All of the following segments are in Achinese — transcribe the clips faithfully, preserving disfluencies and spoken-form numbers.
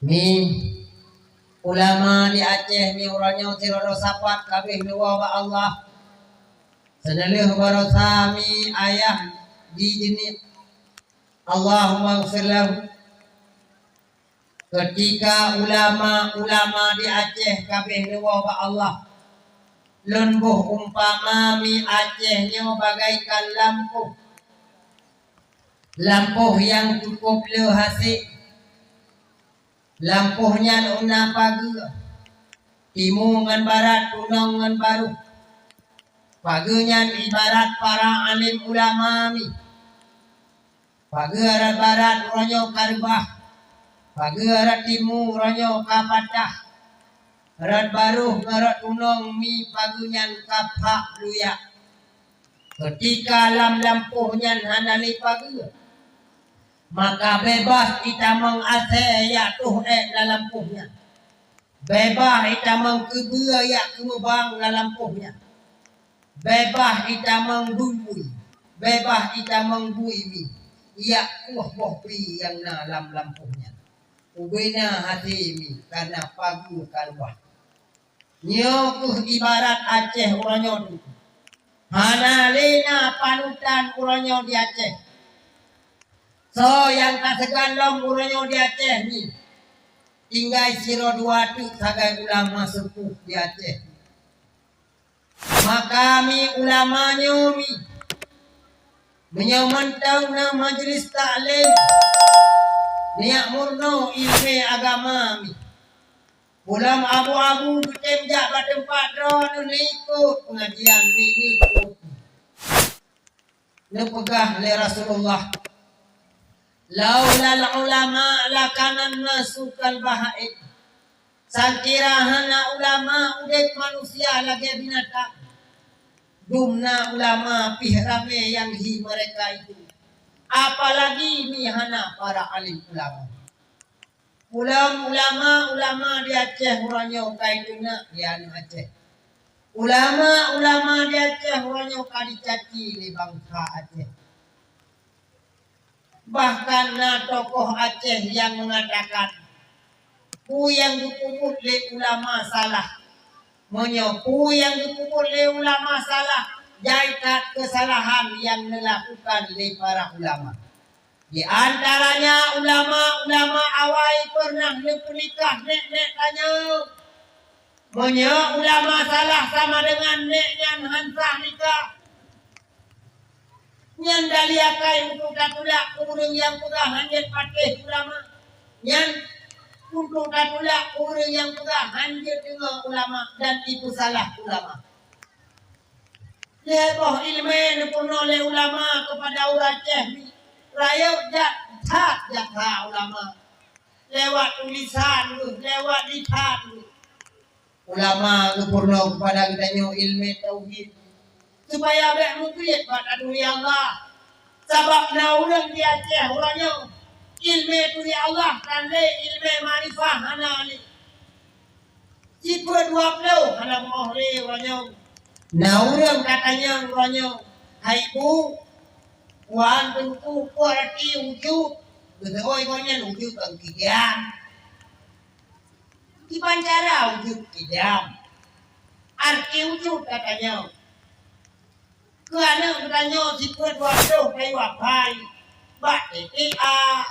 Mi, ulama di Aceh mi uroe nyoe sidroe sapat kabeh neuwoe bak Allah. Seuneulheueh baroesa mi ayah di jeuniet. Allahumma ghfir lahu. Keutika ulama-ulama di Aceh kabeh neuwoe bak Allah, lôn boh umpama mi Aceh nyoe bagaikan lampôh. Lampôh nyang cukup le hasé. Lampôh nyan na pageue, timu ngon barat, tunong ngon barôh. Pageue nyan ibarat para alim ulama mi. Pageue rot barat uroe nyoe ka reubah, pageue rot timu uroe nyoe ka patah, rot barôh ngon rot tunong mi pageue nyan ka phak luyak. Keutika lam lampôh nyan hana lé pageue, maka beubaih itamong asèe jak toh ék lam lampôh nyan. Beubaih itamong keubeue jak keumeubang lam lampôh nyan. Beubaih itamong bui-bui, beubaih itamong bui mi, jak kueh boh phi nyang na lam lampôh nyan. Ubena hasé mi, kareuna pageue ka reubah. Nyoe kheueh ibarat Aceh uroe nyoe teungku. Hana lé na panutan uroe nyoe di Aceh. Soe nyang ka seugan lom uroe nyoe di Aceh nyoe? Tinggai sidroe dua teuk sagai ulama seupuh di Aceh. Maka mi ulama nyoe mi, meunyoe mantong na majelis taklim, neujak meurunoe ileumèe agama mi. Ulôn abu-abu geutem jak bak teumpat droeneuh, neuikot peungajian, neuikot. Neupeugah lé Rasulullah, "Laulal ulama lakanan nasu kal bahaim." Seukira hana ulama, udép manusia lagèe binatang. Dumna ulama pih ramè nyang hi meureka itu, apalagi mi hana para alim ulama. Ulama, ulama di Aceh uroe nyoe ka iteunak di aneuk Aceh. Ulama, ulama di Aceh uroe nyoe ka dicaci lé bansa Aceh. Bahkan na tokoh Aceh nyang meungatakan, peue nyang geupeubuet lé ulama salah. Meunyoe peue nyang geupeubuet lé ulama salah, jai that keusalahan nyang neulakukan lé para ulama. Di antaranya ulama-ulama awai peureunah neupeunikah nèk-nèk tanyoe. Meunyoe ulama salah sama deungon nèk nyan han sah nikah, nyan dalé akai untuk tatulak keu ureueng nyang peugah han jeuet patéh ulama. Nyan untuk tatulak keu ureueng nyang peugah han jeuet deungoe ulama dan ipeusalah ulama. Lhèe boh ileumèe neupeurunoe lé ulama keupada ureueng Aceh, rayeuk jak that jakha ulama. Lewat tulisan geuh, lewat lisan geuh. Ulama geupeurunoe keupada geutanyoe ileumèe tauhid, supaya bèk meubiet bak taturi Allah. Sabab na ureueng di Aceh uroe nyoe, ileumèe turi Allah tan lé, ileumèe makrifah hana lé. Sifeuet dua ploh hana meu'oh lé uroe nyoe. Na ureueng ka tanyong uroe nyoe, "Hai Bu, wan Teungku, peue arti ujub?" Geuteu'oh gobnyan ujub kon kidam. Kiban cara ujub kidam? Arti ujub ka tanyong. Keu aneuk geutanyoe sifeuet dua ploh kayue apai, bak T T A,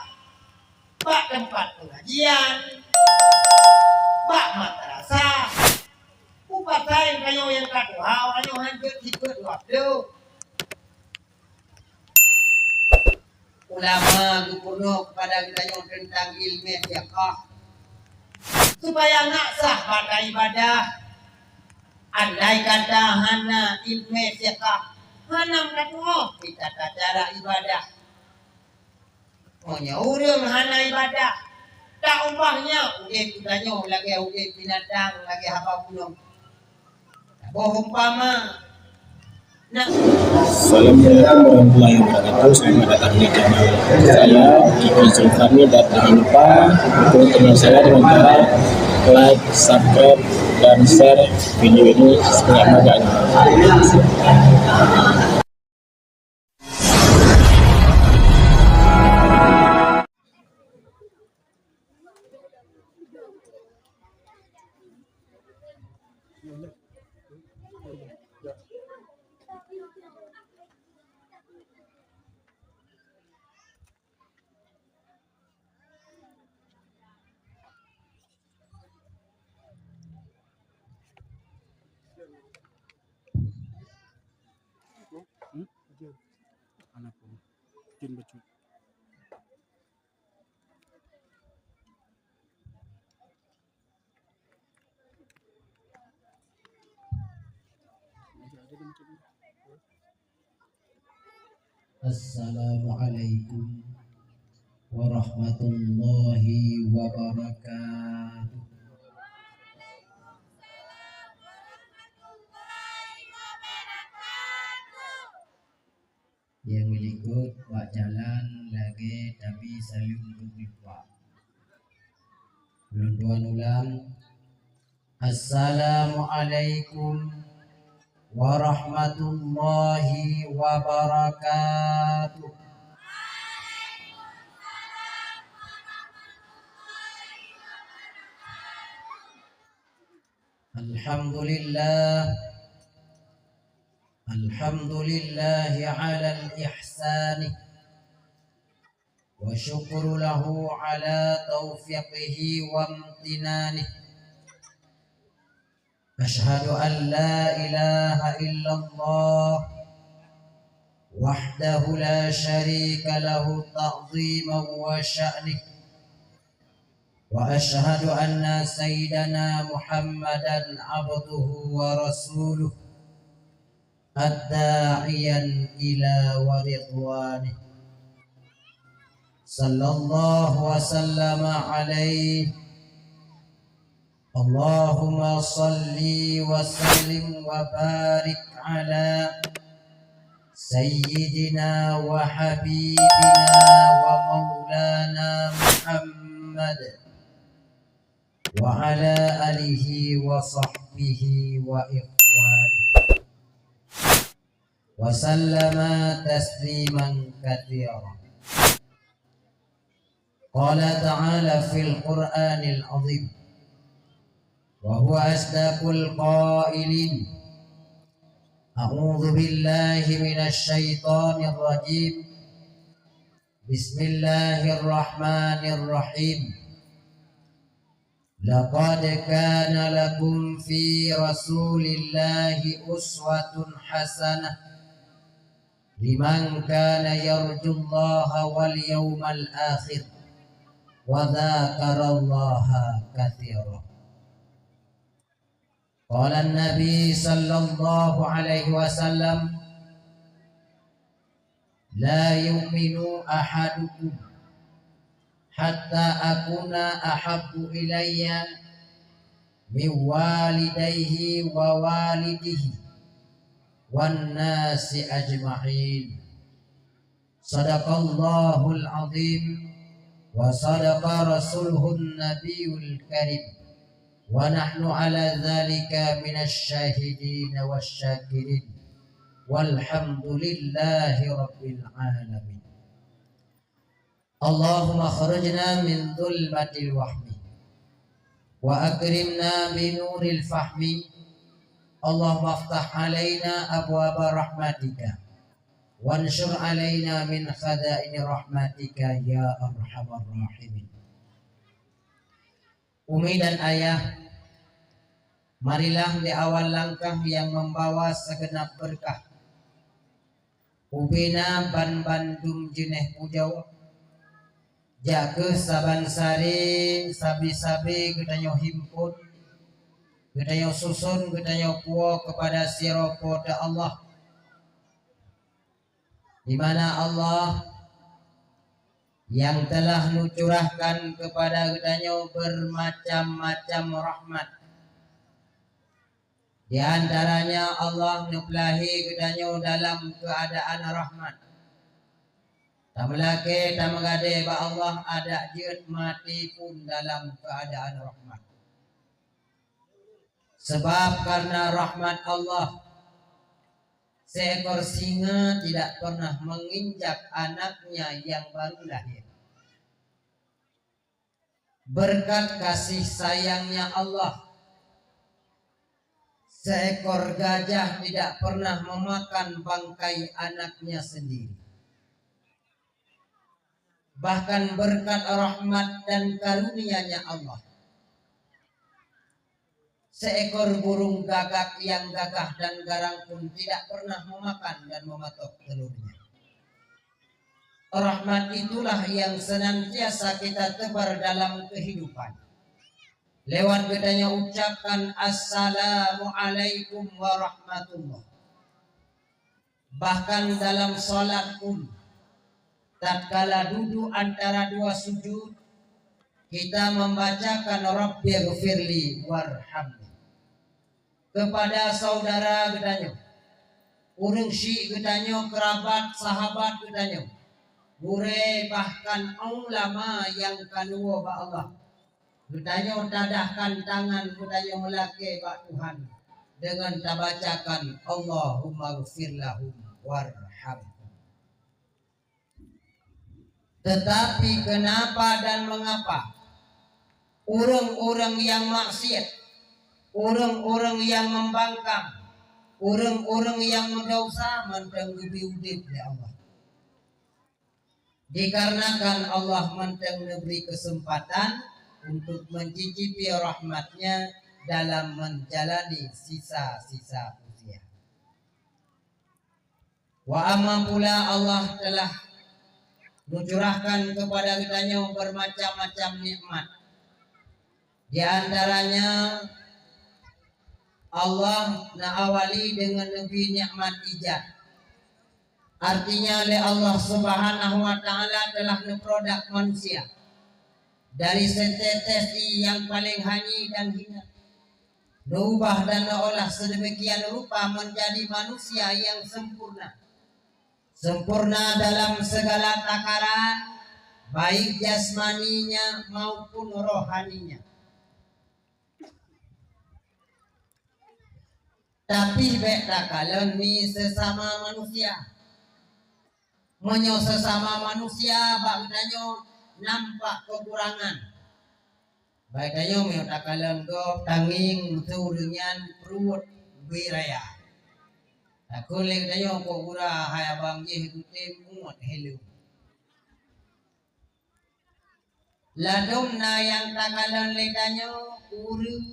bak teumpat peungajian, bak madrasah. Peue pasai geutanyoe nyang ka tuha, geutanyoe han jeuet sifeuet dua ploh? Ulama geupeurunoe keupada geutanyoe teuntang ileumèe fiqah, supaya ngat sah bak ibadah. Andai kata hana ileumèe fiqah, hana meutu'oh pih tata cara ibadah. Meunyoe ureueng hana ibadah, taubah nyan udép geutanyoe lagèe udép binatang, lagèe haba gunong. Boh umpama. Nah. Assalamualaikum warahmatullahi wabarakatuh. Selamat datang di channel saya, Kiki Zulkarni, dan jangan lupa dukung channel saya dengan cara like, subscribe, dan share video ini sebanyak-banyaknya. Assalamualaikum warahmatullahi wabarakatuh. Nyang meulikot bak jalan lagèe tabi saleuem beumimpah. Ulôn tuan ulang. Assalamualaikum warahmatullahi wabarakatuh. Alhamdulillah. Alhamdulillahi alal ihsanih. Wa syukru lahu ala taufiqihi wa amtinanih. Asyhadu an la ilaha illallah wahdahu la syarika lahu ta'ziman wa sya'nih. Wa asyhadu anna sayyidana Muhammadan abduhu wa rasuluh, ad-da'iyan ila wa ridwanih. Sallallahu wa sallama alaihi. Allahumma salli wa sallim wa barik ala sayyidina wa habibina wa maulana Muhammad wa ala alihi wa sahbihi wa ikhwanihi wa sallama tasliman katsira. Qala ta'ala fil Qur'anil azim, wa huwa asdaqul qailin. A'udzu billahi minasy syaithanir rajim. Bismillahirrahmanirrahim. Laqad kana lakum fi Rasulillahi uswatun hasanah liman kana yarjullaha wal yaumal akhir wa dzakarallaha katsira. Qala Nabi sallallahu alaihi wasallam, "La yu'minu ahadukum hatta akuna ahabbu ilayya min walidayhi wa walidihi wan nasi ajma'in." Sadaqallahul azim wa sadaqa rasuluhun nabiyul karim. Wa nahnu ala dzalika minasy syahidin wasy syakirin. Walhamdulillahi rabbil alamin. Allahumma akhrijna min dzulmatil wahmi wa akrimna bi nuril fahmi. Allahumma iftah alaina abwaba rahmatika wansyur alaina min khazaini rahmatika ya arhamar rahimin. Umi dan ayah, marilah di awal langkah nyang membawa segenap berkah. Ubena ban bandum jeuneh pujoe, jak keuh saban sari sabe-sabe geutanyoe himpon, geutanyoe suson, geutanyoe puwoe keupada sidroe Po teu Allah, di mana Allah nyang telah neucurahkan keupada geutanyoe beumacam-macam rahmat. Di antaranya Allah neupeulahé geutanyoe dalam keuadaan rahmat. Tameulakée tameugadée bak Allah adak jeuet maté pun dalam keuadaan rahmat. Sebab karena rahmat Allah, seekor singa tidak pernah menginjak anaknya yang baru lahir. Berkat kasih sayangnya Allah, Seekor gajah tidak pernah memakan bangkai anaknya sendiri. Bahkan berkat rahmat dan karunia-Nya Allah, seekor burung gagak yang gagah dan garang pun tidak pernah memakan dan mematok telurnya. Rahmat itulah yang senantiasa kita tebar dalam kehidupan. Lewat geutanyoe ucapkan, "Assalamualaikum warahmatullah." Bahkan dalam salat pun, tatkala dudu antara dua sujud, kita membacakan, "Rabbighfirli warhamni." Kepada saudara geutanyoe, ureuëng syik geutanyoe, keurabat sahabat geutanyoe, gurée, bahkan ulama nyang ka luwoe bak Allah, geutanyoe tadahkan tangan geutanyoe meulakée bak Tuhan deungon tabacakan, "Allahummaghfir lahum warhamhum." Tetapi kenapa dan mengapa ureuëng-ureuëng nyang maksiat, ureuëng-ureuëng nyang membangkang, ureuëng-ureuëng nyang meudesya mantong geubri udeb lé Allah? Dikarenakan Allah mantong neubri keuseumpatan untuk mencicipi rahmat-Nya dalam menjalani sisa-sisa usia. Wa amma pula Allah telah mencurahkan kepada geutanyoe bermacam-macam nikmat. Di antaranya, Allah neuawali deungon neubri nikmat ijad. Artinya, lé Allah Subhanahu wa Ta'ala telah neuprodak manusia dari setetes ie nyang paleng hanyi dan hina, neuubah dan neuolah sedemikian rupa menjadi manusia nyang sempurna. Sempurna dalam segala takaran, baik jasmaninya maupun rohaninya. Tapi bék takalon mi sesama manusia. Meunyoe sesama manusia bak geutanyoe nampak kekurangan, bak geutanyoe meunyoe takalon gob, tangieng, meuseu ureuëng nyan pruet bui raya. Takheun lé geutanyoe, "Kok gura hai abang jih geutem uet heleu." Ladôm na nyang takalon lé tanyoe ureuëng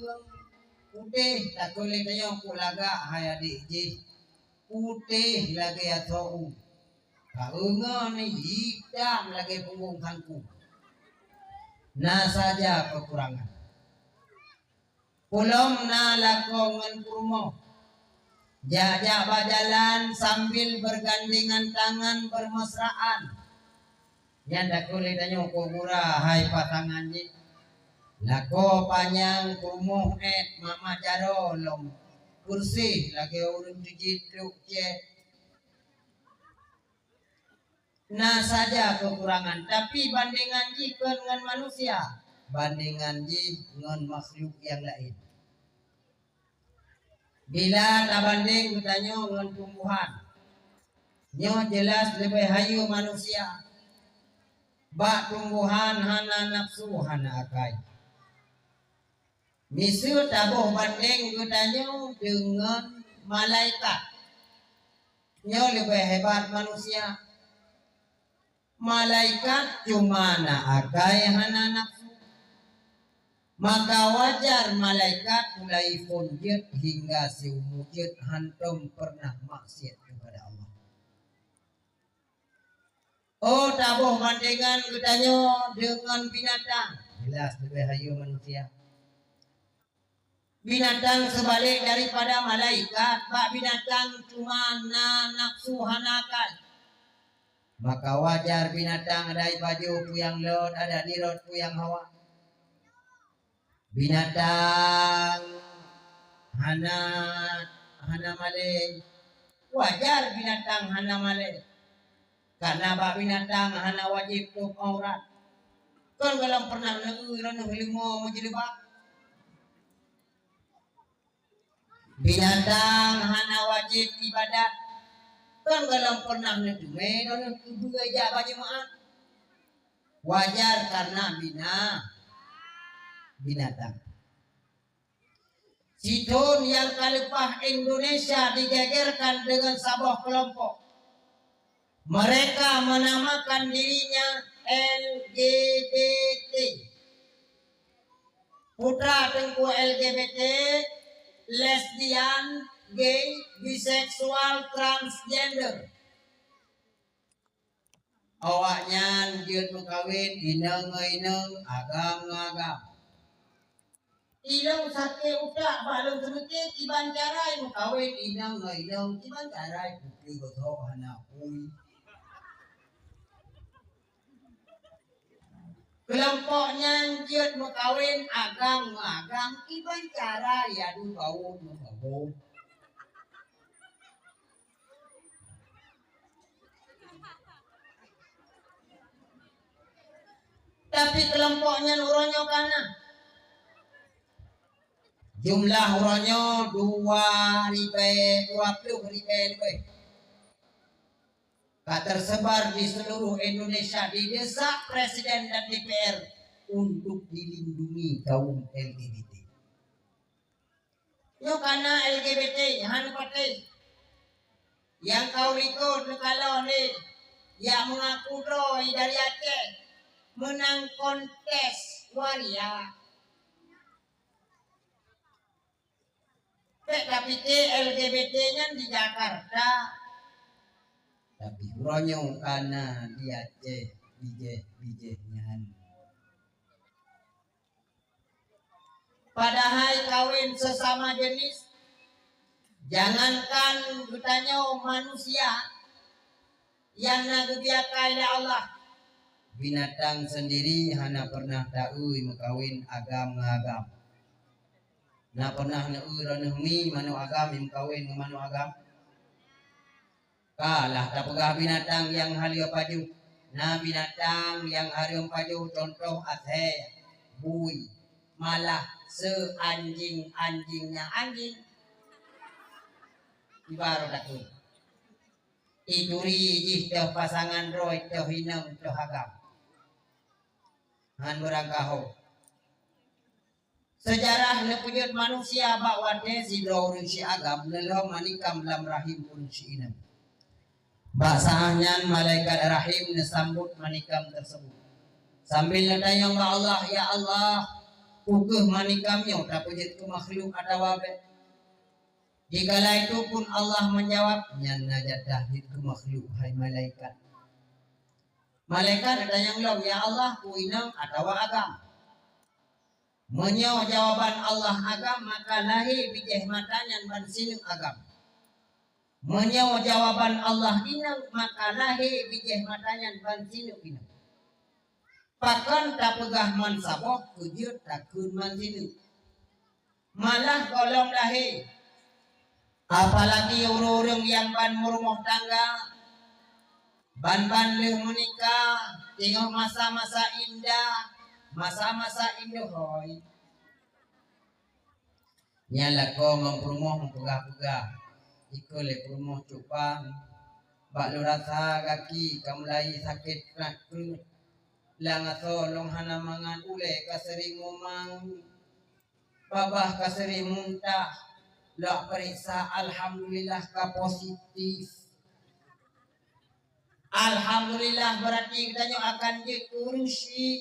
putéh, takheun lé tanyoe, "Kok lagak hai adék jih, putéh lagée asoe u. Ka eungon itam lagée punggong kangkong." Na saja keukurangan. Peulom na lakoe ngon peurumoh, jak-jak bak jalan sambil bergandengan tangan bermesraan. Nyan takheun lé tanyoe, "Kok gura hai pasangan jih, lakoe panyang, peurumoh ék, mak-mak jaroe lom, beureuséh lagée ureuëng teujeuet trok cét." Na saja keukurangan, tapi bandengan jih kon ngon manusia, bandengan jih ngon makhluk nyang laén. Bila tabandeng geutanyoe ngon tumbuhan, nyoe jeulaih leubeh hayeu manusia. Bak tumbuhan hana nafsu, hana akai. Miseue taboh bandeng geutanyoe deungon malaikat, nyoe leubeh hebat manusia. Malaikat cuma na akai, hana nafsu. Maka wajar malaikat mulai phon jeuet hingga siumu jeuet hantom pernah maksiat kepada Allah. Oh, taboh bandengan geutanyoe deungon binatang, jeulaih leubeh hayeu manusia. Binatang seubalek daripada malaikat, bak binatang cuma na nafsu, hana akai. Maka wajar binatang ada ipajoh peue nyang lôt, ada dirot peue nyang hawa. Binatang hana, hana malée, wajar binatang hana malée. Karena bak binatang hana wajéb tôb aurat. Kon gohlom pernah neueu droeneueh leumo meujeuleuba. Binatang hana wajéb ibadat. Kon gohlom pernah neuteumé droeneueh keubeue jak bak jeumaáh. Wajar karena bina-, binatang. Cithon nyang ka leupah Indonesia digegerkan dengan saboh kelompok. Mereka menamakan dirinya L G B T. Putra Teungku L G B T, lesbian, gay, biseksual, transgender. Awaknyan jeuet meukawen inong ngon inong, agam ngon agam. Ilong sakét utak bak lôn seumiké kiban cara meukawen inong ngon inong, kiban cara putri gosoe hana pui. Keulompok nyan jeuet meukawen agam ngon agam, kiban cara yadu bawon ngon bawon. Tapi keulompok nyan uroe nyoe ka na. Jumlah uroe nyoe dua ribèe, dua ploh ribèe leubeh. Ka tersebar di seluruh Indonesia, didesak presiden dan D P R untuk dilindungi kaum L G B T. Nyoe ka na L G B T hana patéh. Nyang ka likot neukalon lé nyang meungaku droe dari Aceh, meunang kontes waria. Bèk tapike L G B T nyan di Jakarta, tapi uroe nyoe ka na di Aceh, bijéh-bijéh nyan. Padahai kawin sesama jenis, jangankan geutanyoe manusia, nyang na geubiakai lé Allah, binatang sendiri hana pernah taeu meukawen agam ngon agam. Na pernah neueu droeneuh mi manok agam meukawen ngon manok agam? Ka lah tapeugah binatang nyang hareuem pajoh. Na binatang nyang hareuem pajoh, contoh asèe, bui, malah seuanjing-anjingnya anjing. Ibarat takheun. Ituri jih toh pasangan droe, toh inong, toh agam. Han beurangkaho. Seujarah neupeujeuet manusia bak watèe sidroe ureueng si agam neulhom manikam lam rahim ureueng si inong. Bak saat nyan malaikat rahim neusambot manikam teuseubut. Sambil neutanyong bak Allah, "Ya Allah, peu kheueh manikam nyoe tapeujeuet keu makhluk atawa bèk?" Di kala itu pun Allah meujawab, "Nyan na jatah jeuet keu makhluk, hai malaikat." Malaikat neutanyong lom, "Ya Allah, peu inong atawa agam?" Meunyoe jawaban Allah agam, maka lahé bijéh mata nyan ban sineuk agam. Meunyoe jawaban Allah inong, maka lahé bijéh mata nyan ban sineuk inong. Pakon tapeugah man saboh, keu jeuet takheun man sineuk. Malah gohlom lahé. Apalagi ureueng-ureueng nyang ban meurumoh tangga, ban-ban lheueh meunikah, teungoh masa-masa indah, masa-masa indeuhôi. Nyan lakoe ngon peurumoh meupeugah-peugah. Ikheun lé peurumoh, "Cut Bang, bak lôn rasa gaki ka mulai sakét kreueh-kreueh. Lam asoe lôn hana mangat, ulèe ka seuring mumang." Babah ka seuring muntah, lôn peuriksa, alhamdulillah ka positif. Alhamdulillah, beurati geutanyoe akan jeuet keu ureueng syik.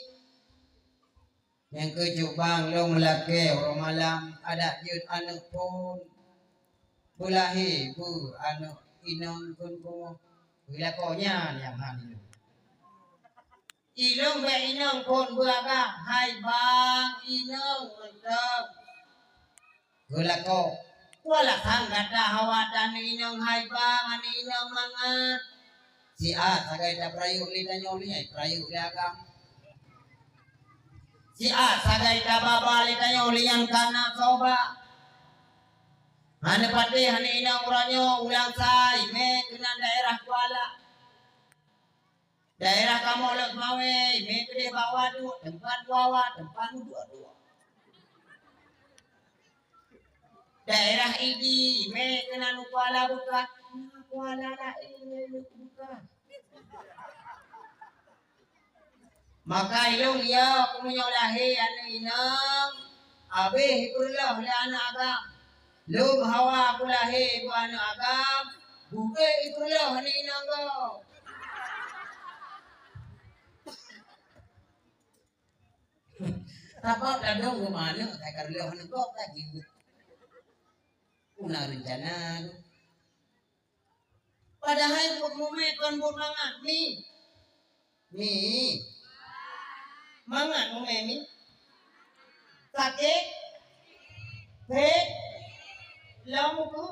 Nyang keu Cut Bang, lôn meulakèe uroe malam, adak jeuet aneuk phôn. Beulahé beu aneuk inong kheun peurumoh. Beulakèe nyan nyang han ilôn. Ilôn bèk inong phôn beu agam, hai bang inong mantong. Geulakèe, peue alasan gata hawa taneuk inong hai bang, aneuk inong mangat? Siat sagai tapeurayeuk lé tanyoe lé, ai peurayeuk lé agam. Siat sagai tababa lé tanyoe lé nyang kana soe ba. Hana patéh aneuk inong uroe nyoe ulang sai mé keunan daerah Kuala. Daerah kamoe Lhokseumawe, mé keudeh bak waduk, teumpat wawa, teumpat meuduek-duek. Daerah Idi, mé keunan u Kuala Beukah, na kuala laén ngon Beukah. Maka ilôn, ya, meunyoe lahé aneuk inong, habéh ipeureuloh lé aneuk agam. Lom hawa kulahé bu aneuk agam, bukée ipeureuloh aneuk inong gob. Sabab ladôm rumoh aneuk ka ipeureuloh aneuk gob ka jeuet. Peue na reuncana geuh. Padahai buet mumè kon buet mangat, mi. Mi. Mangat mumè, mi. Sakét. Phet. Lom uku.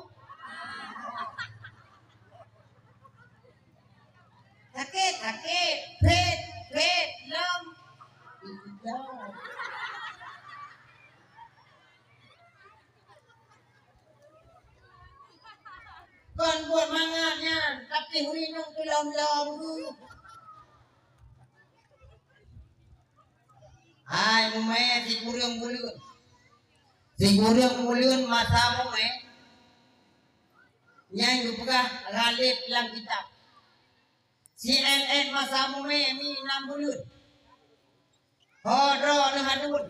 Sakét, sakét. Phet, phet. Lom. Lom. Kon buet mangat nyan, tapi hurinong teulom-lom. Hai mumè sikureueng buleuen. Sikureueng buleuen masa mumè, nyan geupeugah Ghalib lam kitab. Si N N masa mumè mi nam buleuen. Ho droeneuh aduen.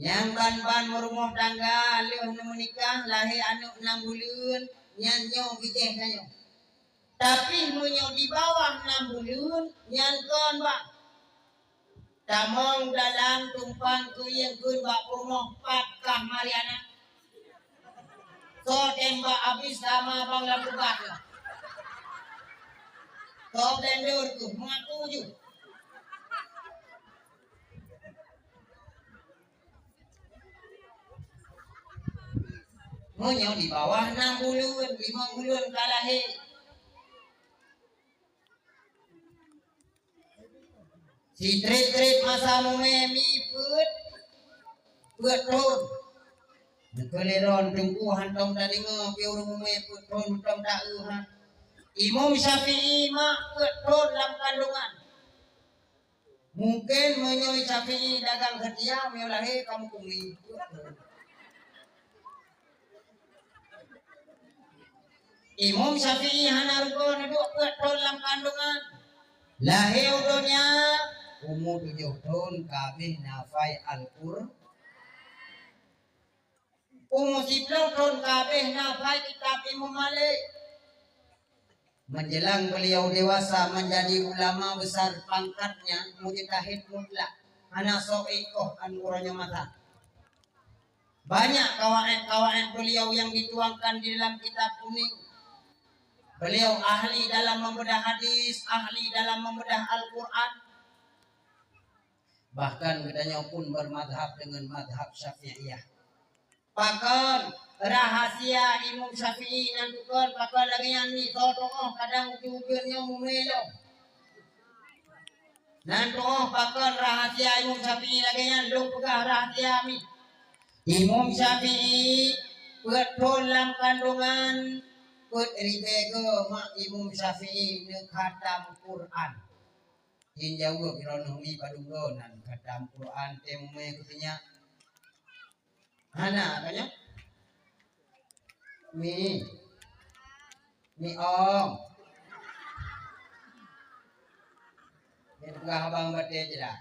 Nyang ban-ban meurumoh tangga lheueh neumeunikah, lahé aneuk nam buleuen, nyan nyoe bijéh tanyoe. Tapi meunyoe di bawah nam buleuen, nyan kon, bah. Tamong dalam tumpang keuyeueng kheun bak peurumoh, pat kah Mariana. Soe tembak abis sama bang lam ubat lah. Soe blender tu, mengaku ju. Meunyoe di bawah nam buleuen, limong buleuen ka lahé. Sitrép-trép masa mumè mi peuet, peuet thon. Neukeulirôn teungku hántom tadeungoe pih ureueng mumè peuet thon mantong taeu ha. Imam Syafi'i mak peuet thon lam kandungan. Mungken meunyoe Syafi'i dagang seutia, meunyoe lahé ka mukumi. Imam Syafi'i hana rugoe neuduek peuet thon lam kandungan. Lahé u donya, umu tujoh thon ka abéh na hafai Al-Qur-, umu siplôh thon ka abéh na hafai kitab Imam Malik. Menjelang beliau dewasa menjadi ulama besar pangkatnya, mujtahid mutlak, hana soe koh an uroe nyoe masa. Banyak kawaid-kawaid beliau yang dituangkan di dalam kitab kuning. Beliau ahli dalam membedah hadis, ahli dalam membedah Al-Quran. Bahkan geutanyoe pun bermadhab dengan madhab Syafi'iyah. Pakon rahasia Imam Syafi'i nan tukon, pakon lagèe nyan mi, soe tu'oh kadang ujeuen-ujeuen nyoe mumè lom. Nan tu'oh pakon rahasia Imam Syafi'i lagèe nyan, lôn peugah rahasia mi. Imam Syafi'i peuet thon lam kandungan, peuet ribèe goe mak Imam Syafi'i neukhatam Quran. Jin jaweueb droeneuh mi padum goe nan khatam Quran teuh mumè keu sinyak. Hana ka nyoe? Mi. Mi ong. Nyan peugah abang batèe cit dah.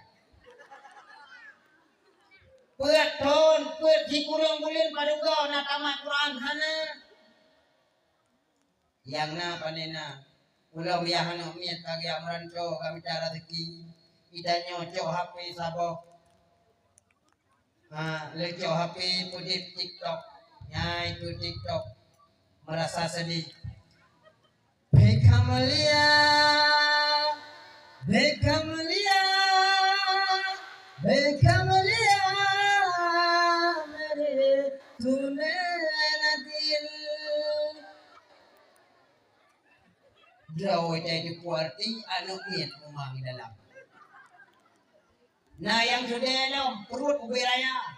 Peuet thon, peuet sikureueng buleuen padum goe na tamat Quran hana. Nyang na pane na. Ulôn yah aneuk miet ka geujak meuranto, ka mita raseuki. Geutanyoe cok H P saboh. Ha, leucok H P peudeuh TikTok. Nyai keu TikTok. Merasa sedih. Beckham mulia, Beckham mulia, Beckham mulia, mere tune nadil. Droe tai teupeue arti aneuk miet mumang dalam. Na nyang seudeh lom, pruet ubé raya.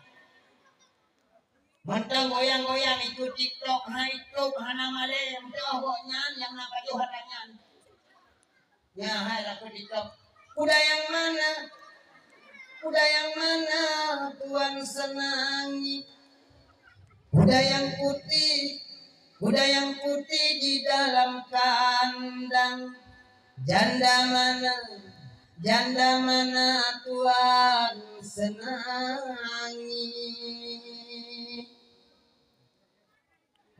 Mantong goyang-goyang ikut TikTok, hai TikTok hana malèe, meutuah gobnyan nyang na pajoh atra nyan. Nyan hai lakoe TikTok. Kuda yang mana? Kuda yang mana Tuan senangi? Kuda yang putih, kuda yang putih di dalam kandang. Janda mana, janda mana Tuan senangi?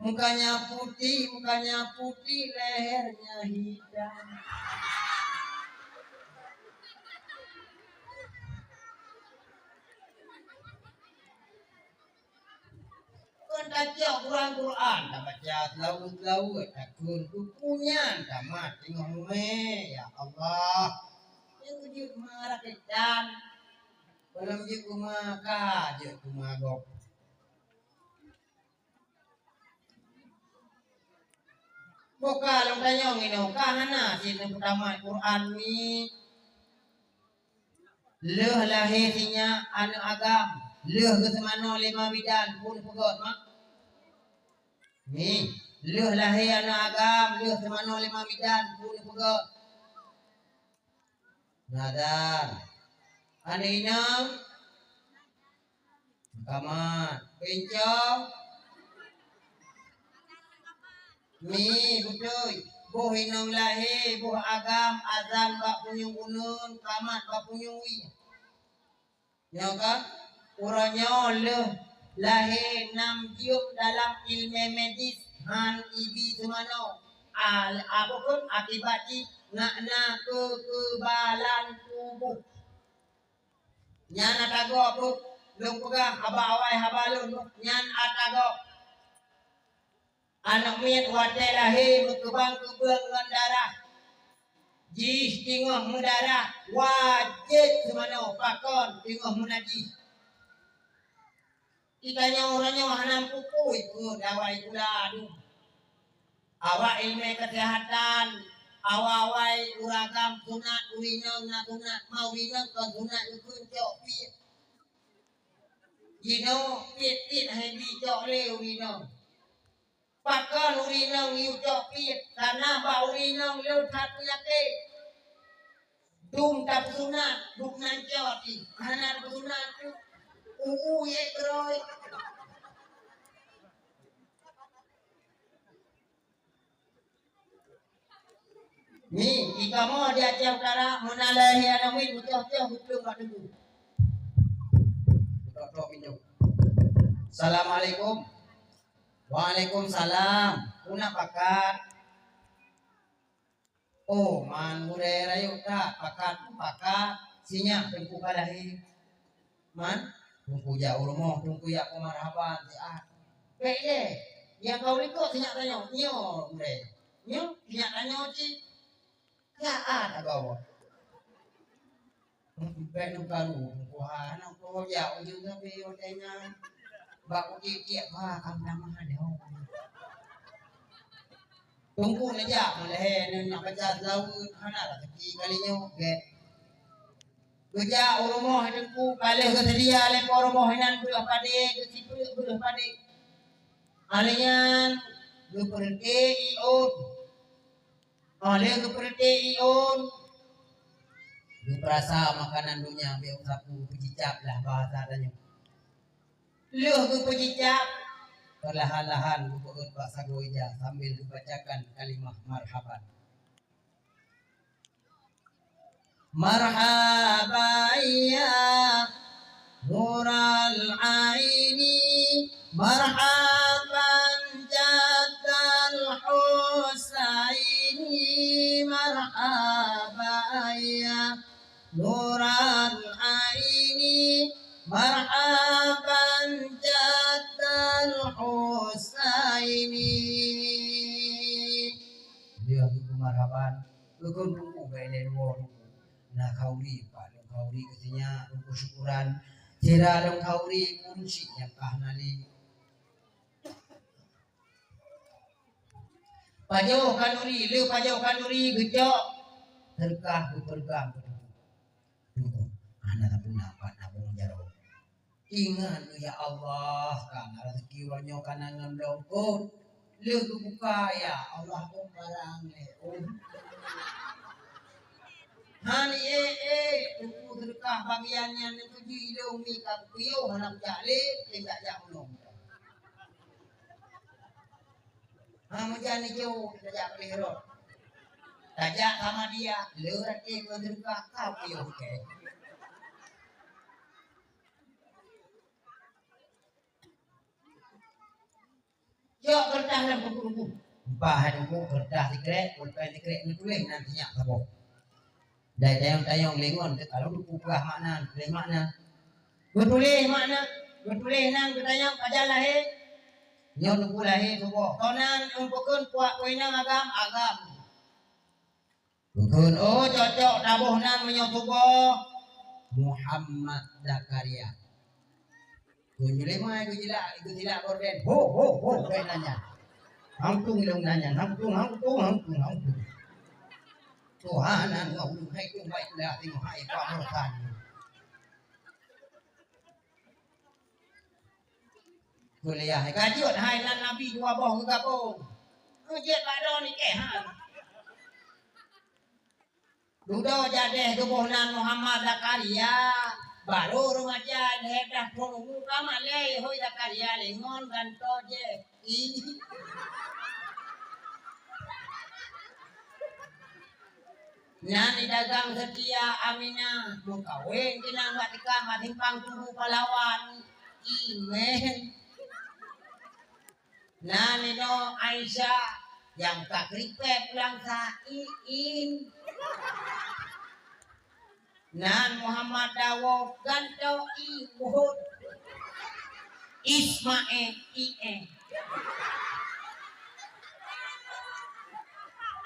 Mukanya putih, mukanya putih, lehernya hitam. Kon tacok Quran-Quran, tabaca seulaweuet-seulaweuet, takheun keupeue nyan tamat teungoh mumè, ya Allah. Nyan keuh jeuet ma rakyat dan, gohlom jeuet keu ma ka, jeuet keu ma gob. Boh ka lôn tanyong inoe, ka hana sit neupeutamah Quran mi. Lheueh lahé sinyak aneuk agam, lheueh geuseumanoe lé ma bidan, peue neupeugöt, mak? Mi, lheueh lahé aneuk agam, lheueh seumanoe lé ma bidan, peue neupeugöt? Nadar. Aneuk inong? Kamat. Pincong? Mi, beutôi. Boh inong lahé, boh agam, azan bak punyueng uneuen, kamat bak punyueng wie. Nyoe ka, uroe nyoe lheueh lahé nam jeuem dalam ileumèe medis, han ibi seumanoe. Al-, apa kheun akibat jih na, na keukebalan tuboh. Nyan ata gob, lôn peugah haba awai haba lôn, nyan ata gob. Aneuk miet watèe lahé meukeubang-keubang ngon darah. Jih teungoh meudarah, wajéb seumanoe pakon teungoh meunajih. Geutanyoe uroe nyoe hana pupui keu dawai gula dum. Awak ileumèe keuseuhatan, awai-awai ureueng agam sunat, ureueng inong na sunat, ma ureueng inong kon sunat geukheun cok piet. Jinoe piet-piet hai bi cok lé ureueng inong. Pakon ureueng inong yue cok piet? Karena bak ureueng inong le that peunyakét. Dum tapeusunat, dum nan cot jih. Hana tapeusunat tu. Uu, ye keurôi. Ni, di kamoe di Aceh Utara, meunan lahé aneuk miet, meucok-cok, beutôi bak teungku. Tok-tok pintoe. Assalamualaikum. Waalaikumsalam. Peue na pakat? Oh, man gurèe rayeuk that, pakat, pakat. Sinyak teungku ka lahé. Man, teungku jak u rumoh, teungku jak peumarhaban, siat. Bèk lé, nyang ka u likot sinyak tanyoe, nyoe gurèe. Nyoe sinyak tanyoe cit. Siat agak awak. Bèk neukaru, wah, aneuk peue jak ujeuen sabe watèe nyan. Bak kutiek-tiek, wah, ka meutamah nyoe. Teungku neujak meulahé, neunak baca seulaweuet, hana raseuki kali nyoe, gèt. Geujak u rumoh teungku, ka lheueh geuseudia lé po rumoh inan breueh padé, geusipeureuek breueh padé. Alèh nyan, geupeureuté iôn. Óh lheueh geupeureuté iôn, geupeurasa makanan donya bèk sapeue, peujicab lah bahasa tanyoe. Lheueh geupeujicab, peurlahan-lahan geupeuet bak sagoe ija sambil geubacakan kalimah marhaban. Marhaban ya Nural Aini, marhaban Jaddal Husaini, marhaban ya Nural Aini, marhaban Jaddal Husaini. Dia tu marhaban, bukan buku bailén wong. Na khauri, pat lôn khauri keu sinyak, lôn syukuran. Sira lôn khauri pun cit nyang ka hana lé. Pajoh khanuri, lheueh pajoh khanuri geucok, teuka geupeureugang keu teungku. Teungku, hana sapeue na pat nabong jaroe. Ingat, ya Allah, ka na raseuki uroe nyoe ka na ngon longkot. Lheueh geubuka, ya Allah, ôm barang lé, ôm. Han, eh, eh, teungku seudeukah bagian nyan, teungku jih ilong mi ka kupiôh, hana kujak lé, teuka jak meunong. Ha, meujan ijo, tajak peuleueh rot. Tajak sama dia, le raté ngon seudeukah, ka piôh kèe. Cok keu Dah lam buku-buku. Bah buku kertas sikrek, pulpen sikrek, neutuléh nan sinyak saboh. Dai tayong-tayong lingon teuka lom buku peugah makna, tuléh makna. Geutuléh makna, geutuléh nan geutanyong pajan lahé. Nyoe teungku lahé suboh. Toh nan eumpeukon puak inong agam, agam. Kheun, oh, cocok taboh nan meunyoe tuboh Muhammad Zakaria. Kheun jeulimai geujilak, geujilak gorden. Ho, ho, ho, kheun nan nyan. Hang tung ilong nan nyan, hang tung, hang tung, hang tung, hang tung. Tuhan nan ngau hai tung baik dah tengok hai Pak Rosan. Kuliah ka jeuet hai nan nabi dua boh geugabong. Keu jeuet bak droeneuh keh hai. Dudoe jadeh tuboh nan Muhammad Zakaria, barô remaja lhèe blah thôn umu ka malèe hôi Zakaria lé ngon gantoe jih. Ih. Nyan di dagang Setia Aminah, meukawen keunan bak tikam bak simpang Tugu Pahlawan. Imeh. Nan inoe Aisyah nyang ka kripek pulang sa iin. Nan Muhammad Dawoe gantoe i Uhud. Ismail ié.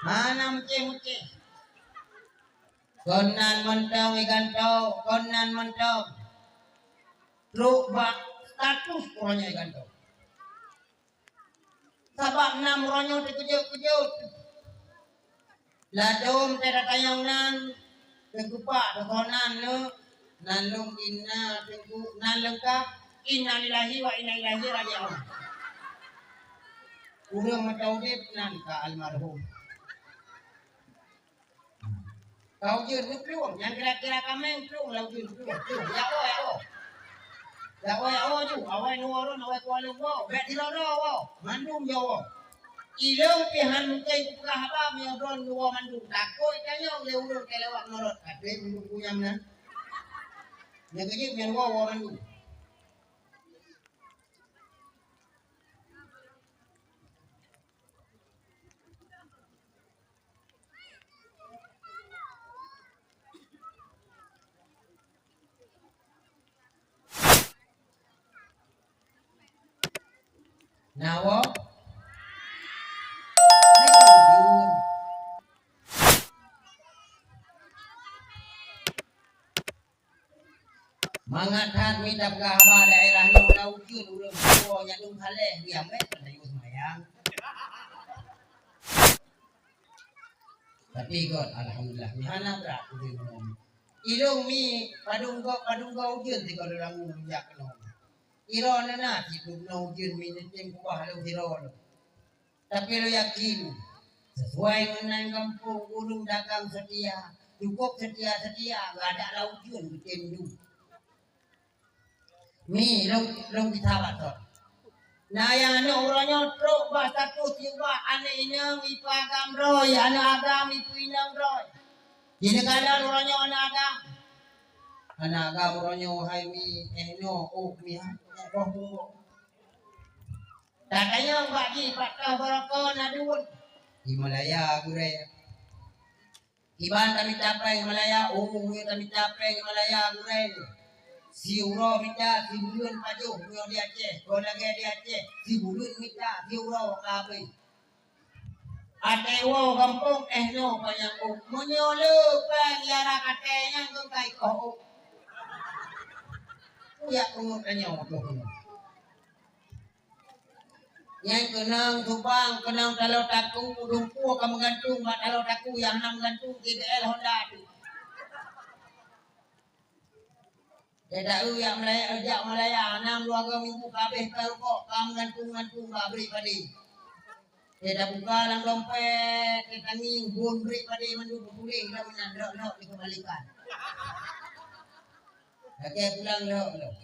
Hana meucéh-meucéh. Kon nan mantong igantoe, kon nan mantong. Trok bak status uroe nyoe igantoe. Sabab nam uroe nyoe teukeujot-keujot. Ladôm teutatanyong nan, teungku pak teuka nan neuk, nan lôn inna teungku nan leungkap, innalillahi wa inna ilaihi raji'un. Ureueng meuta udép nan ka almarhum. Ka ujeuen neuplueng, nyang kira-kira kaméng plueng lam ujeuen plueng, plueng. Ya Allah, ya Allah. Ya Allah, ya Allah ju, awai nuwoe lôn, awai kuwoe lôn woe. Bèk sidroe-droe woe, mandum yo woe. Ilôn pih han mungken kupeugah haba meunyoe droen nuwoe mandum. Takot tanyong lé ureueng keu lewat meurot. Tapi mandum kunyam nan. Nyang keujeuet nyan woe, woe mandum. Na woe? Hai kau jujur. Mangat that mita peugah haba daerah nyoe na ujeuen ureueng tuwoe nyang dum saleh, biang mét peunayoe seumayang. Tapi göt, alhamdulillah, meuhana brat ujeuen nyoe. Ilôn mi padum göt, padum göt ujeuen sigoe lôn rangu jak keunoe. Iroe na na sidroe ujeuen mi neutem kubah lôn sidroe lôn. Tapi lôn yakin, sesuai ngon nan gampông ureueng dagang seutia, cukôp seutia-seutia, geuadak lam ujeuen geutem dum. Mi, lôn, lôn gisa bak thon. Na nyang aneuk uroe nyoe trok bak status yue bak aneuk inong ipa agam droe, aneuk agam ipa inong droe. Di neukalon uroe nyoe aneuk agam. Aneuk agam uroe nyoe hai mi, eh, nyoe, oh, mi, ha, eh, boh, boh, boh. Tatanyong bak jih pat ka barokon aduen. Di Malaya gurèe. Kiban tamita péng Malaya, oh, nyoe tamita péng Malaya gurèe. Siuroe mita, sibuleuen pajoh, nyoe di Aceh. Kon lagèe di Aceh, sibuleuen mita, siuroe ka abéh. Até woe gampông, eh, nyoe panyang ôk. Meunyoe le péng yara até nyan keu kai koh ôk. Kuyak peungeut tanyoe. Nyan keunong tubang, keunong taloe taku, dumpeue ka meugantung bak taloe taku nyang hana meugantung, T B L Honda tu. Teuta eu jak Malaya, jak Malaya, nam dua go minggu ka abéh pèe rukok, ka meugantung-gantung bak brik padé. Teuta buka lam dompet, teutangieng bun brik padé mandum teutuléh lam meunan, lhok-lhok dikeumbalikan. Lagèe pulang lhok-lhok.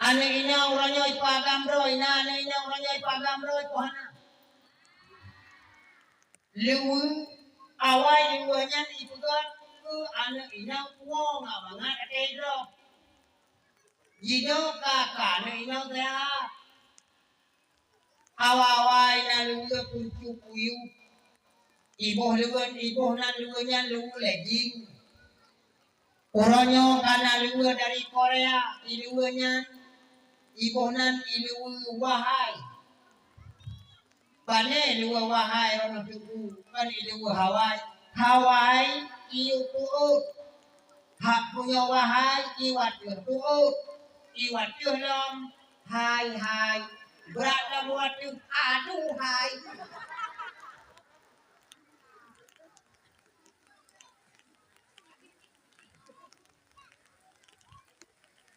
Aneuk inong uroe nyoe ipa agam droe, na aneuk inong uroe nyoe ipa agam droe, ipa hana. Leuweue, awai leuweue nyan ipeugöt keu aneuk inong tuwoe ngon mangat até droe. Jinoe ka, ka aneuk inong seuhat. Awai-awai na luweue puncu puyuh. Iboh luweue, iboh nan luweue nyan luweue lejing. Uroe nyoe ka na luweue dari Korea, i luweue nyan, iboh nan i luweue wahai. Pane luweue wahai ronoe tuku, kan i luweue hawai. Hawai i tuôt. Hak punya wahai i wateuh tuôt. I wateuh lom hai-hai. Brat lam wateuh aduhai.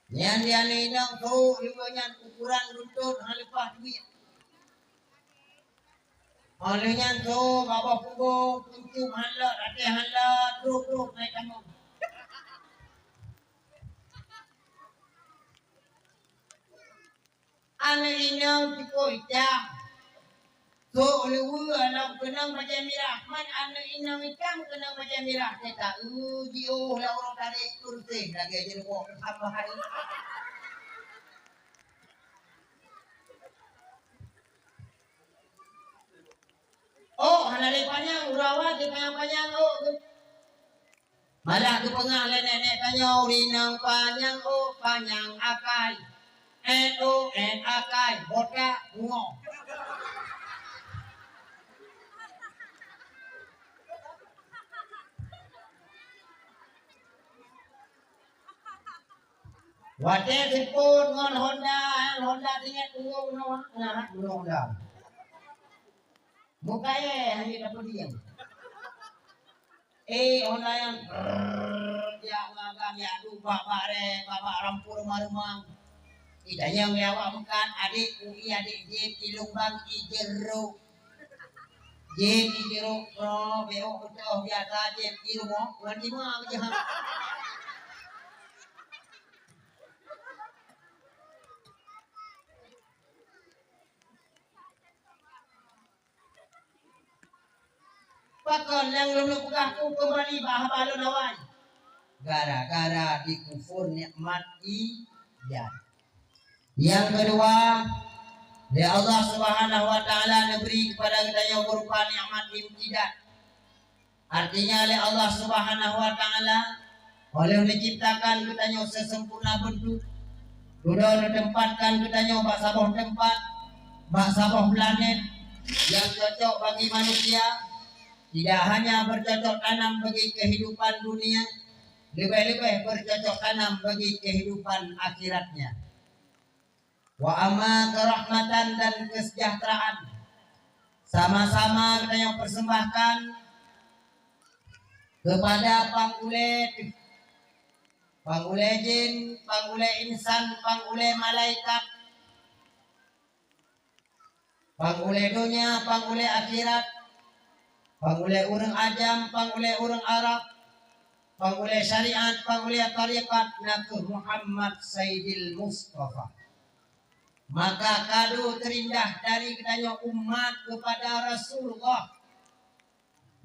Nyan di aneuk inong tho, leumo nyan ukuran luntot hana leupah duek. Óh lheueh nyan tho, babah kubo, kuncup hana lôt, até hana lôt, drob-drob naik tamong. Aneuk inong siploh icam. Sok luweue lom keunong bajée mirah, man aneuk inong icam keunong bajée mirah, teuka eu jiôh lam ureuëng tarek kuruseh lagée jeuet woe tambahan. Oh, hana lé panyang, urawa jipanyang-panyang, oh. Malah geupeugah lé nenek tanyoe, "Rinang panyang, oh, panyang akai. N O N akai, botak, bungo." Watée seupôt ngon Honda, Honda singet punggong nyoe, nah, punggong Honda. Mukayée hana tapeudiam. Eh, Honda nyan, brrrr, jak magam, jak duek bak barée, bak, bak rampu reumah-reumah. Itanyong lé awak meukat, adék kui, adék jén, i lumbang, i jeurok. Jén i jeurok, nyoe, béok beutôi biasa, jén i rumoh, ngon jima beujeuhet. Pakon nyang lôn peugah ku keumbali bak haba lôn awai? Gara-gara dikufur nikmat ijan. Nyang keudua, lé Allah Subhanahu wa Ta'ala neubri keupada geutanyoe beurupa nikmat imtidat. Artinya, lé Allah Subhanahu wa Ta'ala, óh lheueh neuciptakan geutanyoe seusempurna beuntuk, dudoe neuteupatkan geutanyoe bak saboh teumpat, bak saboh planet nyang cocok bagi manusia, tidak hanya bercocok tanam bagi kehidupan dunia, leubeh-leubeh bercocok tanam bagi kehidupan akhiratnya. Wa amma keurahmatan dan keuseujahteuraan, sama-sama geutanyoe persembahkan keupada pang ulée, pang ulée jén, pang ulée insan, pang ulée malaikat, pang ulée donya, pang ulée akhirat, pang ulée ureuëng ajam, pang ulée ureuëng Arab, pang ulée syariat, pang ulée tarekat, nakeuh Muhammad Saidil Mustafa. Maka kado teurindah dari geutanyoe umat keupada Rasulullah,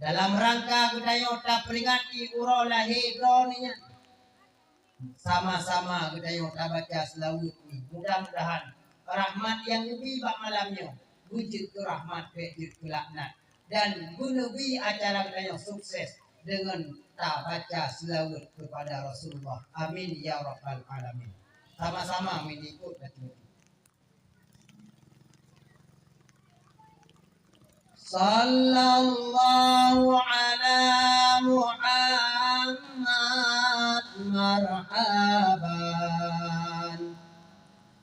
dalam rangka geutanyoe taperingati uroe lahé droeneuh nyan, sama-sama geutanyoe tabaca seulaweuet nyoe. Mudah-mudahan rahmat nyang geubi bak malam nyoe beujeuet keu rahmat, bék jeuet keu laknat, dan geuneubri acara geutanyoe sukses deungon tabaca seulaweuet keupada Rasulullah. Amin ya rabbal alamin. Sama-sama meuikot baca. Sallallahu ala Muhammad, marhaban.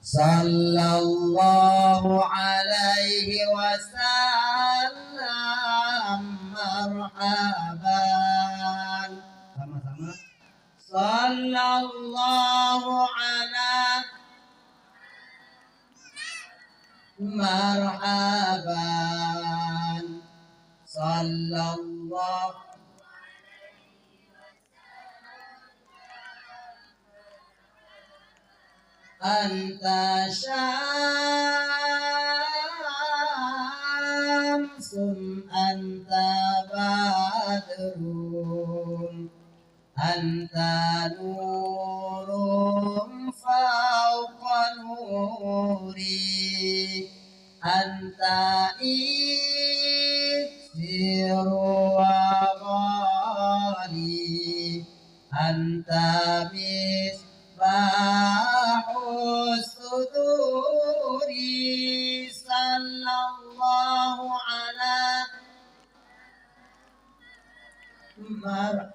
Sallallahu alaihi wasallam, marhaban. Sama-sama. Sallallahu ala, marhaban. Sallallahu Anta syamsun, anta badrun, anta nurum fauqa nuri. أنت إكسير وغالي، أنت مصباح الصدور. صلى الله على مر-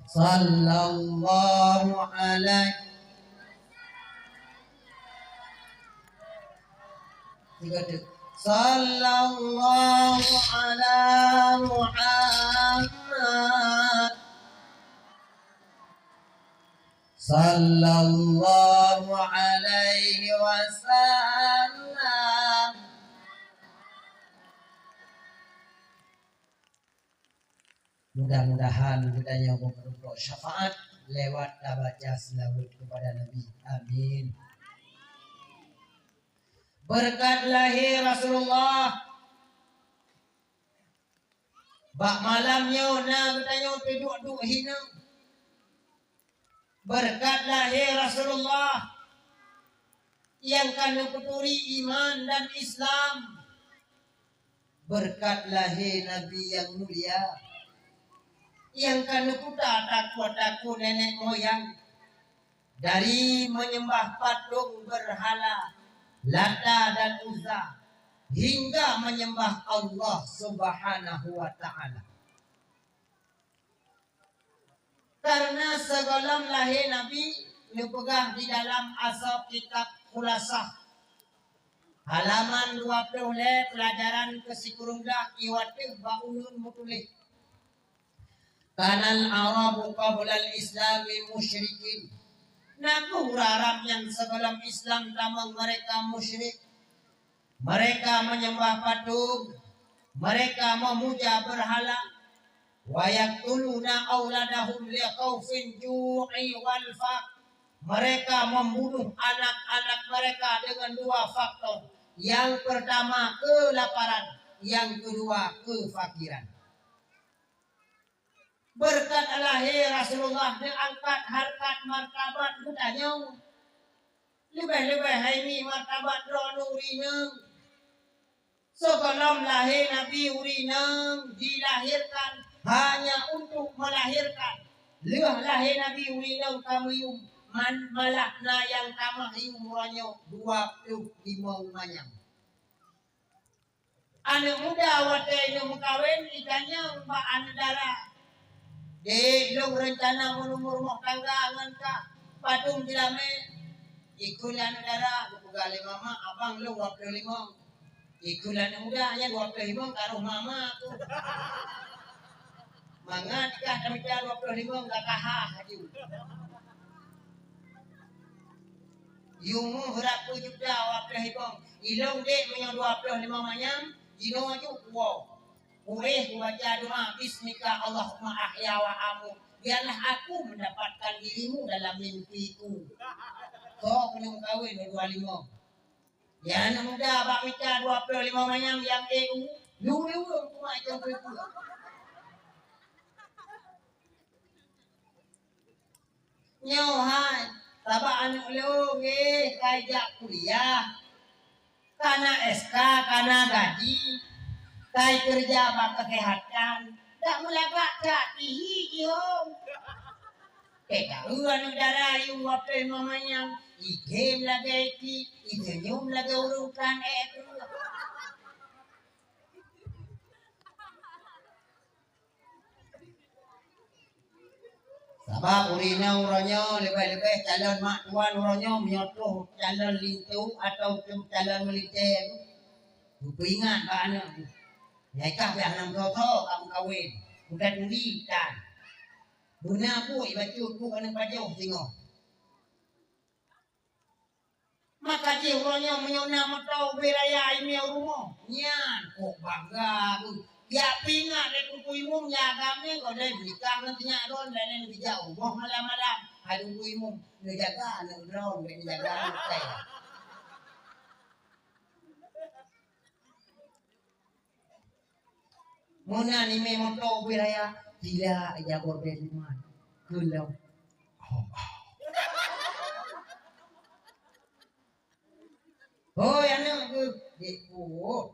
صلى الله عليه. Tiga detik. صلى الله على محمد. صلى الله عليه وسلم. Mudah-mudahan geutanyoe meurumpok syafaat lewat tabaca seulaweuet kepada Nabi. Amin. Beureukat lahé Rasulullah, bak malam nyoe na geutanyoe teuduek-duek hineung. Beureukat lahé Rasulullah nyang ka neupeuturi iman dan Islam. Beureukat lahé Nabi nyang mulia nyang ka neuputa takue-takue nenek moyang, dari menyembah patung beurhala Lata dan Uzza hingga menyembah Allah Subhanahu wa Ta'ala. Karena sigohlom lahé Nabi neupeugah di dalam asoe kitab Khulasah, halaman dua ploh lhèe, pelajaran keu sikureueng blah, i watèe bak ulôn meutuléh, "Kanal Arabu qablal Islami musyrikin." Na kheueh ureueng Arab nyang sigohlom Islam tamong mereka musyrik. Mereka menyembah patung, mereka memuja berhala. "Wa yaqtuluna auladahum li khaufin ju'i wal faqr." Mereka membunuh anak-anak mereka dengan dua faktor. Yang pertama, kelaparan. Yang kedua, kefakiran. Beureukat lahé Rasulullah neuangkat harkat martabat geutanyoe. Leubeh-leubeh hai nyoe martabat droeneuh ureueng inong. Sigohlom lahé Nabi, ureueng inong dilahirkan hanya untuk melahirkan. Lheueh lahé Nabi, ureueng inong ka meuyum, man-, malah na nyang tamah yum uroe nyoe dua ploh limong manyam. Aneuk muda watèe nyoe meukawen, itanyong bak aneuk dara, "Dek, lôn reuncana meunumur rumoh tangga ngon kah, padum jilamé?" Ikheun lé aneuk dara, geupeugah lé mama, "Abang lôn dua ploh limong." Ikheun lé aneuk muda, "Nyan dua ploh limong ka roh mama tu." Mangat kah tamita dua ploh limong ka kahah laju. Yum rab peujuta dua ploh limong. Ilôn dek meunyoe dua ploh limong manyam, jinoe aju kuwoe. Uéh kubaca doa, "Bismika Allahumma ahya wa amut. Biarlah aku mendapatkan dirimu dalam mimpiku." Kok keuneuk meukawen dua limong. Nyan muda bak mita dua ploh limong manyam nyang ék u, lu-lu lôn kumat cong peue-peue. Nyoe hai, sabab aneuk lôn, eh, ka ijak kuliah, ka na S K, ka na gaji, ka ikeureuja bak keuseuhatan, dak meulagak that tihi jihong. Teuka eu aneuk dara yum dua ploh limong manyam, igém lagèe ikiek, iseunyum lagèe ureueng tan ék kreueh. Sabab ureueng inong uroe nyoe leubeh-leubeh calon mak tuan uroe nyoe meunyoe troh calon linto atawa calon militè, geupeuingat bak aneuk, "Nyan kah pih hana meusoe-soe ka meukawen, meutaturi tan." Beuna buet bacut buet aneuk pajoh singoh. Maka jih uroe nyoe meunyoe na moto ubé raya imé u rumoh, nyan kok bangga kheueh. Jak peuingat lé Teungku Imum nyang agam nyan, gohlom nikah ngon sinyak droen, laén-laén geujak u rumoh malam-malam. Hai Teungku Imum, neujaga aneuk droen, bèk neujaga aneuk kèe. Meunan imé moto ubé raya, sila ija gorden iman. Keu lom. Oh, oh. Hoi aneuk geuh, dek put.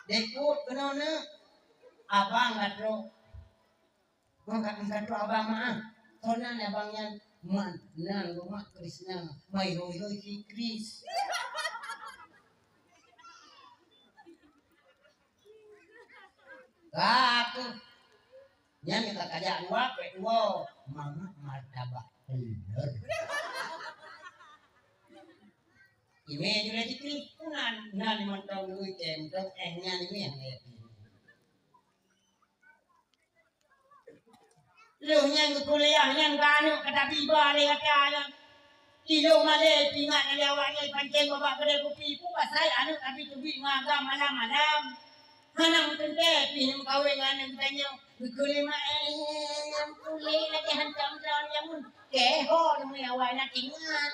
Dek put keunoe neuk. Abang ka trok. Maka ka trok abang meu'ah. Soe nan abang nyan? Man, nan rumoh Krisna. Mai hoi-hoi si Kris. Ka aku. Nyan ka kajak dua, pek dua. Mangat martabak. Bener. Ime jule dikri, nan, nan mantong lui kem, tong eh nyan ime yang eh. Leuh nyan geukuliah nyan ka aneuk ka tabi ba lé gata nyan. Ilong malée pingat lé awak nyan pancéng babah keudè kupi, peue pasai aneuk tabi teubiet ngon agam malam-malam. Hana meuteuntèe pih neumeukawen ngon aneuk geutanyoe. Geukheun lé mak, "Eh, nyang puléh lagèe hantom droe jameun." Kèe ho neumeukawen na tingat.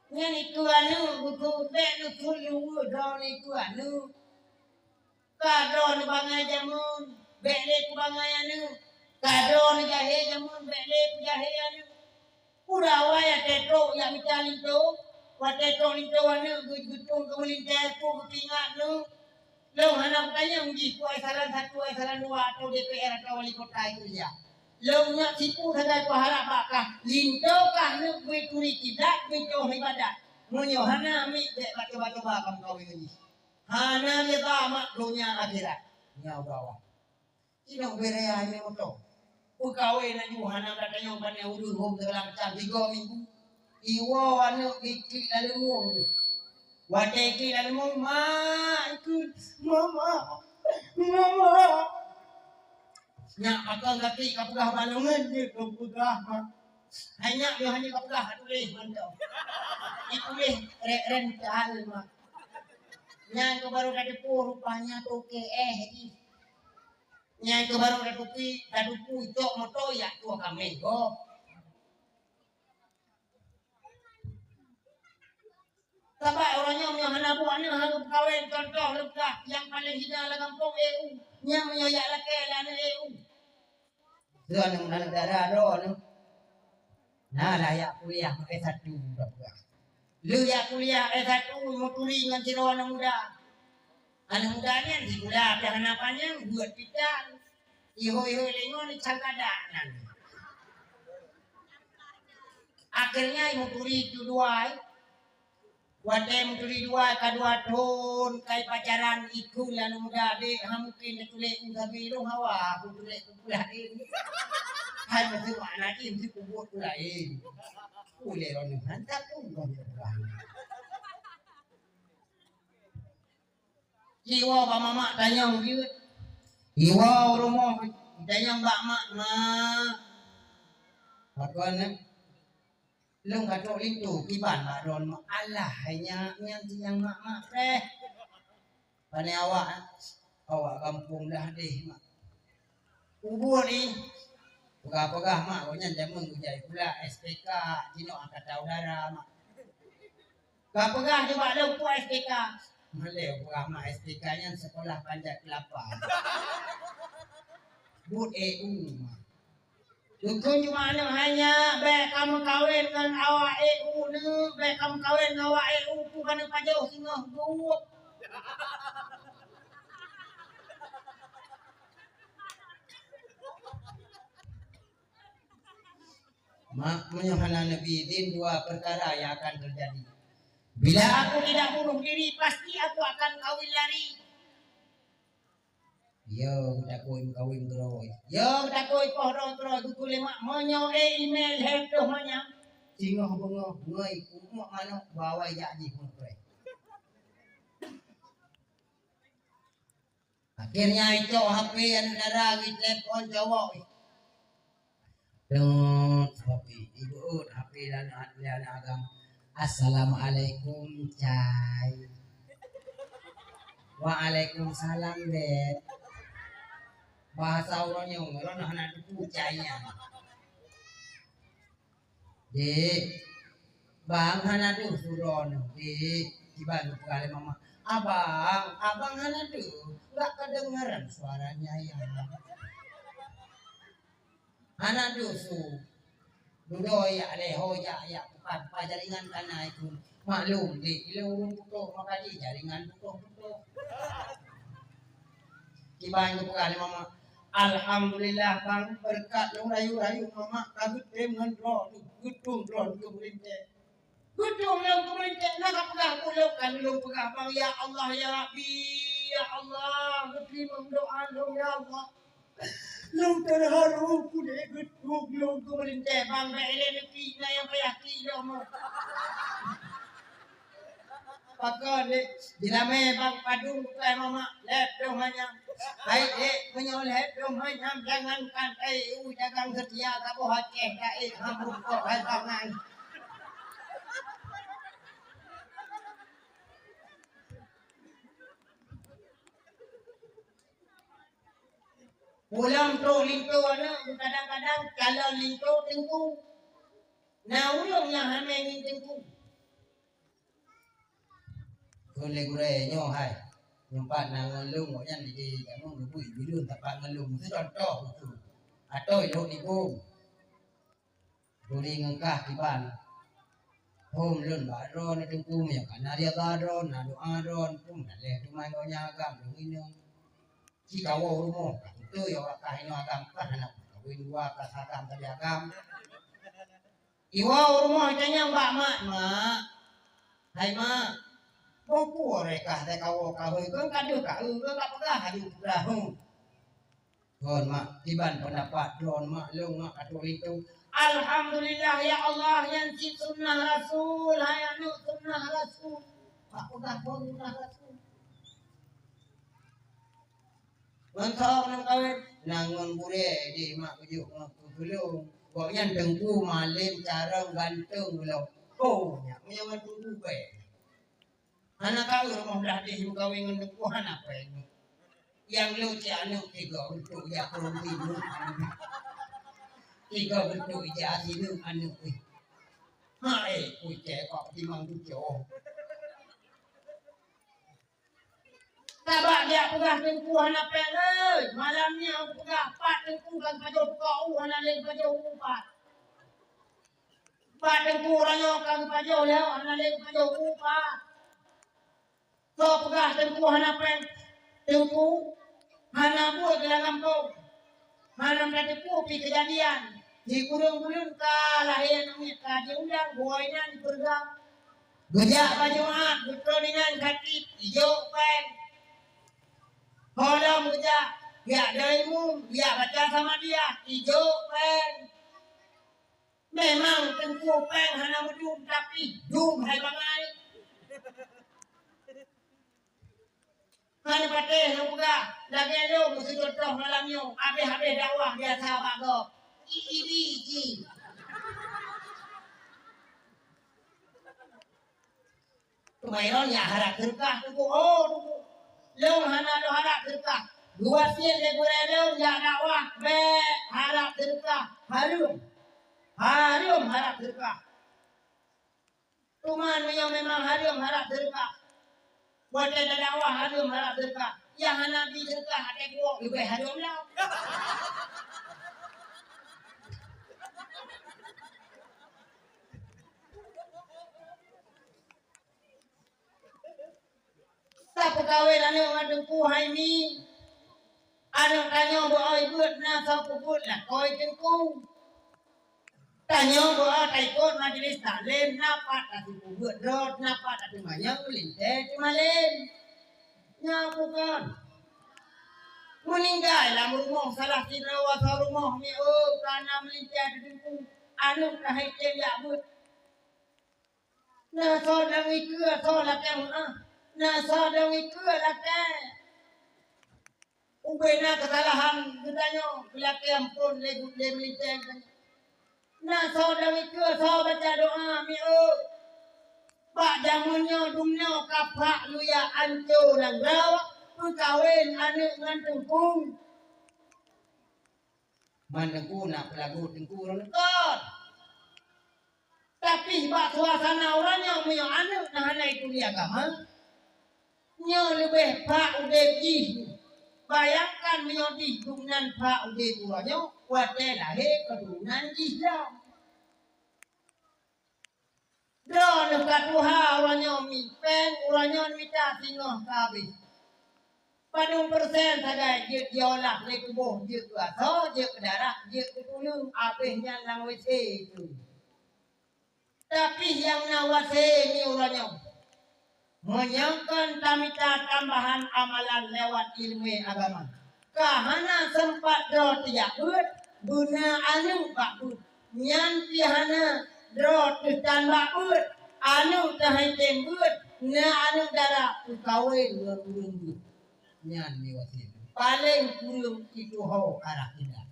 Nyan ikeu aneuk, geukheun bèk neukheun luweue droe ikeu aneuk. Ka droe neubangai jameun, bèk lé peubangai aneuk. Ka droe neujahé jameun, bèk lé peujahé aneuk. Udah awai watèe trok jak mita linto, watèe trok linto aneuk geu-, geutung keu meulintèe, peue geupeuingat neuk. Lôn hana peutanyong jih peue saran satu, saran dua, atau D P R atau wali kota itu ya. Lôn nyak sipu sagai peuharap bak kah, linto kah neuk bri turi kiblat, bri toh ibadat. Meunyoe hana, miet bèk bacoba-coba kamoe kawin ngon jih. Hana lé ba mak donya akhirat. Nyoe gawa. Inong beuraya nyoe moto. Peukawen laju hana tatanyong pane ureueng hom segala macam tiga minggu. Iwoe aneuk iklik laleueng. Watèe iklik laleueng, "Mak, ikut, Mama, Mama." Nyak pakon gaki ka peugah balongan jeuet lôn peugah, Mak. Hai nyak, nyoe hana ka peugah, ka tuléh mantong. Dituléh rèk-rèk meutal, Mak. Nyan keuh baru tateupeue rupanya toke eh jih. Nyan keuh baru tatupi, tatupu icok moto yak tua kameng gob. Sabab uroe nyoe meunyoe hana buet aneuk, hana geupeukawen, contoh leuka nyang paleng hina lam gampông E U. Nyan meunyoe yak lakèe lé aneuk E U. Lôn aneuk dara droeneuh. Na lah yak kuliah S satu dah peugah. Lheueh yak kuliah S satu meuturi ngon sidroe aneuk muda. Aneuk muda nyan sikula pih hana panyang, buet pitan. Ihôi-ihôi lé ngon cangkadak nan. Akhirnya meuturi tu dua. Watèe meuturi dua ka dua thon kai pacaran ikheun lé aneuk muda dek, ha mungken tatuléh u sabe lôn hawa, aku tuléh ku pula dek. Hai meuteumèe lagi meusti kubuet ku laén. Ulèe lôn hantar pun kau pulang. Jiwoe bak mamak tanyong jeuet. Jiwoe u rumoh tanyong bak mak, "Mak, pakon eh? Lôn ka trok linto kiban bak droeneuh." "Alah, hai nyak, nyan si nyang mak-mak preh." "Pane awak, eh?" "Awak gampông dah deh, mak." "Ubon ni." Peugah-peugah mak, gobnyan jameun geujak sikula S P K, jinoe angkatan udara, mak. Ka peugah nibak lôn peue S P K. Malèe peugah mak S P K nyan sekolah panjat kelapa. Buet E U mak. Dukon cuma aneuk hai nyak, bèk kameukawen ngon awak E U neuk, bèk kameukawen ngon awak E U tu ka neupajoh singoh buet. Mak, meunyoe hana neubi idhin, dua peukara nyang akan teujadi. Bila aku tidak bunuh diri, pasti aku akan kawin lari. Yo, takoi meukawen keudroe. Yo, takoi poh droe keudroe, geukheun lé mak, meunyoe eh email heptoh manyang. Singoh beungoh, ngoi, umok manok, bawai jak jih peunoh preh. Akhirnya icok H P aneuk dara geutelepon cowok. Dot, H P, ibeuet H P lé aneuk agam. "Assalamualaikum, Cai." "Waalaikumsalam, Dek." Bahasa ureueng nyoe, ureueng hana teupeu Cai nyan. "Dek, bang hana deuh su droeneuh, Dek." Kiban geupeugah lé mama, "Abang, abang hana deuh, enggak kedengaran suaranya ya. Hana deuh su." Dudoe jak lé ho jak, jak pupat-pupat jaringan kana itu. Maklum deh, ilong ureueng putôh maka jih jaringan putôh-putôh. Kiban geupeugah lé mamak, "Alhamdulillah bang, beureukat lôn rayu-rayu mamak ka geutem ngon droeneuh, geutueng droeneuh keu meulintèe." Geutueng lôn keu meulintèe, na ka peugah ulôn kan lôn peugah bang, "Ya Allah, ya Rabbi, ya Allah, geuteurimong doa lôn, ya Allah." Lôn teuharu kudeh geutueng lôn keu meulintèe bang, bèk ilèe neuki na nyang payah ki lom. Pakon lé, jilamé bang padum bukai mamak, lép dong manyam. Hai ék, meunyoe lép dong manyam, jangankan hai u dagang seutia saboh Aceh taék ham rukok hai bangai. Pulang trok linto aneuk, kadang-kadang calon linto teungku. Na ureueng nyang hana ngieng teungku. Kheun lé gurèe nyoe hai, nyoe pat na ngon lôn, gobnyan di kamoe geubri bilun tapat ngon lôn. Meusidroe toh beutôi. Atoi lôn ibông. Turi ngon kah kiban. Phôn lôn bak droeneuh teungku, meunyoe kana ridha droeneuh, na doa droeneuh, phôn daleh teuma gobnyan agam lôn inong. Ci kawoe u rumoh, ka beutôi awak kah inong agam, kah hana kawen dua, kah agam sabe agam. Iwoe u rumoh itanyong bak mak, "Mak, hai mak, boh peue rèh kah teukawoe kawé, kon ka deuh ka eu, kon ka peugah aju peugah, huh." Kon mak, kiban peundapat droen mak, lôn mak ka tuléh linto. Alhamdulillah ya Allah, nyan cit sunnah Rasul, hai aneuk sunnah Rasul. Bak peugah kon sunnah Rasul. Mantong ngon kawén, na ngon gurèe di mak beujeuet ngon keupeulông. Gobnyan teungku malém carông ganteng ulông. Oh, nyak meunyoe ngon teungku bèk. Hana ka eu rumoh blah deh meukawen ngon teungku hana péng. Nyang lôn cit aneuk tiga beutôi jak peurumpin. Tiga beutôi jak sineuk aneuk. Hai, kucèk kok timang tujoh. Sabab jak peugah teungku hana péng, eh. Malam nyoe peugah pat teungku kan pajoh tukang u hana lé pajoh u pat. Pat teungku uroe nyoe ka geupajoh lé hana lé geupajoh u pat. Soe peugah teungku hana péng? Teungku hana buet lam gampông. Hana tateupeue pih keujadian. Di ureueng buleuen ka lahé aneuk miet ka jiundang, buhôi nyan jipeureugang. Geujak bak Jumat, geutrôn inan khatib, ijok péng. Ho lom geujak, jak dong imum, jak baca Samadiyah, ijok péng. Memang teungku péng hana meudum, tapi dum hai bangai. Hana patéh lôn peugah, lagèe lôn meusigoe troh malam nyoe, habéh-habéh dakwah biasa bak gob. Ibi ji. Teuma droen jak harab seudeukah teungku. Oh, teungku. Lôn hana lôn harab seudeukah. Geuwasiet lé gurèe lôn jak dakwah, bèk harab seudeukah. Hareuem. Hareuem harab seudeukah. Teuma meunyoe memang hareuem harab seudeukah. Watèe tadakwah hareuem harab seudeukah. Nyang hana bi seudeukah até kuok leubèh hareuem lom. Tapeukawen aneuk ngon teungku hai mi. Aneuk tanyoe beu-oi beuet na soe peubuet lakoe teungku. Tanyoe beu-oi taikot majelis taklim na pat tateupeue beuet rot, na pat tateumanyong meulintèe teumalém. Nyoe bukon. Meuninggai lam rumoh salah sidroe wasoe rumoh miôh ka na meulintèe teungku. Aneuk ka hai tem jak beuet. Na soe dong ikeue soe lakèe meu'ah. Na soe dong ikeue lakèe. Ubé na keusalahan geutanyoe geulakèe amphon lé, lé meulintèe geutanyoe. Na soe dong ikeue soe baca doa miôh. Bak jameun nyoe dumnoe ka phak luya ancô nanggroe peukawen aneuk ngon teungku. Man teungku na peulagu teungku ureueng kon. Tapi bak suasana uroe nyoe meunyoe aneuk na hana ituri agama, nyoe leubeh phak udép jih. Bayangkan meunyoe dih gobnyan phak udép uroe nyoe watèe lahé keuturonan jih lom. Droeneuh ka tuha uroe nyoe mi péng, uroe nyoe mita singoh ka habéh. Padum persen sagai jeuet jiolah lé tuboh, jeuet keu asoe, jeuet keu darah, jeuet keu tuleueng, habéh nyan lam WC tu. Tapi nyang na WC mi uroe nyoe, meunyoe kon tamita tambahan amalan lewat ileumé agama, ka hana seumpat droe teujak beuet, beuna aneuk bak beuet. Nyan pih hana droe teuh tan bak beuet, aneuk teuh han tem beuet, na aneuk dara peukawen ngon ureueng beuet. Nyan mi WC. Paleng kureueng itu ho arah indah.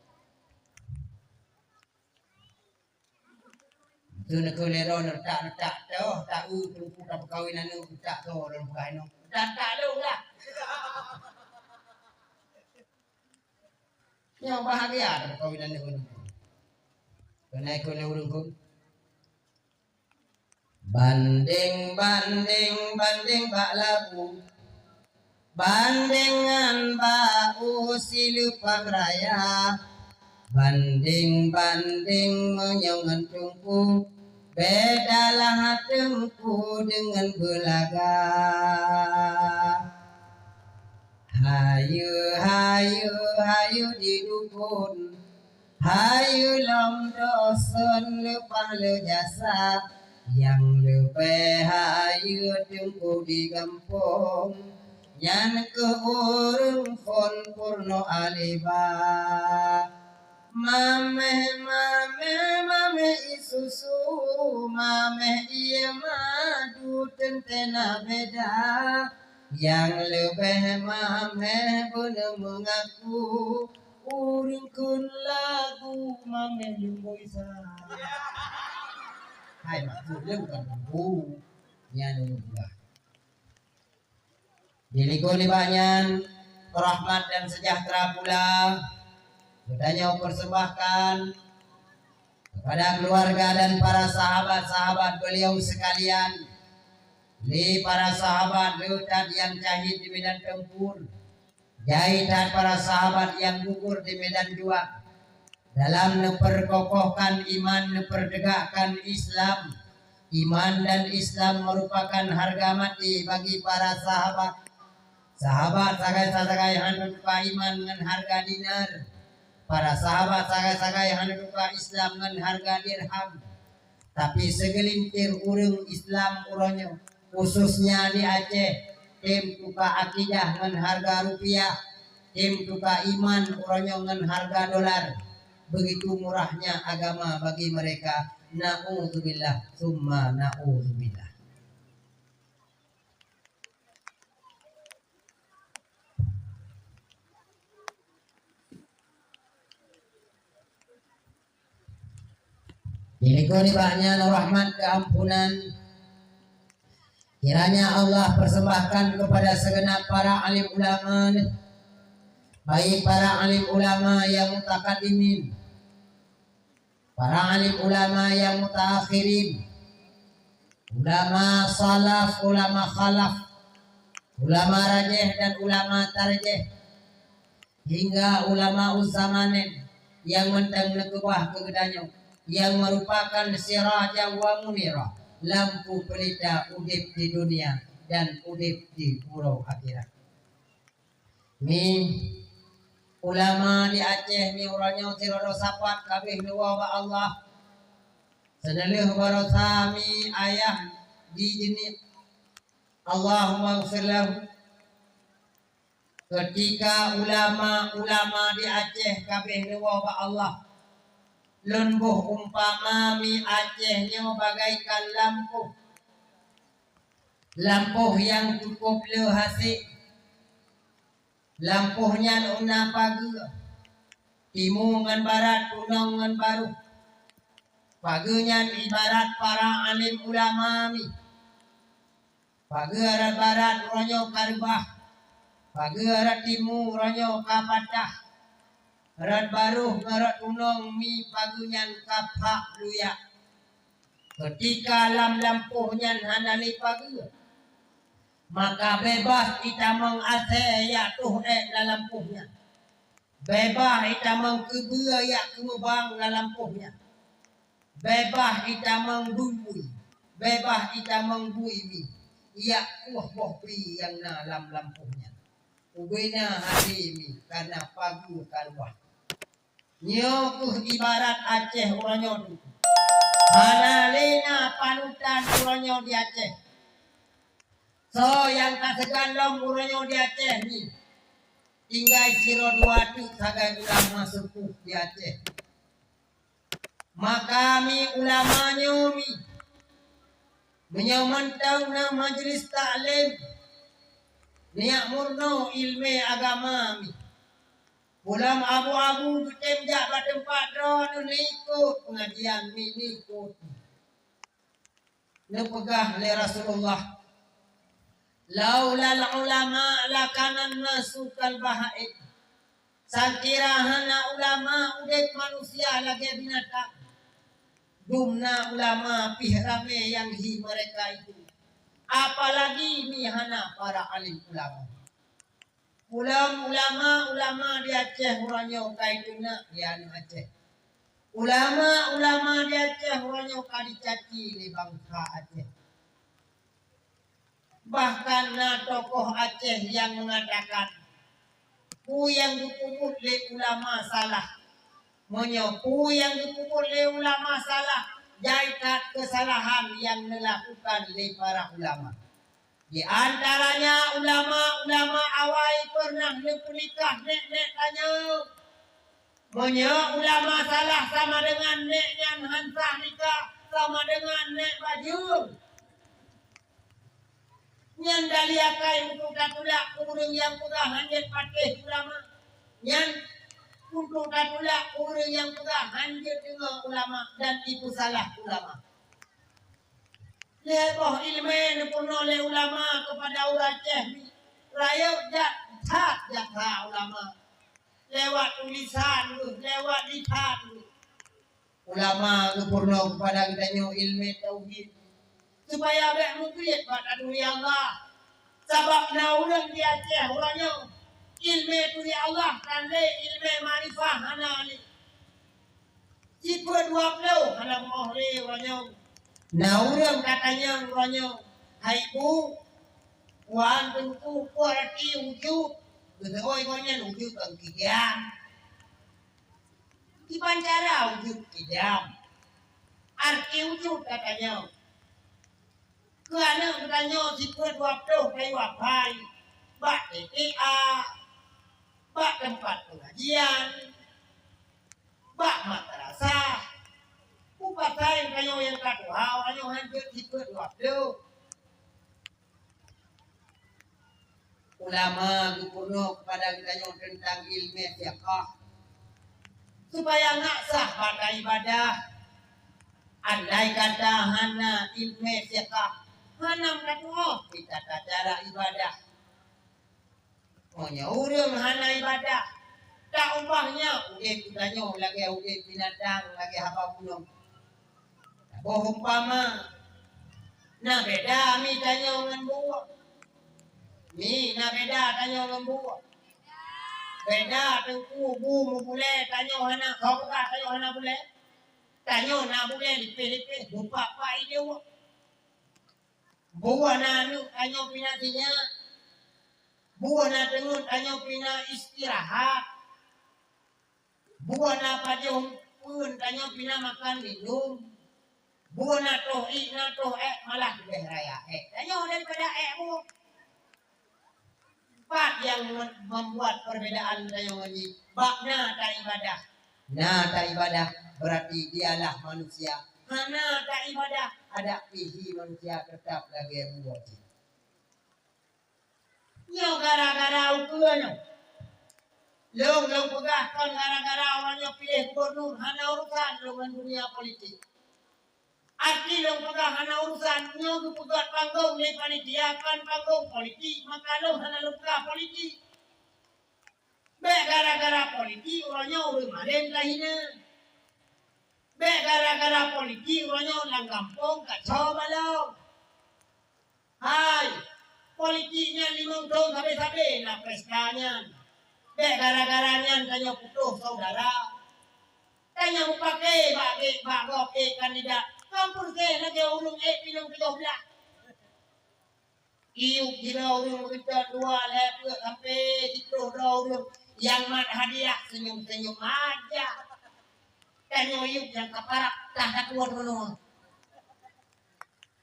Teuneukeu lé droe neutak-neutak toh, tak eu teungku tapeukawen aneuk, tak toh lôn peugah inoe. Tak, tak lôn lah. Nyoe bahagia tapeukawen aneuk ngon teungku. Keunaikon lé ureueng kon. Bandeng, bandeng, bandeng bak labu. Bandeng ngon bak u sileupah raya, bandeng-bandeng meunyoe ngon teungku, beda lah teungku deungon beulaga. Hayeue, hayeue, hayeue di dukon, hayeue lom doson leupah le jasa, nyang leubeh hayeue teungku di gampông, nyan keuh ureueng phon peurunoe aleba. Mameh, mameh, mameh ie susu, mameh ie madu teuntée na beda, nyang leubeh mameh beuneumeungaku. Ureueng kheun lagu mameh lumboi sa. Hai, maksud lé bukan lagu. Nyan ureueng tua. Di likot nibak nyan, rahmat dan sejahtera pula geutanyoe persembahkan kepada keluarga dan para sahabat-sahabat beliau sekalian, lé para sahabat le that nyang syahid di medan tempur, jai that para sahabat nyang gugur di medan juang, dalam neupeurkokohkan iman, neupeutegakkan Islam. Iman dan Islam merupakan harga mati bagi para sahabat. Sahabat sagai-sagai hana tuka iman ngon harga dinar. Para sahabat sagai-sagai hana tuka Islam ngon harga dirham. Tapi segelintir ureueng Islam uroe nyoe, khususnya di Aceh, tem tuka akidah ngon harga rupiah, tem tuka iman uroe nyoe ngon harga dolar. Begitu murahnya agama bagi mereka. Na'udzubillah, summa na'udzubillah. Di likot nibak nyan rahmat keampunan, kiranya Allah persembahkan kepada segenap para alim ulama, baik para alim ulama yang mutakadimin, para alim ulama yang mutaakhirin, ulama salaf, ulama khalaf, ulama rajih dan ulama tarjih, hingga ulama zamanin nyang mantong neukeubah keu geutanyoe, nyang meurupakan sirajan wa munira, lampu peulita udeb di dunia dan udeb di uroe akhirat. Mi ulama di Aceh mi uroe nyoe sidroe sapat kabeh neuwoe bak Allah. Seuneulheueh baroesa mi ayah di jeuniet, Allahumma ghfir lahu. Keutika ulama-ulama di Aceh kabeh neuwoe bak Allah, lôn boh umpama mi Aceh nyoe bagaikan lampôh. Lampôh nyang cukup le hasé. Lampôh nyan na pageue, timu ngon barat, tunong ngon barôh. Pageue nyan ibarat para alim ulama mi. Pageue rot barat uroe nyoe ka reubah, pageue rot timu uroe nyoe ka patah, rot barôh ngon rot tunong mi pageue nyan ka phak luyak. Keutika lam lampôh nyan hana lé pageue, maka beubaih itamong asèe jak toh ék lam lampôh nyan. Beubaih itamong keubeue jak keumeubang lam lampôh nyan. Beubaih itamong bumbui. beubaih itamong bui mi, ijak kueh boh bri nyang na lam lampôh nyan. Ubena hase mi, kana pageue ka luwah. Nyoe kheueh ibarat Aceh uroe nyoe teungku. Hana lé na panutan uroe nyoe di Aceh. Soe nyang ka seugan lom uroe nyoe di Aceh nyoe, tinggai sidroe dua teuk sagai ulama seupuh di Aceh. Maka mi ulama nyoe mi, meunyoe mantong na majelis taklim, neujak meurunoe ileumèe agama mi. Ulôn abu-abu geutem jak bak teumpat droeneuh, neuikot peungajian mi, neuikot. Neupeugah lé Rasulullah, "Laulal ulama lakanan nasu kal bahaim." Seukira hana ulama, udép manusia lagèe binatang. Dumna ulama pih ramé nyang hi mereka itu, apalagi mi hana para alim ulama. Ulôn ulama-ulama di Aceh uroe nyoe ka iteunak di aneuk Aceh. Ulama-ulama di Aceh uroe nyoe ka dicaci lé bansa Aceh. Bahkan na tokoh Aceh nyang meungatakan, peue nyang geupeubuet lé ulama salah. Meunyoe peue nyang geupeubuet lé ulama salah, jai that keusalahan nyang neulakukan lé para ulama. Di antaranya ulama-ulama awai peureunah neupeunikah nèk-nèk tanyoe. Meunyoe ulama salah sama deungon nèk nyan han sah nikah, sama deungon nèk bajeue. Nyan dalé akai untuk tatulak keu ureueng nyang peugah han jeuet patéh ulama. Nyan untuk tatulak keu ureueng nyang peugah han jeuet deungoe ulama dan ipeusalah ulama. Lhèe boh ileumèe neupeurunoe lé ulama keupada ureueng Aceh, rayeuk jak that jasa ulama. Lewat tulisan, lewat lisan. Ulama geupeurunoe keupada geutanyoe ileumèe tauhid, supaya bèk meubiet bak taturi Allah. Sabab na ureueng di Aceh uroe nyoe, ileumèe turi Allah tan lé, ileumèe makrifah hana lé. Sifeuet dua ploh hana meu'oh lé uroe nyoe. Na ureueng ka tanyong uroe nyoe, "Hai bu, wan teungku, peue arti wujud?" Geuteu'oh gobnyan, "Wujud kon kidam." Kiban cara wujud kidam? Arti wujud ka tanyong. Keu aneuk geutanyoe sifeuet dua ploh kayue apai, bak T T A, bak teumpat peungajian, bak madrasah. Peue pasai geutanyoe nyang ka tuha, geutanyoe han jeuet sifeuet dua ploh? Ulama geupeurunoe keupada geutanyoe teuntang ileumèe fiqah, supaya ngat sah bak ibadah. Andai kata hana ileumèe fiqah, hana meutu'oh pih tata cara ibadah. Meunyoe ureueng hana ibadah, taubah nyan udép geutanyoe lagèe udép binatang, lagèe haba gunong. Taboh umpama, na beda mi tanyoe ngon bu. Mi na beda tanyoe ngon bu. Beda teungku, bu meubulèe, tanyoe hana. Soe peugah tanyoe hana bulèe? Tanyoe na bulèe lipéh-lipéh, bu pak-pak idéh. Bu na aneuk, tanyoe pih na sinyak. Bu na teungeut, tanyoe pih na istirahat. Bu na pajoh peuen, tanyoe pih na makan minum. Bu na toh iék, na toh èk, malah leubeh raya èk tanyoe daripada èk bu. Pat nyang mem-, membuat perbedaan tanyoe ngon jih? Bak na taibadah. Na taibadah, berarti dialah manusia. Hana taibadah, adak pih hi manusia, teutap lagèe buet jih. Nyoe gara-gara ukeue nyoe. Lôn, lôn peugah kon gara-gara awak nyoe piléh gubernur, hana urusan lôn ngon dunia politik. Arti lôn peugah hana urusan, nyoe geupeugöt panggong lé panitia kon panggong politik, maka lôn hana lôn peugah politik. Bèk gara-gara politik uroe nyoe ureueng malém tahina. Bèk gara-gara politik uroe nyoe lam gampông kacau balau. Hai, politik nyan limong thôn sabe-sabe na pesta nyan. Bèk gara-gara nyan tanyoe putôh saudara. Tanyoe mupake bak gét, bak gob ék kandidat. Ampun kèe lagèe ureueng ék pineung tujoh blah. Iyup sidroe ureueng meukeutôt dua lhèe peuet sampoe siplôh droe ureueng nyang mat hadiah senyum-senyum aja. Tanyoe iyup nyang ka parak tah ka tuwoe droeneuh.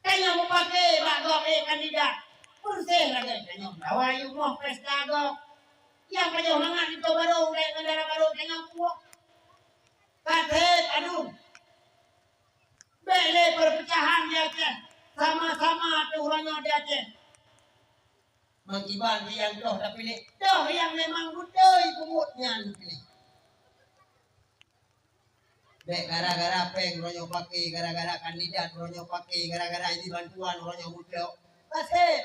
Tanyoe mupake bak gob ék kandidat. Peureséh lagèe tanyoe meudawa iyup moh pesta gob. Nyang pajoh mangat linto barô, ulèe ngon dara barô tanyoe puwoe. Ka sép aduen. Bèk lé perpecahan di Aceh. Sama-sama teuh uroe nyoe di Aceh. Meukiban nyang toh tapiléh, toh nyang memang beutôi peubuet nyan piléh. Bèk gara-gara péng uroe nyoe pake, gara-gara kandidat uroe nyoe pake, gara-gara jih bantuan uroe nyoe mutlak. Ka sép.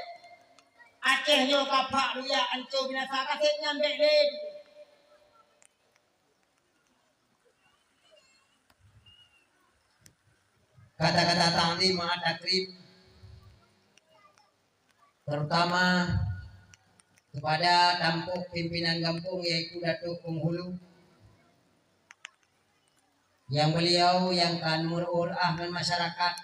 Aceh nyoe ka phak ruyak ancô binasa, ka sép nyan bèk lé. Kata-kata takzim ma'at takrim, terutama kepada tampok pimpinan gampông, yaitu Datuk Penghulu, nyang beliau nyang ka neumeuruôh-ruôh ngon masyarakat.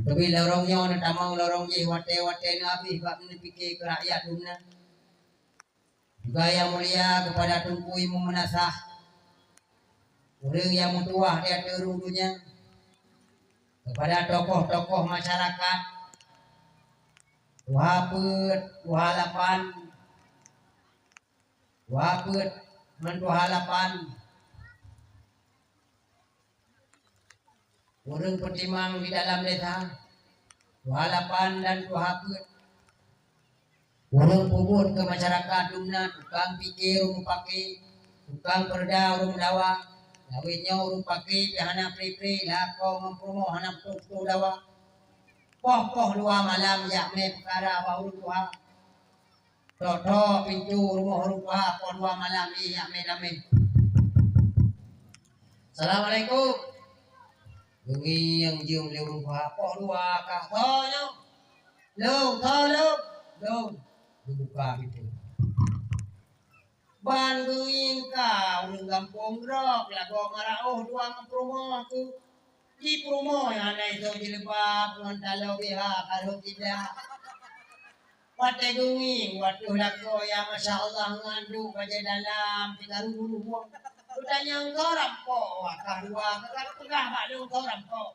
Teubiet lorong nyoe neutamong lorong jih watèe-watèe neuhabéh bak neupike keu rakyat dumna. Juga nyang mulia kepada Teungku Imum Meunasah, ureueng nyang meutuwah di ateueh rhueng donya, kepada tokoh-tokoh masyarakat, tuha peuet, tuha lapan, tuha peuet ngon tuha lapan, ureueng peutimang di dalam desa, tuha lapan dan tuha peuet. Ureueng peubuet keu masyarakat dumna, tukang pike ureueng pake, tukang peureuda ureueng meudawa, lawét nyoe ureueng pake pih hana pre-pre, lakoe ngon peurumoh hana putôh-putôh dawa. Poh-poh dua malam jak mé peukara bak ureueng tuha. Trok-trok pintoe rumoh ureueng tuha poh dua malam jih jak mé damé. "Assalamualaikum." Geungieng jeuem lé ureueng tuha, "Poh dua kah?" "Soe nyoe?" "Lôn, soe lôn?" "Lôn." Geubuka pintoe. Ban geungieng ka ureueng gampông grok, lagoe maraoh dua ngon peurumoh tu. Di peurumoh nyang hana isoe jilbab ngon taloe B H ka rhot indak. Watèe geungieng, watèe lakoe, ya masya Allah, ngon duek bajèe dalam, tikaru-karu buông. Geutanyong, "Soe rampok?" Wakah dua, ka peugah bak lôn, "Soe rampok?"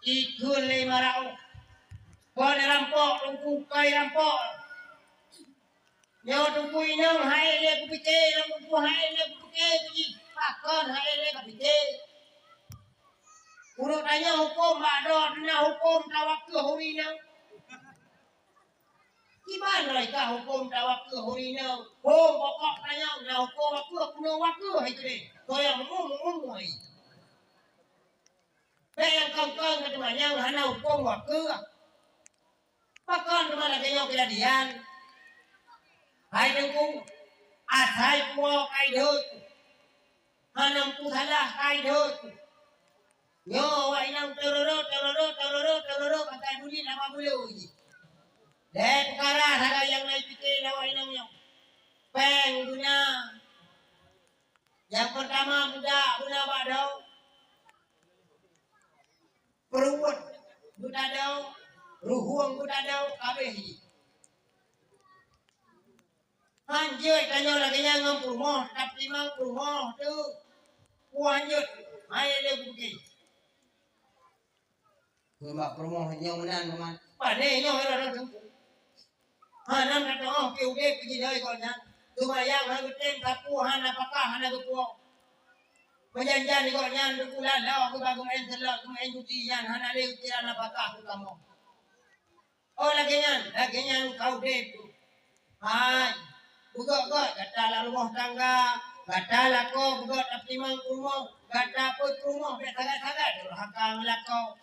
Ikheun lé maraoh, "Kon rampok, Teungku, kon rampok." Nyoe Teungku inong hai lé kupike, nyoe Teungku hai lé kupike, pakon hai lé kapike. Ureueng tanyoe hukôm bak droe, na hukôm tawakeuh ureueng inong. Kiban lagèe ka hukôm tawakeuh ureueng inong. Hom pokok tanyoe na hukôm wakeuh, keunoe wakeuh hai keudeh. Soe nyang meu'um, meu'um hai. Bèk nyang kong-kong keu teuma nyang hana hukôm wakeuh. Pakon teuma lagèe nyoe keujadian? Hai Teungku, asai puwoe kai deuek, hana meusalah kai deuek. Nyoe awak inong tororo, tororo, tororo, tororo, pakai bunyut lama bulu jih. Lhèe peukara sagai nyang na jipike lé awak inong nyoe. Péng guna. Nyang peurtama budak guna bak dong. Peuruwet beutadong, ruhueng beutadong, habéh jih. Han jeuet tanyoe lagèe nyan ngon peurumoh, tapi mang peurumoh tu. Puhan jeuet, hai lé buki. Keu bak peurumoh nyoe meunan, teuma. Pane nyoe rot-rot teungku. Hana meutateu'oh pih udép keu jinoe gobnyan. Seumayang hana geutem, sapeue hana pakah, hana geupuwoe. Meujan-jan gobnyan teukulan lawak geuba geumeu'en seulot, geumeu'en judi nyan hana lé pikiran nafakah keu kamoe. Oh, lagèe nyan, lagèe nyan ka udép. Hai, beugöt-göt gata lam rumoh tangga, gata lakoe beugöt tapeutimang peurumoh, gata peuet peurumoh bèk sagai-sagai durhaka ngon lakoe.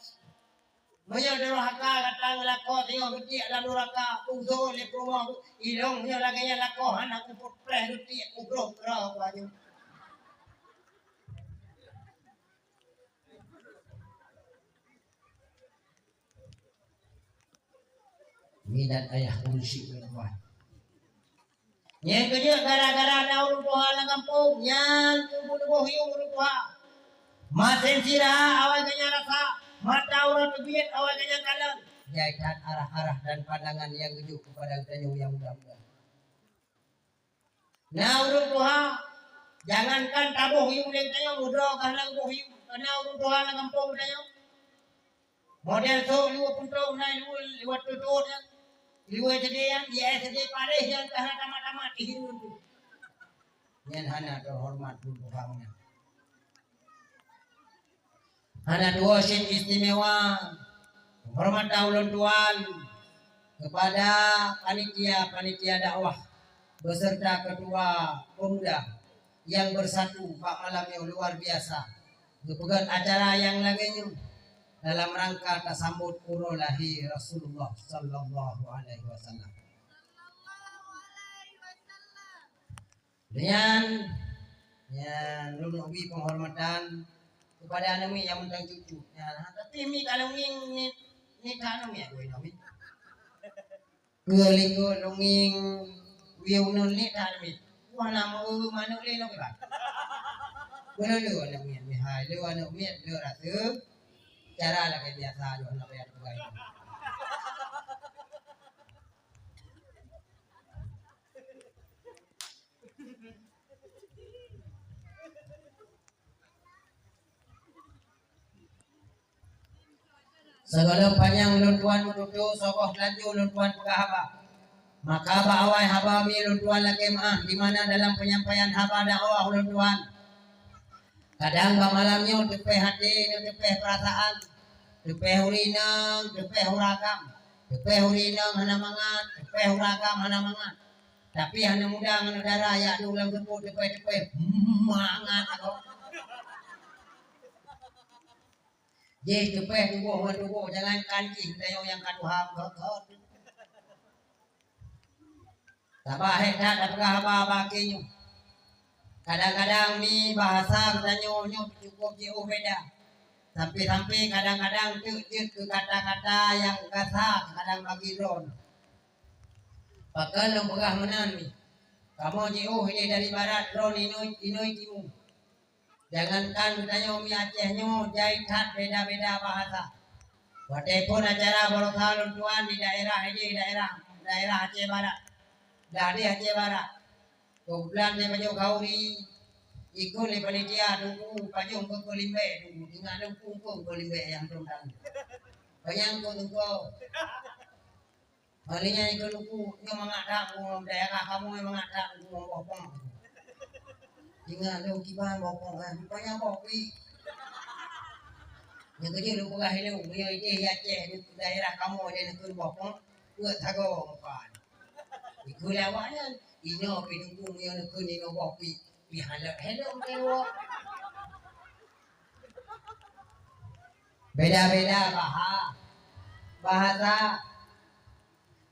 Meunyoe durhaka gata ngon lakoe singoh geutiek lam nuraka, usoe lé peurumoh, ilong meunyoe lagèe nyan lakoe hana kupeupreh geutiek, kubroh keudroe ku anyueng. Nyan ayah ureueng syik ngon Allah. Nyang keujeuet gara-gara na ureueng tuha lam gampông, nyan keuh bunoe boh yue ureueng tuha. Masen sira awai geuhnyan rasa, Mata uroe teubiet awai ganyang kalon. Jai that arah-arah dan pandangan nyang geujok keupada geutanyoe nyang muda-muda. Na ureuëng tuha, jangankan taboh yue uleng tanyoe, mudroe ka hana geuboh yue, ka na ureuëng tuha lam gampông tanyoe. Model sok liwat puntông na liwat, liwat tutut nyan, liwat sedeh nyan, di air sedeh paréh nyan ka hana tamat-tamat di hireuen tu. Nyan hana teuhoreumat ureuëng tuha nyan. Hana tuwoe cit istimewa horeumat ulôn tuan kepada panitia-panitia dakwah beserta ketua pemuda yang bersatu bak malam yang luar biasa geupeugét acara yang lagée nyoe dalam rangka tasambot uroe lahé Rasulullah sallallahu alaihi wasallam. Nyan, nyan lôn ubi penghormatan kepada aneuk miet nyang mantong cucu. Nyan, tapi mi ka lôn ngieng ni, ni ka aneuk miet weh, aneuk miet. Keu likot lôn ngieng wieu uneun ni ka aneuk miet. Wah, na meu manok lé lôn kiban. Beuleu-leu aneuk miet, mihai leu aneuk miet, leu raseuh. Cara lagée biasa lôn hana payah teupeugah. Sigohlom panyang ulôn tuan meututoe, soe boh teulaju ulôn tuan peugah haba. Maka bak awai haba mi ulôn tuan lakée meuáh, di mana dalam penyampaian haba dakwah ulôn tuan, kadang bak malam nyoe teupéh até, teupéh peurasaan, teupéh ureuëng inong, teupéh ureuëng agam, teupéh ureuëng inong hana mangat, teupéh ureuëng agam hana mangat. Tapi aneuk muda ngon aneuk dara jak duek lam seupôt teupéh-teupéh mangat agoe. Jih teupéh tuboh ngon tuboh, jangankan jih, tanyoe nyang ka tuha gét-gét. Sabab hék that tapeugah haba-haba keu nyoe. Kadang-kadang mi bahasa geutanyoe nyoe cukup jiôh beda. Sampai-sampai kadang-kadang teuk jeuet keu kata-kata nyang gasa kadang bagi droe. Pakon lôn peugah meunan mi? Kamoe jiôh idéh dari barat, droe inoi, inoi timu. Jangankan geutanyoe mi Aceh nyoe, jai that beda-beda bahasa. Watée phon acara baroesa lôn tuan di daerah idéh, daerah, daerah Aceh Barat. Dah di Aceh Barat. Keu bulan di Pajoh Khauri, ikot lé panitia, Teungku, pajoh keu limbée, Teungku. Ingat lôn kungkong keu limbée nyang tom tanyoe. Panyang keu tungkong. Hal nyan ikot Teungku, nyoe mangat that ureuëng daerah kamoe, mangat that ureuëng boh pong. Ingat lôn kiban boh pong, eh, rupanya boh pi. Nyang keujeuet lôn peugah ilôn, meunyoe idéh Aceh, daerah kamoe, idéh neukheun boh pong, peuet sagoe muka. Ikheun lé awaknyan, inoe pi Teungku, meunyoe neukheun inoe boh pi, pi halot-halot meukeue. Beda-beda baha-, bahasa.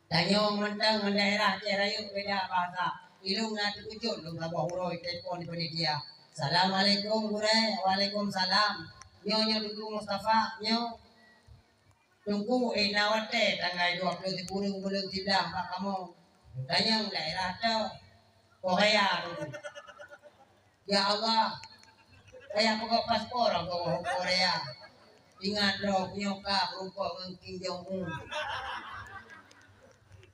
Tanyoe mantong ngon daerah Aceh Rayeuk beda bahasa. Ilôn na teukeujot lôn saboh uroe telepon di panitia. "Assalamualaikum, Gurée." "Waalaikumsalam." "Nyoe, nyoe Teungku Mustafa, nyoe." "Teungku, eh, na watée tanggai dua ploh sikureueng buleuen siblaih bak kamoe. Tanyong daerah toh?" "Korea, Teungku." "Ya Allah, kaya peugot paspor gob Korea. Ingat droe nyoe ka meurumpok ngon Kim Jong Un."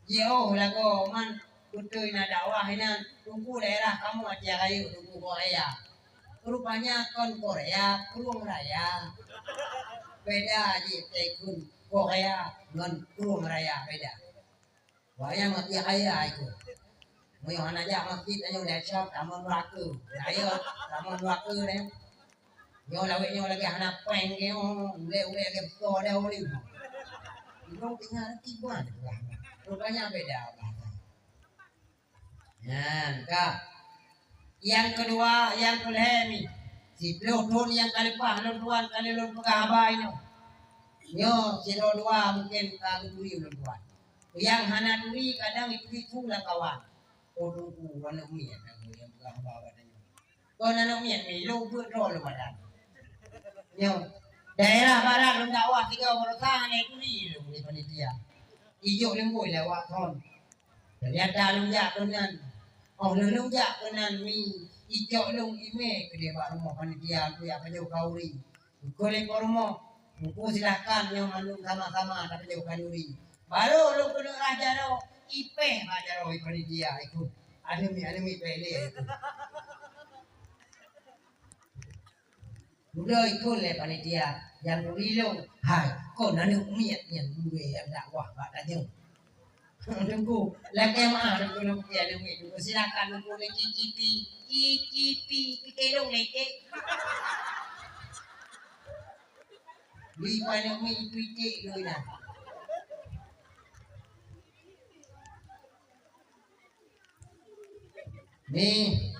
Jiôh lagoe man beutôi na dakwah inan, Teungku daerah kamoe Aceh Rayeuk, Teungku Korea. Rupanya kon Korea, Krueng Raya. Beda jih teukheun Korea ngon Krueng Raya, beda. Wayang mati haya itu. Meunyoe hana jak masjid, tanyoe lecok, tamong neraka. Nah, iya, tamong neraka deh. Nyoe lawét nyoe lagée hana péng nyoe, ulée-ulée lagée beutôi deh ulée. Ilôn tinggai tiban. Rupanya beda bahasa. Nyan ka. Nyang keudua, nyang keulhée mi. Siplôh thon nyang ka leupah lôn tuan ka lheueh lôn peugah haba inoe. Nyoe sidroe dua mungken ka geuturi lôn tuan. Nyang hana turi kadang jituri su lam kawan. Oh, Teungku, aneuk miet nyang peugah haba bak tanyoe. Kon aneuk miet mi, lôn beuet droe lôn badan. Nyoe, daerah barat lôn dakwah tiga baroesa hana turi lôn lé panitia. Ijok leumbôi lé awak thon. Teunyata lôn jak keunan. Oh, lôn, lôn jak keunan mi, ijok lôn imé keudeh bak rumoh panitia, kujak pajoh khauri. Ukeue lé po rumoh, Teungku, silakan nyoe mandum sama-sama tapajoh khanuri. Barô lôn keuneuk rhah jaroe, ipéh bak jaroe panitia ikôt. Aneuk miet, aneuk miet pélé ikôt. Udah ikôt lé panitia nyang turi lôn. Hai, kon aneuk miet nyang gurée nyang dakwah bak tanyoe. Teungku, lakée meu'ah Teungku, lôn keu aneuk miet Teungku. Silakan Teungku, lé cicipi, cicipi, pike lôn lecet. Li paneuk mi ipicik lôn na. Nih,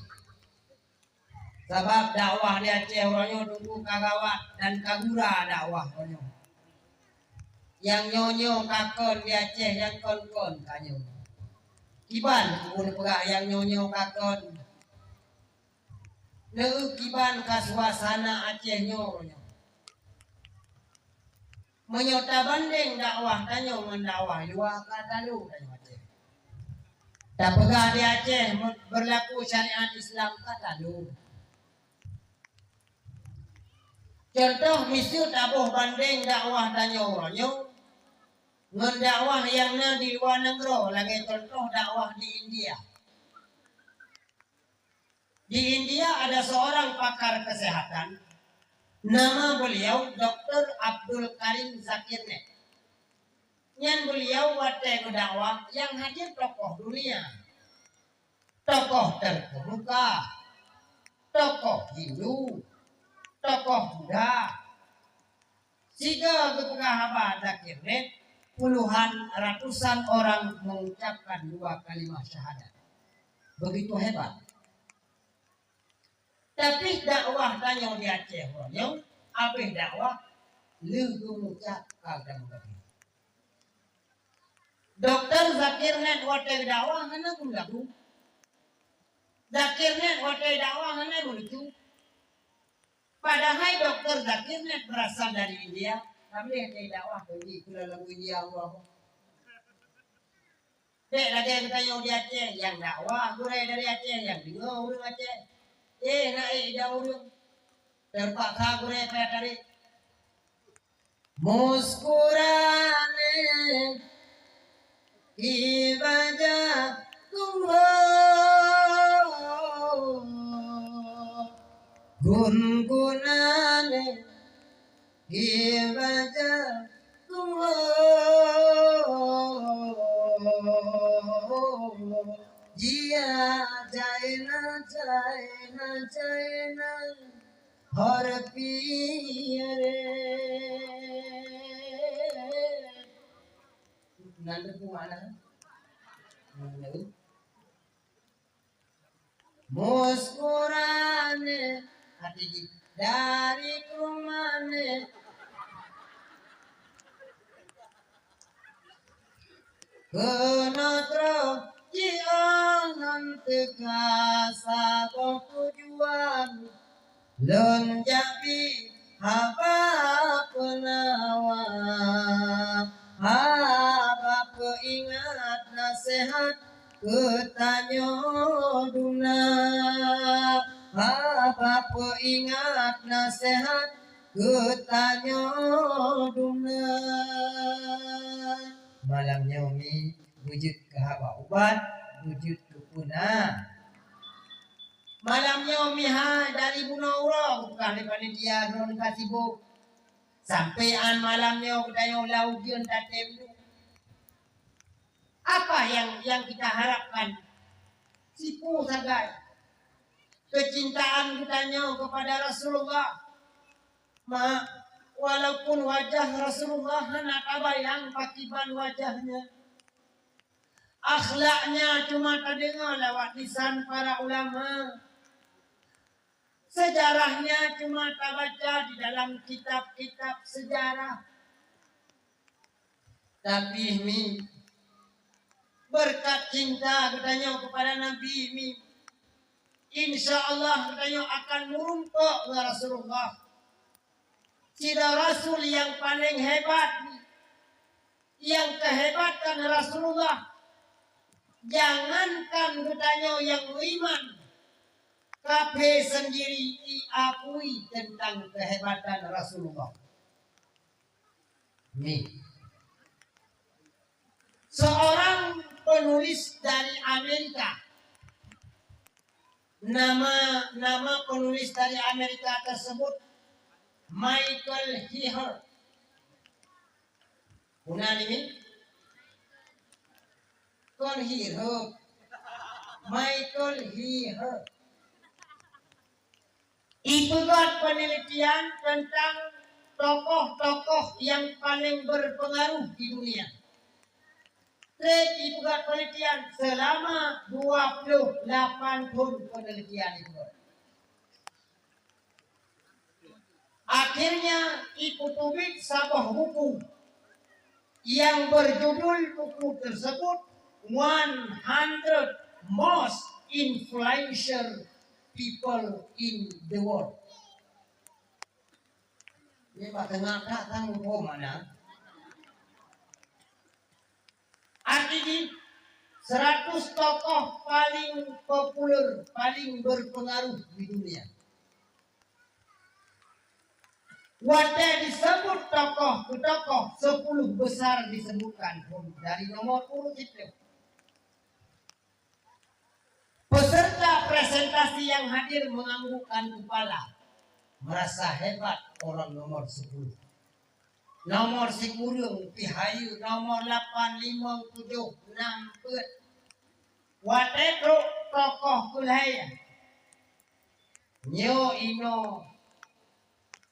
sabab dakwah di Aceh uroe nyoe Teungku ka gawat dan ka gura dakwah uroe nyoe. Nyang nyoe-nyoe ka kon di Aceh, nyang kon-kon ka nyoe. Kiban Teungku neupeugah nyang nyoe-nyoe ka kon. Neueu kiban ka suasana Aceh nyoe uroe nyoe. Meunyoe tabandeng dakwah tanyoe ngon dakwah luwa, ka talu tanyoe Aceh. Tapeugah di Aceh me-, beurlaku syariat Islam, ka talu. Contoh, miseue taboh bandeng dakwah tanyoe uroe nyoe ngon dakwah nyang na di luwa nanggroe, lagée contoh dakwah di India. Di India ada seorang pakar kesehatan, nama beliau Doktor Abdul Karim Zakir Naik. Nyan beliau watée geudakwah nyang hadir tokoh dunia, tokoh terkemuka, tokoh Hindu, tokoh Buddha. Sigoe geupeugah haba Zakir Naik, puluhan, ratusan orang mengucapkan dua kalimah syahadat. Begitu hebat. Tapi dakwah tanyoe di Aceh uroe nyoe, abéh dakwah lheueh geumucak ka geutanyoe. Doktor Zakir Naik watée dakwah hana geulagu. Zakir Naik watée dakwah hana geulucu. Padahai Doktor Zakir Naik berasal dari India, tapi watée dakwah pergi ke lagu India Allah. Dek lagée geutanyoe di Aceh, nyang dakwah gurée dari Aceh, nyang deungoe ureuëng Aceh. Eh, na ék ida ureuëng. Terpaksa gurée payah tarék. Muskurane ki wajah tuha, gungunane ki wajah tuha. Jia jaina, jaina, jaina. Hor piere. Nan tu mana? Mana? Muskurane hati jih dari rumahne. Keunoe troh jiôh ngon teuka saboh tujuan. Lôn jak bi haba peunawa, haba peuingat naseuhat keu tanyoe dumna. Haba peuingat naseuhat keu tanyoe dumna. Malam nyoe mi beujeuet keu haba ubat, beujeuet keu peuna. Malam nyoe mi hai dari bunoe uroe, bukan dari panitia droe ka sibok. Sampai an malam nyoe geutanyoe lam ujeuen tatem duek. Apa yang, yang kita harapkan? Sipu sagai kecintaan geutanyoe kepada Rasulullah. Ma, walaupun wajah Rasulullah hana tabayang pakiban wajahnya, akhlaknya cuma tadeungoe lewat lisan para ulama, sejarahnya cuma tabaca di dalam kitab-kitab sejarah. Tapi mi, berkat cinta geutanyoe kepada Nabi mi, insya Allah geutanyoe akan meurumpok ngon Rasulullah. Sidroe rasul nyang paleng hebat, nyang keuhebatan Rasulullah. Jangankan geutanyoe nyang meuiman, kafé sendiri iakui teuntang keuhebatan Rasulullah. Nih. Seorang penulis dari Amerika. Nama, nama penulis dari Amerika tersebut Michael Hehir. Peuna nyan? Kon Hehir. Michael Hehir. Ipeugét penelitian tentang tokoh-tokoh yang paling berpengaruh di dunia. Treb ipeugét penelitian selama dua puluh lapan thon penelitian ipeugét. Akhirnya, ipeuteubiet saboh buku yang berjudul buku tersebut one hundred Most Influential People in the World. Nyoe bak teungoh that tang muphom makna. Arti jih, seratus tokoh paling populer, paling berpengaruh di dunia. Watée disebut tokoh keu tokoh, sepuluh besar disebutkan dari nomor urut siplôh. Peserta presentasi yang hadir menganggukkan kepala, merasa hebat orang nomor sepuluh. Nomor sikureueng pih hayeue, nomor lapan, limong, tujoh, nam, peuet. Watée trok tokoh keulhèe, nyoe inoe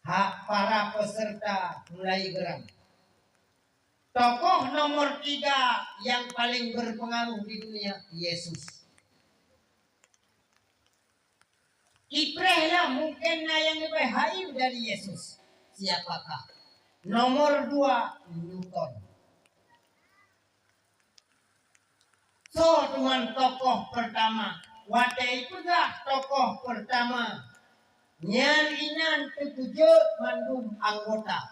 hak para peserta mulai geurang. Tokoh nomor tiga yang paling berpengaruh di dunia, Yesus. Ipreh lah, mungken na nyang leubeh hayeue dari Yesus. Siapakah? Nomor dua, Newton. Soe teuma tokoh pertama? Watée ipeugah tokoh pertama, nyan inan teukeujot mandum anggota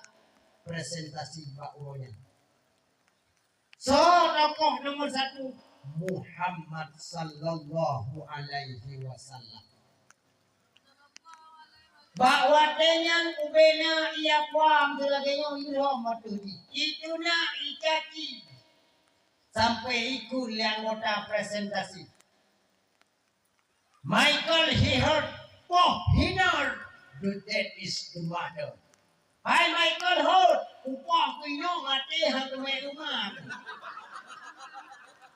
presentasi bak uroe nyan. Soe tokoh nomor satu? Muhammad sallallahu alaihi wasallam. Bak watée nyan ubena ia puang lagée nyoe, irhom ateueh jih. Itu na icaci sampai ikut lé anggota presentasi. Michael, he heard, "Poh hinar, the death is the mother." Hai Michael, hot, upah keunoe maté hana teumé umat.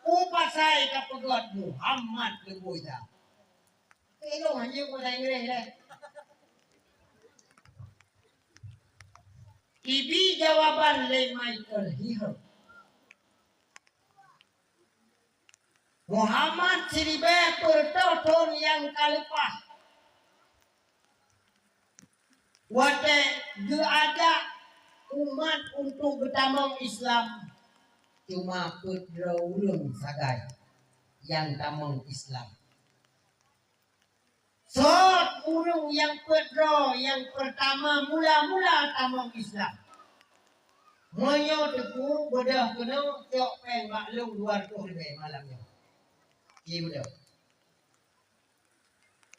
Upasai ka peugét Muhammad leubeh dah. Keunoe hana bahasa Inggris deh. Ibi jawaban lé Michael, he heard. Muhammad siribée peureutoh thon nyang ka leupah, watée geuajak umat untuk geutamong Islam, cuma peuet droe ureuëng sagai nyang tamong Islam. Sot ureuëng nyang peuet droe nyang peurtama mula-mula tamong Islam. Meunyoe teupeu beudôh keunoe cok péng bak lôn dua reutôh ribée malam nyoe. Ci beudôh.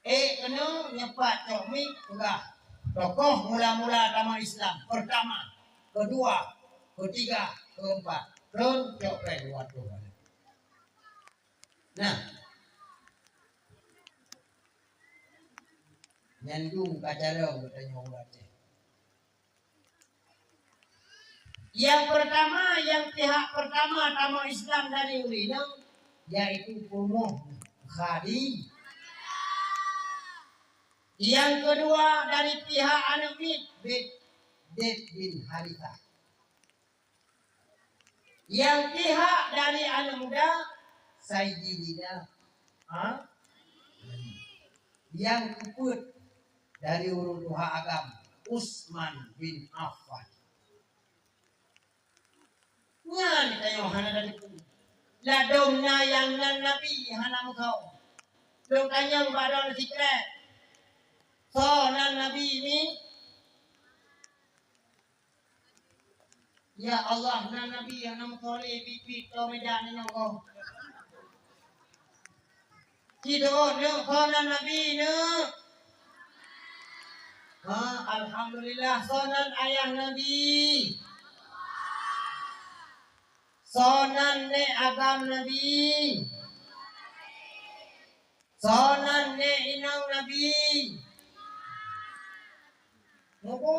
Ék keunoe nyoe pat cok mic peugah, tokoh mula-mula tamong Islam, peurtama, keudua, keutiga, keuempat, tron cok péng dua reutôh malam. Nah, nyan dum ka carông geutanyoe ureuëng Aceh. Nyang peurtama, nyang pihak peurtama tamong Islam dari ureuëng inong, yaitu peurumoh Khadi. Nyang keudua dari pihak aneuëk miet, Zaid, Zaid bin Harithah. Nyang pihak dari aneuëk muda, Saidina, ha? Nyang keupeuet dari ureuëng tuha agam, Utsman bin Affan. Nyan tanyoe hana tateupeue. Ladôm na nyang nan Nabi hana meusoe. Lôn tanyong bak droeneuh sikrek, soe nan Nabi nyoe? Ya Allah, nan Nabi nyang na meusoleh biet-biet toh meja nyoe goh. Ci doh neuk, soe nan Nabi neuk? Ha, alhamdulillah, soe nan ayah Nabi? Soe nan nèk agam Nabi? Soe nan nèk inong Nabi? Mubu.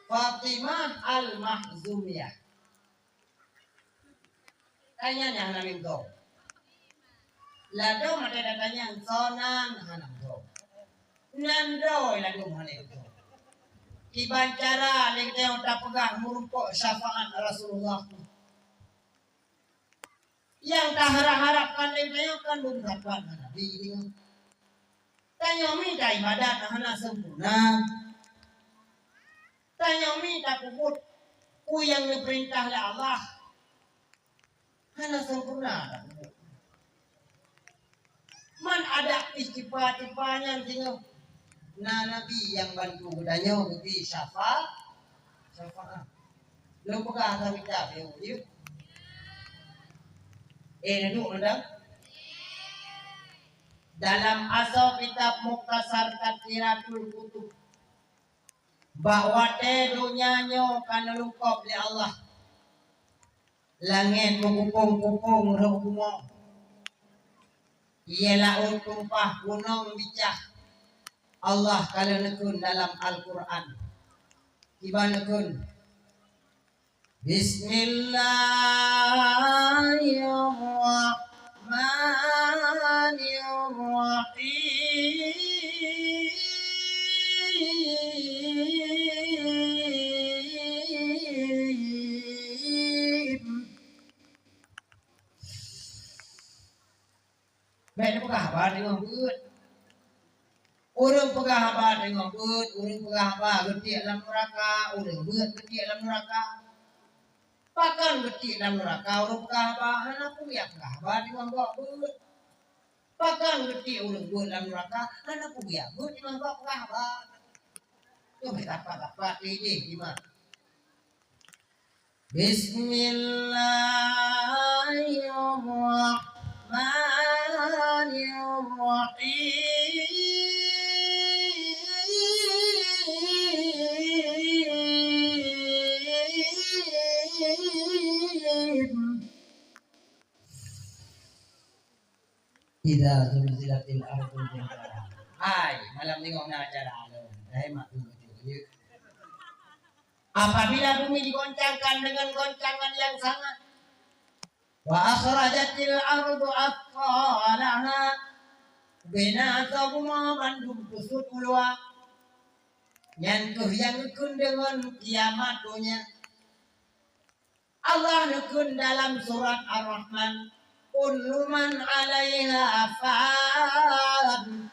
Fatimah Al-Makhzumiyah. Tanya nyang hana meugo. Ladôm maté tatanya soe nan hana meugo. Nan droe ladôm hana meugo. Kiban cara lé geutanyoe tapeugah meurumpok syafaat Rasulullah. Nyang taharap-harapkan lé geutanyoe kan beureukat bak Nabi nyoe. Tanyoe mita ibadat hana sempurna. Tanyoe mita peubuet peue nyang neupeurintah lé Allah. Hana sempurna tapeubuet. Man adak pih tipa-tipa nyan singoh na Nabi nyang bantu geutanyoe geubri syafa-, syafaat. Lôn peugah lam kitab, yuk, yuk. Eh, na duek, Madam? Dalam asoe kitab Mukhtasar Tadhkiratul Kutub, bak watèe donya nyoe ka neulungkôb lé Allah, langét meukupông-kupông rhot bumoe, ie laôt tumpah, gunong bicah, Allah ka lheueh neukheun dalam Al-Qur'an. Kiban neukheun, Bismillahirrahmanirrahim. Bèk neupeugah haba teungoh beuet. Ureueng peugah haba teungoh beuet, ureueng peugah haba geutiek lam neuraka, ureueng beuet geutiek lam neuraka. Pakon geutiek lam neuraka ureueng peugah haba, hana peue geujak peugah haba teungoh beuet. Pakon geutiek ureueng beuet lam neuraka, hana peue geujak beuet teungoh beuet peugah haba. Nyoe bèk rapat-rapat lé idéh, Iman. Bismillahirrahmanirrahim. Idza zulzilatil ardu zilzalaha. Hai, malam nyoe na acara lôn. Hai, mak tu betul. Apabila bumi digoncangkan dengan goncangan yang sangat, wa akhrajatil ardu athqalaha, bina bumoe bandum teusut u luwa, nyan kheueh nyang geukheun deungon kiamat donya. Allah neukheun dalam surat Ar-Rahman, "Kullu man 'alaiha fan,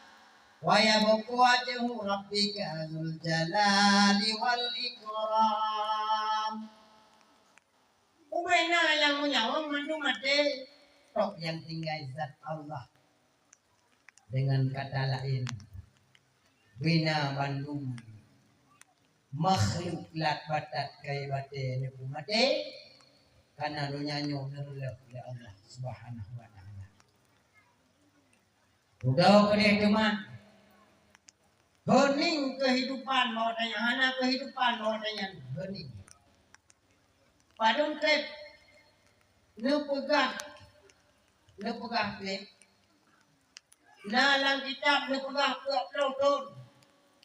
wa yabqa wajhu rabbika dzul jalali wal ikram." Ubena nyang meunyawa mandum maté, tok nyang tinggai zat Allah. Dengan kata laén, bina bandum makhluk lat batat kayée batée neupeumaté, kana donya nyoe neureuloh lé Allah Subhanahu wa Ta'ala. Udah keudeh teuma, heuning keuhidupan bak watée nyan, hana keuhidupan bak watée nyan, heuning. Padum treb neupeugah, neupeugah treb, na lam kitab neupeugah peuet ploh thon.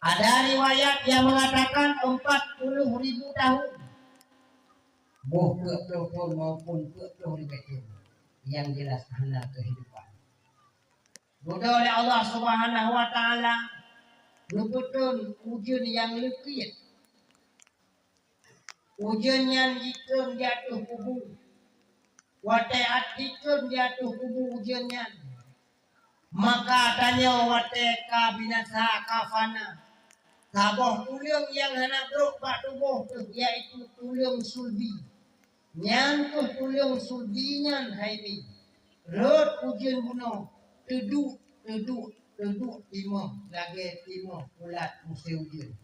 Ada riwayat yang mengatakan empat puluh ribu tahun. Boh peuet ploh thon maupun peuet ploh ribée thon, nyang jeulaih hana keuhidupan. Geudoe lé Allah Subhanahu wa Ta'ala geupeutrön ujeuen nyang leukét. Ujeuen nyan jitreun di ateueh kubu. Watée ati treun di ateueh kubu ujeuen nyan, maka tanyoe watée ka binasa, ka fana, saboh tuleueng nyang hana brok bak tuboh teuh, yaitu tuleueng sulbi. Nyan kheueh tuleueng sulbi nyan hai mi. Rhot ujeuen bunoe, teuduek, teuduek, teuduek timoh lagée timoh ulat muse ujeuen.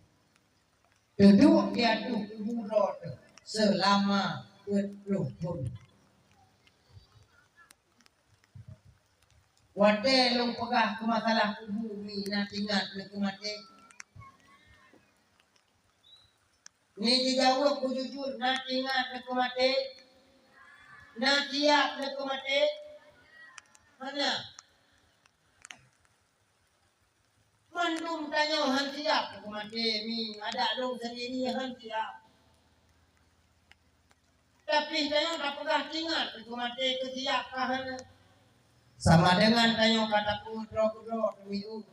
Teuduek di ateueh kubu droe teuh seulama peuet ploh thon. Watée lôn peugah keu masalah kubu mi na teuingat lé keu maté. Ni jijaweueb beujujur, na ingat lé keu maté? Na siap lé keu maté? Hana. Mandum tanyoe han siap keu maté, mi adak lôn sendiri han siap. Tapi tanyoe tapeugah ingat keu maté keu siap ka hana. Sama dengan tanyoe ka tapeudroe-droe teumiyueb.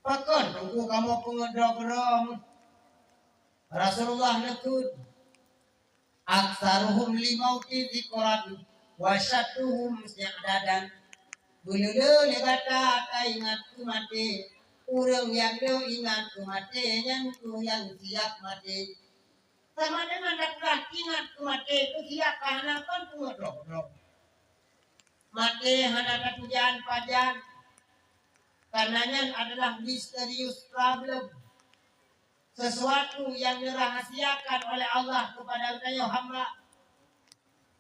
Pakon teungku kamoe peungeut droe keudroe? Rasulullah neukheun, "Aktsaruhum lil mauti dzikran wa asyadduhum i'dadan." Beuleu-leu lé gata taingat keu maté. Ureuëng nyang le ingat keu maté nyan kheueh nyang siap maté. Sama dengan tapeugah ingat keu maté, keu siap ka hana kon peungeut droe-droe. Maté hana tatujan pajan, karena nyan adalah misterius problem. Sesuatu yang dirahasiakan oleh Allah kepada geutanyoe hamba.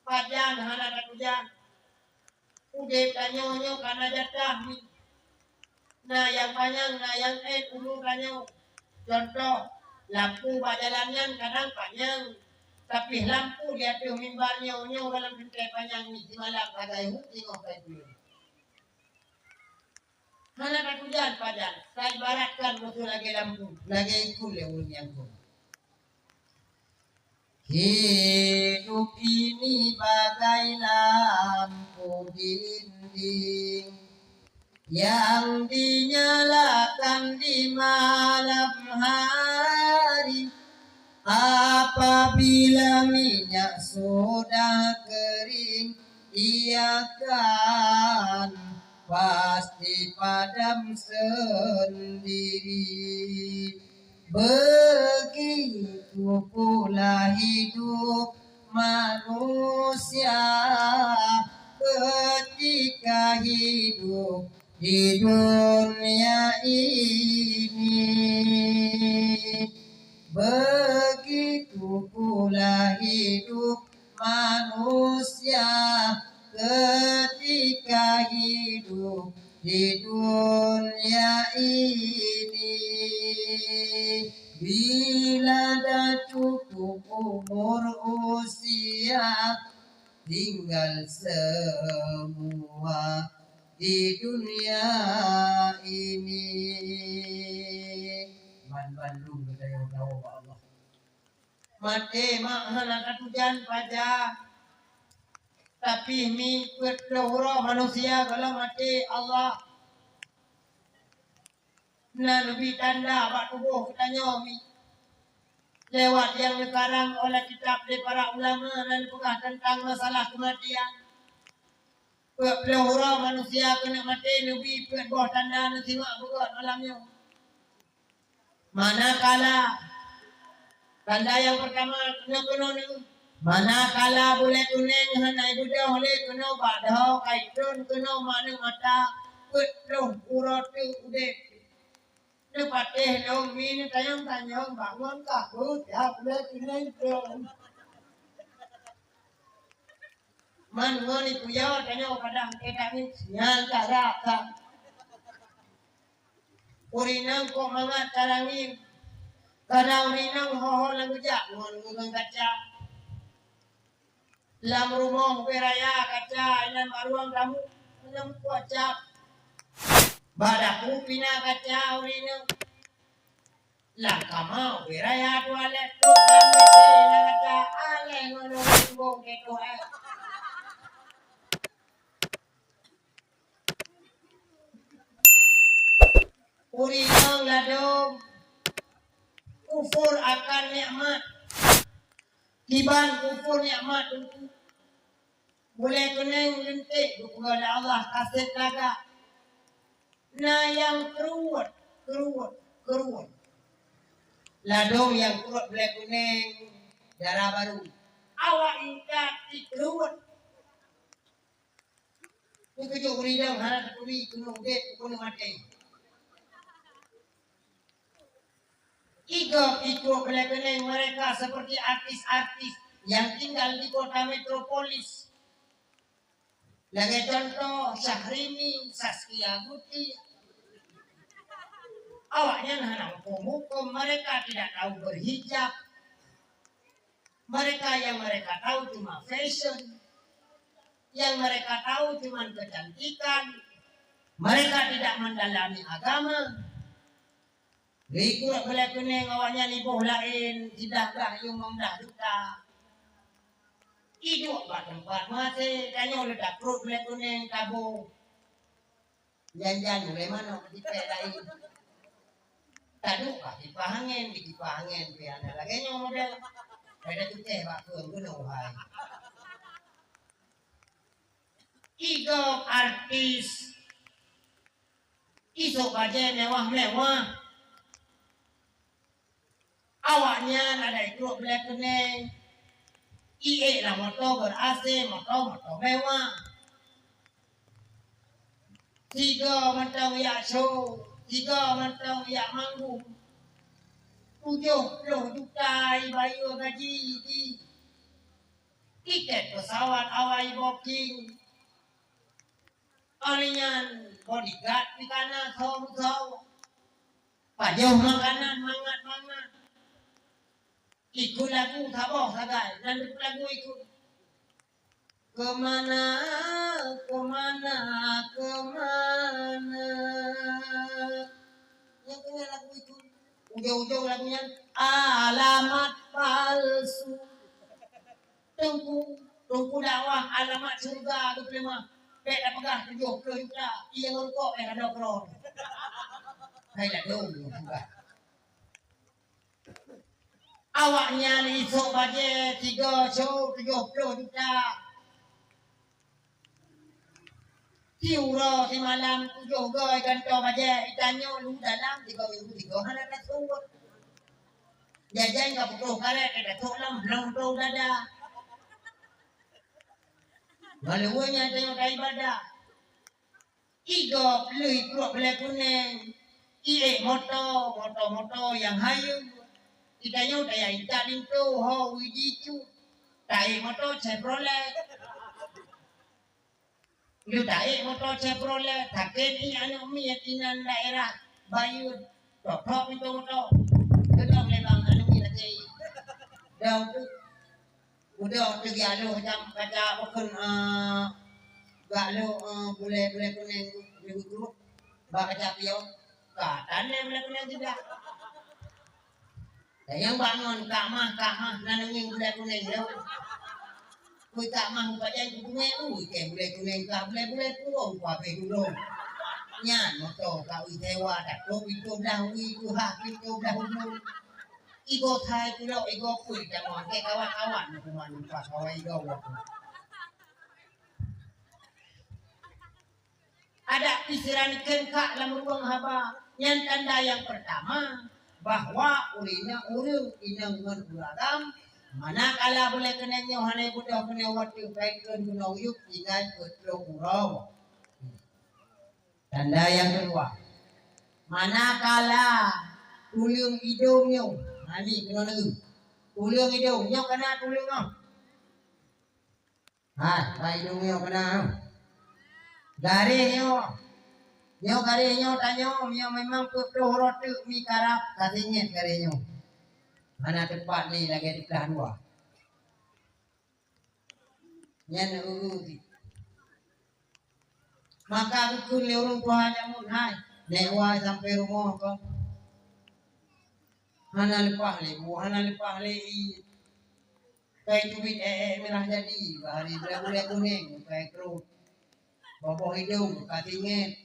Pajan hana tatujan. Udeb tanyoe nyoe kana jatah mi. Na nyang panyang, na nyang ék umu tanyoe. Contoh, lampu bak jalan nyan kadang panyang, tapi lampu di ateueh mimbar nyoe, nyoe goh lom teuntée panyang mi simalam sagai hu singoh kai buleuen. Hana tatujan pajan, taibaratkan musoh lagée lampu, lagée ikheun lé ureuëng nyang kheun. Hidup ini bagai lampu dinding yang dinyalakan di malam hari. Apabila minyak sudah kering, ia kan pasti padam sendiri. Begitu pula hidup manusia ketika hidup di dunia ini. Begitu pula hidup manusia ketika hidup di dunia ini. Bila dah cukup umur usia, tinggal semua di dunia ini. Ban-ban lôn geutanyoe tawöb bak Allah. Maté mak hana tatujan pajan. Tapi mi peuet ploh uroe manusia goh lom maté Allah. Na neubi tanda bak tuboh geutanyoe mi. Lewat nyang neukarang oleh kitab lé para ulama na neupeugah teuntang masalah keumatian. Peuet ploh uroe manusia keuneuk maté neubi peuet boh tanda neusimak beugöt malam nyoe. Manakala, tanda nyang peurtama keunoe keunoe nyoe, manakala bulèe kunèng hana ibeudôh lé keunoe bak dhoe, ka itrôn keunoe manok mata, peuet ploh uroe teuk udép. Neupatéh lom mi neutanyong-tanyong bak ngon ka peue siat bulèe kunèng trôn. Man ngon ipuyoe tanyoe padang, eh, tangieng nyan cara ka. Ureueng inong kok mangat tarangin, karena ureueng inong ho-ho lam geujak ngon, ngon kaca. Lam rumoh ubé raya kaca, inan bak ruang tamu, inan kuat cap. Bak dapu pina kaca ureueng inong. Lam kama ubé raya tualet, trok lam WC na kaca, alèh ngon ureueng tumbong keu tualet. Ureueng inong ladôm kufur akan nikmat. Kiban kufur nikmat teungku. Bulèe kunèng leuntek geupeugah lé Allah kaseb lagak. Na nyang keuruwet, keuruwet, keuruwet. Ladôm nyang keuruwet bulèe kunèng dara barô. Awak intat jikeuruwet. Teukeujot ureueng inong hana taturi keunoe udép, keunoe maté. Igop ikot bulèe kunèng mereka seperti artis-artis yang tinggal di kota metropolis. Lagèe contoh Syahrini, Zaskia Goetie. Awaknyan hana hukum-hukum, mereka tidak tahu berhijab. Mereka, yang mereka tahu cuma fashion. Yang mereka tahu cuma kecantikan. Mereka tidak mendalami agama. Lheuh ikot beulée keuneng awaknyan iboh laén, sidah gah yuem dah juta. Iduek bak teumpat meuhasé, tanyoe leudak pruet beulée keuneng taboh. Jan-jan ulée manok di pék laén. Taduek bak kipah angén, di kipah angén pih hana lagée nyoe model. Pada tutéh bak keueng keunoe hai. Igob artis isok bajée mewah-mewah. Awaknyan ada ikot beulée keuneng, iék lam moto ber-A C, moto-moto mewah. Sigoe mantong jak show, sigoe mantong jak manggung. Tujoh ploh juta ibayeue gaji jih. Tiket pesawat awai booking. Óh lheueh nyan bodyguard pih kana soe-soe. Pajoh makanan mangat-mangat. Ikot lagu saboh sagai, dan lagu ikot. Kemana, kemana, kemana? Nyang keunan lagu ikot. Ujong-ujong lagu nyan, alamat palsu. Teungku, teungku dakwah alamat syeuruga geupeuleumah. Bék tapeugah tujoh ploh juta, iya ngon kok eh adoe keudroe. Hai ladôm syeuruga. Awaknyan isok bajée tiga show tujoh ploh juta. Siuroe simalam tujoh goe gantoe bajée, itanyoe lu dalam tiga minggu tiga hana tasut. Jajan ka putôh karet, ka tasok lam blong tô dada. Meuleuweue nyan tanyoe taibadah. Igob lheueh ikruek beulée kuneng, iék moto, moto-moto nyang hayeue. Itanyoe taya intat linto ho uji cu. Taék moto Chevrolet. Lheueh taék moto Chevrolet, takén ié aneuk miet inan daerah bayeue. Tok-tok pintoe moto. Keudong lé bang aneuk miet lagée ié. Dong tu. Udah tu geujak lôh macam kaca bukon, eh, geujak lôh, eh, bulée-bulée kuneng di grup bak kaca piôh. Ka tan lé bulée kuneng juga. Dan nyang bangon, "Kak Mah, Kak Mah, na neungieng bulée kuneng lé." Kui Kak Mah mupajan kutunge, ui, kée bulée kuneng ka bulée-bulée purong ku habéh dulu. Nyan moto ka ui sewa, dak pintoe blah ui, tuha pintoe blah ulu. Igob hai tulok, igob pui, dan makai kawan-kawan, kuman lupa kawan igob waktu. Adak pisiran keungkak lam ruweueng haba, nyan tanda nyang peurtama bahwa ureuëng nyan ureuëng inong ngon ureuëng agam, manakala bulée kuneng nyoe hana beudôh keunoe watée paikon keunoe yub tinggai peuet ploh uroe. Tanda nyang keudua, manakala tuleueng idong nyoe, hani keunoe neu, tuleueng idong nyoe kana tuleueng nyoe. Hai, bak idong nyoe kana. Garéh nyoe. Nyoe garéh nyoe tanyoe, nyoe memang peuet ploh uroe teuk mi karab ka singet garéh nyoe. Hana teupat lé lagée teupeugah dua. Nyan ureuëng. Maka geukheun lé ureuëng tuha jameun hai, nék wai sampoe rumoh kon. Hana leupah lé bu, hana leupah lé ié. Kai teubiet ék-ék mirah jadi, bahari bulée-bulée kuneng, kai krot. Boboh idong ka singet.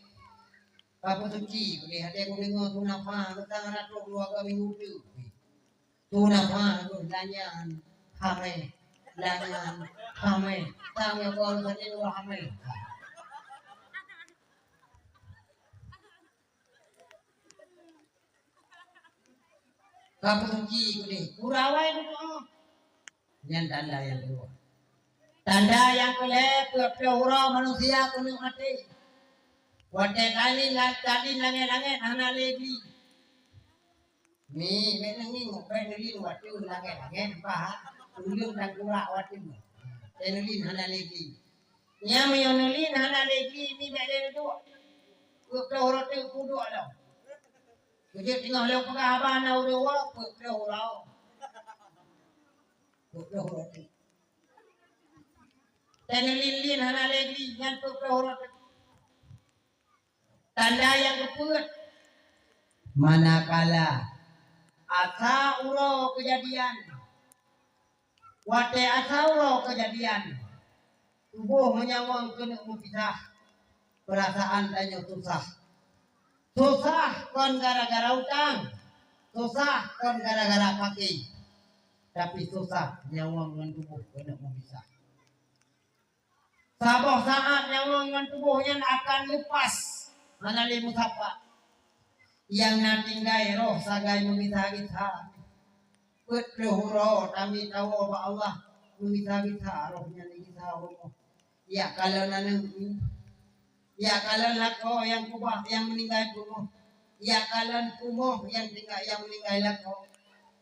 Ka peusuci, beude hate kudeungoe tuna pha, geutang ratok dua ka minggu teuk. Tuna pha, geuh lanyan, hamé, lanyan, hamé. Tang ya kon saja dua hamé. Ka peusuci keudeh, urawai meutuoh. Nyan tanda nyang keudua. Tanda nyang keulhée, peuet ploh uroe manusia keuneuk maté. Watée tali la-, tali langét-langét hana lé bli. Mi, bék neungieng, bék neulin watée langét-langét, bah. Ulôn dan kurak watée. Tée neulin hana lé bli. Nyan meunyoe neulin hana lé bli, mi bék lé neuduek. Peuet ploh uroe teuk kuduek lom. Kujeuet teungoh lôn peugah haba na ureuëng woe, peuet ploh uroe. Peuet ploh uroe teuk. Teuneulin-lin hana lé gli nyan peuet ploh uroe teuk. Tanda nyang keupeuet, manakala asa uroe keujadian, watée asa uroe keujadian, tuboh meunyoe keuneuk meupisah, peurasaan tanyoe susah. Susah kon gara-gara utang, susah kon gara-gara paké, tapi susah nyawöng ngon tuboh keuneuk meupisah. Saboh saát nyawöng ngon tuboh nyan akan leupas, hana lé meusapat. Nyang na tinggai roh sagai meugisa-gisa. Peuet ploh uroe tamiet tawoe bak Allah, meugisa-gisa roh nyan digisa u rumoh. Jak kalon aneuk, jak kalon lakoe nyang kubah nyang meuninggai peurumoh, jak kalon peurumoh nyang tinggai nyang meuninggai lakoe,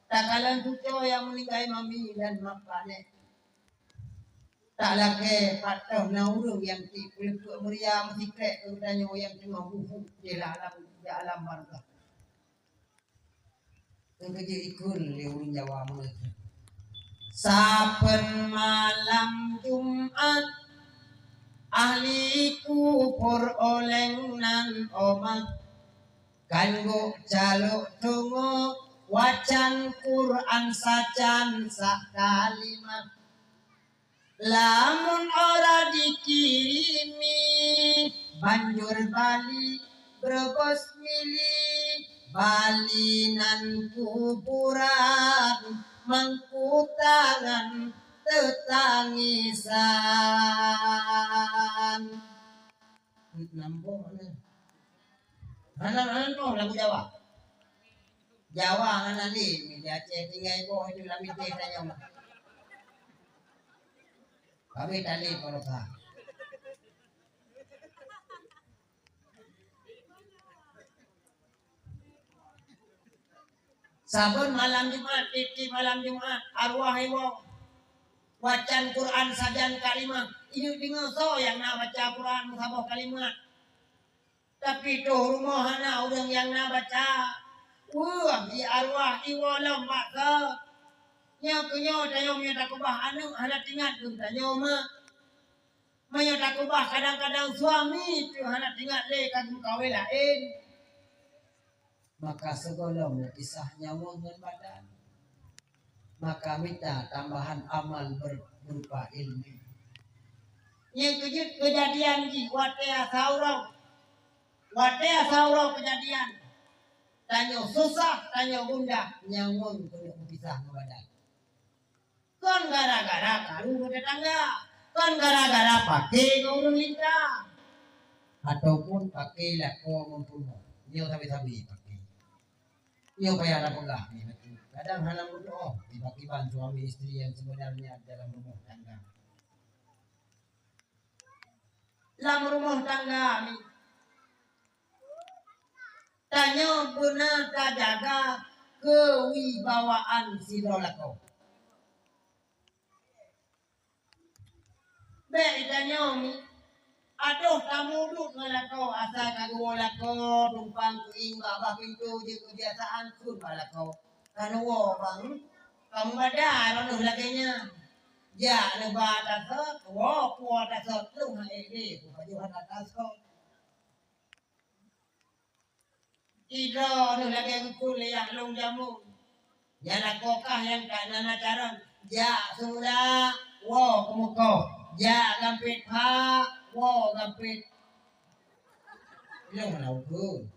takalon cucoe nyang meuninggai mami dan mak pané. Tak lakée pat toh na ureuëng nyang tiep peuleupeuk meuria meusikrek keu geutanyoe nyang teungoh buhuk di alam, di alam barzakh. Nyang keujeuet ikheun lé ureuëng Jawa meungeut. Sapeue malam Jumat, ahli kubur oleng nan oma, kan gok calok tungo, wacan Quran sajan sak kalimah. Lamun ora dikirimi, banjur bali, Brebes mili, bali nan kuburan, mangku tangan teutangisan. Nambah mana? Hana, hana lagu Jawa. Jawa hana lé, di Aceh tinggai boh itu lam Aceh tanyong. Kami tali porosa. Saban malam Jumat, tiep-tiep malam Jumat, arwah iwoe. Wacan Quran sajan kalimah. Inyoe deungoe soe nyang na baca Quran meusaboh kalimat. Tapi toh rumoh hana ureuëng nyang na baca. Weueh, i arwah iwoe lom bak soe. Nyoe keu nyoe tanyoe meunyoe takeubah aneuk hana teuingat keu tanyoe mak. Meunyoe takeubah kadang-kadang suami pih hana teuingat lé ka geumeukawen laén. Maka sigohlom kisah nyawöng ngon badan. Maka mita tambahan amal ber-, berupa ilmu. Nyang keujeuet keujadian jih watée asa uroe. Watée asa uroe keujadian. Tanyoe susah, tanyoe gundah, nyawöng keuneuk meupisah ngon badan. Kon gara-gara karu beutetangga, kon gara-gara paké ngon ureuëng linta, ataupun paké lakoe ngon peurumoh. Nyoe sabe-sabe paké. Nyoe payah tapeugah nyoe lagée. Kadang hana meudoá, tiba-tiba suami istri yang sebenarnya dalam rumah tangga. Lam rumoh tangga mi. Tanyoe beuna tajaga keuwibawaan sidroe lakoe. Bék tanyoe mi, adoh tamuduek ngon lakoe, asai ka geuwoe lakoe tumpang keuieng bak bah pintoe jeuet keubiasaan kheun bak lakoe. Ka neuwoe bang, ka meubada droeneuh lagée nyan. Jak neuba tasot, woe kuwoe tasot, lôn han ék lé kupajoh hana tasot. Sidroe neuh lagée geukheun lé yah lôn jamén. Nyang lakoe kah nyang ka na na carông, jak seumula, woe keumeukoh, jak gampét pha, woe gampét. Lôn hana ukheun.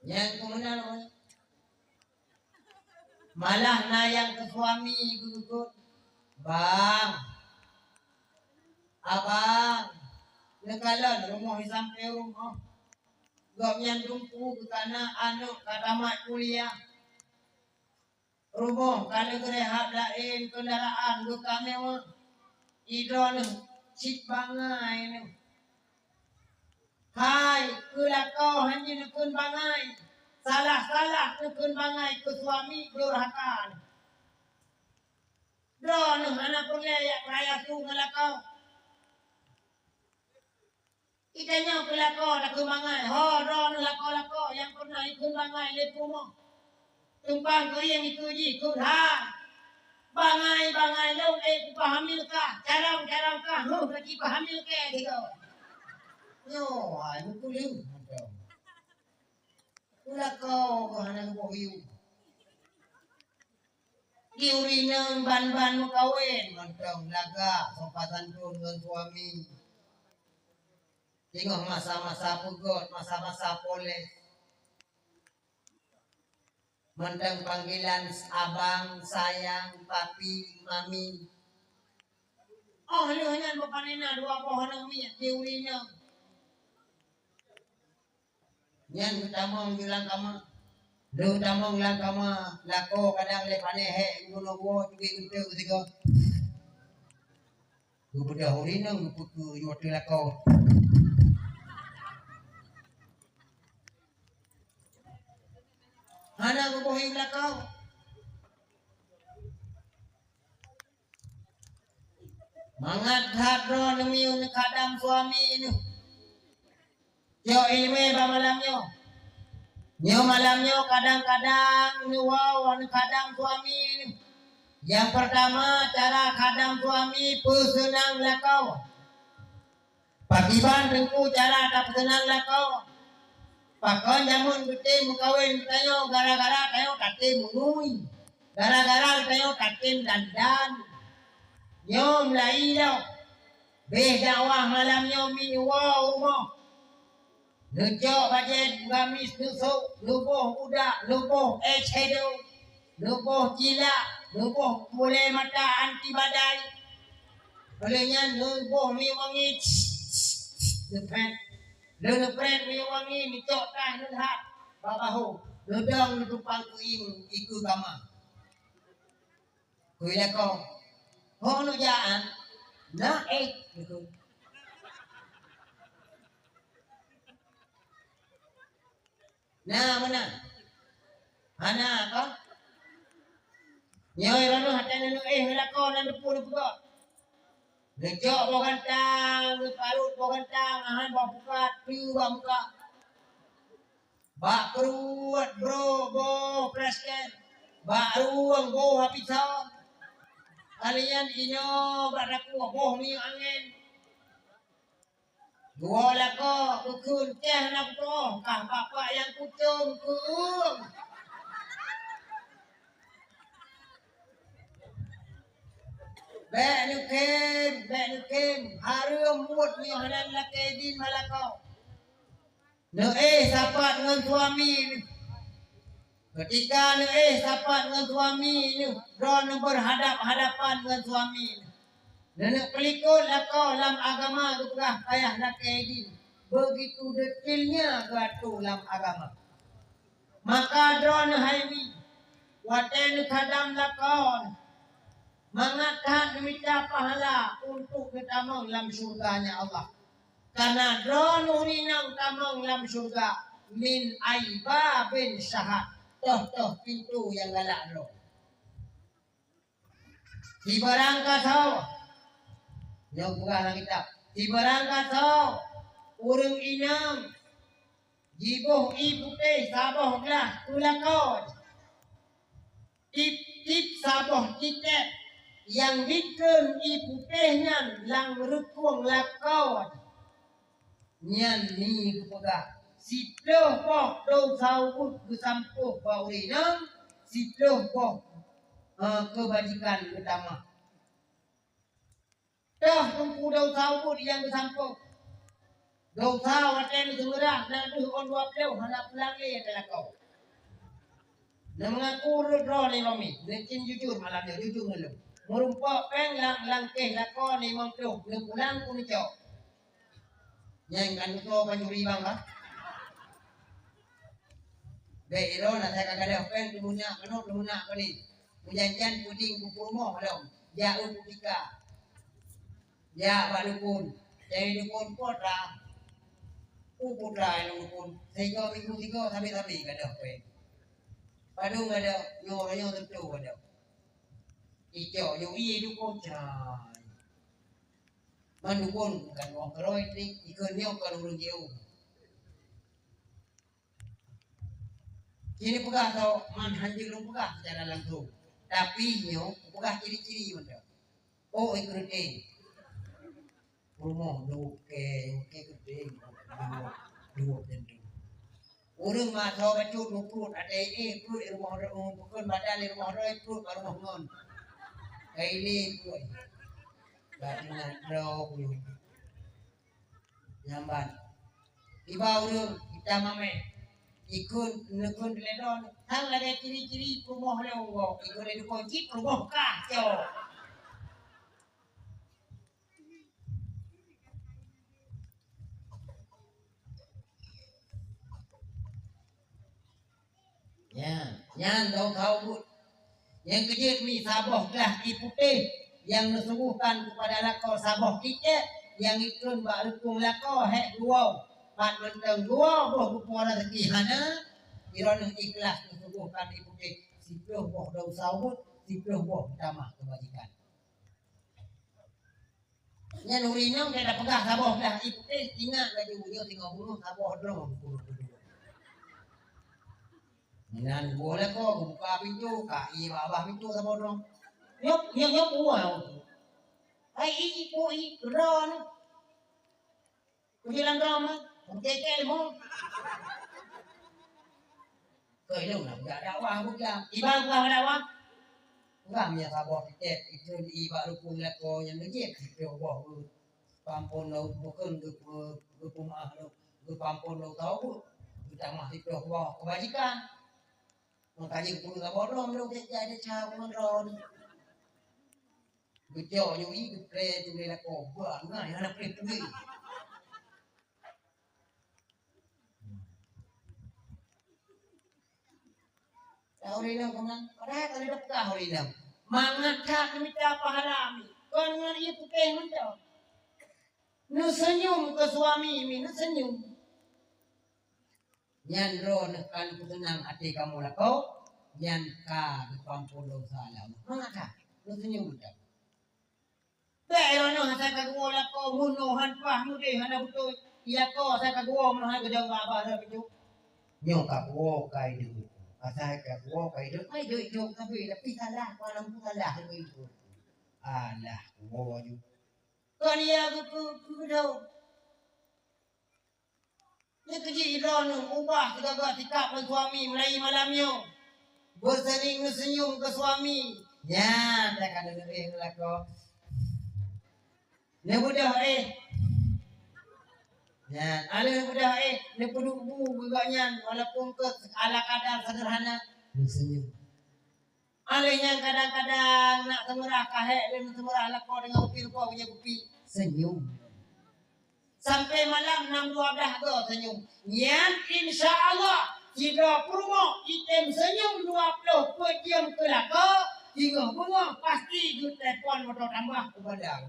Nyang keumeunang, malah na nyang keu suami geukheun, "Bang, abang, neukalon rumoh sampoe rumoh." Gobnyan dumpeue geukana aneuk ka tamat kuliah. Rumoh ka lheueh geurehab laén, keundaraan geuka mewah. Sidroe neuh cit bangai neuh. Hai, keu lakoe hana neukheun bangai. Salah-salah neukheun bangai keu suami durhaka neuh. Droeneuh hana peureulée jak peuraya su ngon lakoe. Geutanyoe keu lakoe takheun bangai, ho droeneuh lakoe-lakoe nyang pernah ikheun bangai lé peurumoh. Tumpang keuieng ikeu jih keu that. Bangai-bangai lôn ék kupeuhamil kah, carông-carông kah, heuh ka jipeuhamil kèe sigoe. Nyoe hai meukeuleuh mantong. Keu lakoe keuh hana geuboh yue. Di ureueng inong ban-ban meukawen mantong lagak sopan santun ngon suami. Teungoh masa-masa peugöt, masa-masa poles. Mantong panggilan abang, sayang, papi, mami. Oh lheueh nyan beupanena dua boh aneuk miet di ureueng inong. Nyan geutamong di lam kama. Lheueh tamong lam kama, lakoe kadang lé pané hék geubunoe woe teubiet geunteuk sigoe. Geubeudôh ureueng inong geupeukeue yue ateueh lakoe. Hana geuboh yue lakoe. Mangat that droeneuh miyueb neukhadam suami neuh. Cok ileumèe bak malam nyoe. Nyoe malam nyoe kadang-kadang neuwoe neukhadam suami neuh. Nyang peurtama, cara khadam suami peuseunang lakoe. Pakriban teungku cara tapeuseunang lakoe? Pakon jameun geutem meukawen geutanyoe gara-gara tanyoe tatem meungui, gara-gara geutanyoe tatem dandan. Nyoe meulayi lom, béh dakwah malam nyoe miwoe u rumoh. Neucok bajèe gamis neusôk, neuboh budak, neuboh eyeshadow, neuboh cilak, neuboh bulèe mata anti badai. Óh lheueh nyan neuboh minyeuk wangi, neuprèt. Lheueh neuprèt minyeuk wangi, neucok tah neulhat bak bahô, neudong neutumpang keuieng ikeue kama. Keu lakoe, "Ho neujak, ah?" "Na, eh," kheun. Na meunan? Hana ka? Nyoe droeneuh watèe neuneuk éh lakoe nan teupeu neupeugah. Neucok boh gantang, neuparot boh gantang, ahan boh pukat, peue bak muka. Bak pruet brok boh plastik, bak rueng boh api thon. Kalian inoe bak dapur boh minyeuk angén. Dua lakoe geukheun teuh na kutoh, kah bapak nyang kucöm keueung. Bèk neukém, bèk neukém, hareuem buet nyoe hana lakèe idin bak lakoe. Neuéh sapat ngon suami neuh. Keutika neuéh sapat ngon suami neuh, droeneuh beuhadap-hadapan ngon suami neuh. Neuneuk peulikot lakoe lam agama geupeugah payah lakèe idin. Beugitu detailnya geuatô lam agama. Maka droeneuh hai mi, watèe neukhadam lakoe neuh, mangat that neumita pahala untuk neutamong lam syeuruga-Nya Allah. Kareuna droeneuh inong tamong lam syeuruga min ai babin syahad, toh-toh pintoe nyang galak droe. Sibarang kasoe, nyoe peugah lam kitab, sibarang kasoe ureueng inong jiboh ié putéh saboh glah keu lakoe, tiep-tiep saboh titek nyang jikheun ié putéh nyan lam reukueng lakoe. Nyan mi geupeugah, siploh boh desya ubit geusampôh bak ureueng inong, siploh boh, eh, keubajikan geutamah. Toh teungku desya ubit nyang geusampôh. Desya watèe neuseumurah na deuh ôn dua ploh hana pulang lé teuh lakoe. Neumeungaku rot droe lé Romi, neucit jujur malam nyoe, jujur ngon lôn. Meurumpok péng lam, lam kéh lakoe limong ploh, neupulang keu neucok. Nyang kan neucok pancuri bang ka. Bèk droe na saya ka gadôh péng, teumeunak keunoe, teumeunak keunoe. Meujanjan puding keu peurumoh lom, jak u putika. Jak bak dukon. Jadi dukon putra. U putra nyang dukon. Sigoe minggu sigoe sabe-sabe gadôh péng. Padum gadôh, nyoe, nyoe teutu gadôh. Icok yue ie dukon cai. Man dukon bukan wong keurôi trik, ikeu nyoe kon ureueng jiôh. Kini peugah tau man hanjeuet lôn peugah secara langsung. Tapi nyoe peugah ciri-ciri mantong. Oh, ikreut eh. Rumoh duek, ke, ke geude, duek, duek tentu. Ureueng masa bacut muprut, ada eh, pruet rumoh droe, bukan badan di rumoh droe, pruet bak rumoh ngon. Kaili pruet. Bak tengah droe pun. Nyamban. Tiba ureueng, kita mameh. Ikun, nekun teledon. Hang lagèe ciri-ciri rumoh lé uroe. Ikun lé dukon cit, rumoh kah, cok. Ya, nyan dong saboh buet. Nyang keujeuet mi saboh glah ie putéh nyang neusuguhkan keupada lakoe saboh cicék nyang ikheun bak reupung lakoe hék geuwoe. Pat mantong geuwoe boh geupeue raseuki hana, droeneuh ikhlas neusuguhkan ie putéh siplôh boh dong saboh buet, siplôh boh tamah keubajikan. Nyan ureueng inong ka peugah saboh glah ie putéh, ingat laju nyoe singoh bunoe saboh droe. Meunan geuwoe lakoe geubuka pintoe, ka ie babah pintoe saboh droe. Nyoe, nyoe, nyoe buah. Hai ie, ie, droe nyoe. Kuji lam droe mah, kuji kèe ilmu. Keu ilmu nak jak dakwah bukan. Iban bukan dakwah. Urang nyang saboh tiket, itu di bak rukun lakoe nyang neujép siplôh boh geuh. Pampon lôn bukon geupeumeu'ah lôn, geupampon lôn tau geutamah siplôh boh keubajikan. Makajih geupeugah boh lôn lôn jak jadi cha ureueng droe. Geucok nyoe i geupreh tu lé lakoe, bah, ngai hana preh-preh. Dak ureueng inong keunan, padahai ka lheueh peugah ureueng inong. Mangat that neumita pahala mi. Kon ngon ie putéh mantong. Neuseunyum keu suami mi, neuseunyum. Nyan droeneuh ka neupeuseunang até kamoe lakoe, nyan ka geupampon desya lom. Mangat that, neuseunyum mantong. Bèk droeneuh asai ka geuwoe lakoe, meunoe han paih, meudeh hana beutôi. Lakoe asai ka geuwoe meunoe han geudong bak babah droe pintoe. Nyoe ka geuwoe ka ideuek. Asai ka geuwoe ka ideuek, ka ideuek idong sabe, tapi salah, malam tu salah ideuek. Alah, geuwoe aju. Kon ya geupeue, geupeue. Nyan keuh jih droeneuh ubah sigaga sikap ngon suami mulai malam nyoe. Beuseuning neuseunyum keu suami. Nyan, dak ka neuleubeh ngon lakoe. Neubeudôh éh. Nyan, aleuh neubeudôh éh, neupeuduek bu keu gobnyan walaupun keu ala kadar sederhana. Neuseunyum. Alèh nyan kadang-kadang nak seumeurah ka hék lé seumeurah lakoe deungon kupi rupa meunyoe kupi. Seunyum. Sampai malam nam dua blah goe seunyum. Nyan insya Allah sidroe peurumoh item seunyum dua ploh peuet jeuem keu lakoe, singoh beungoh pasti geutelepon moto tambah keu bandar.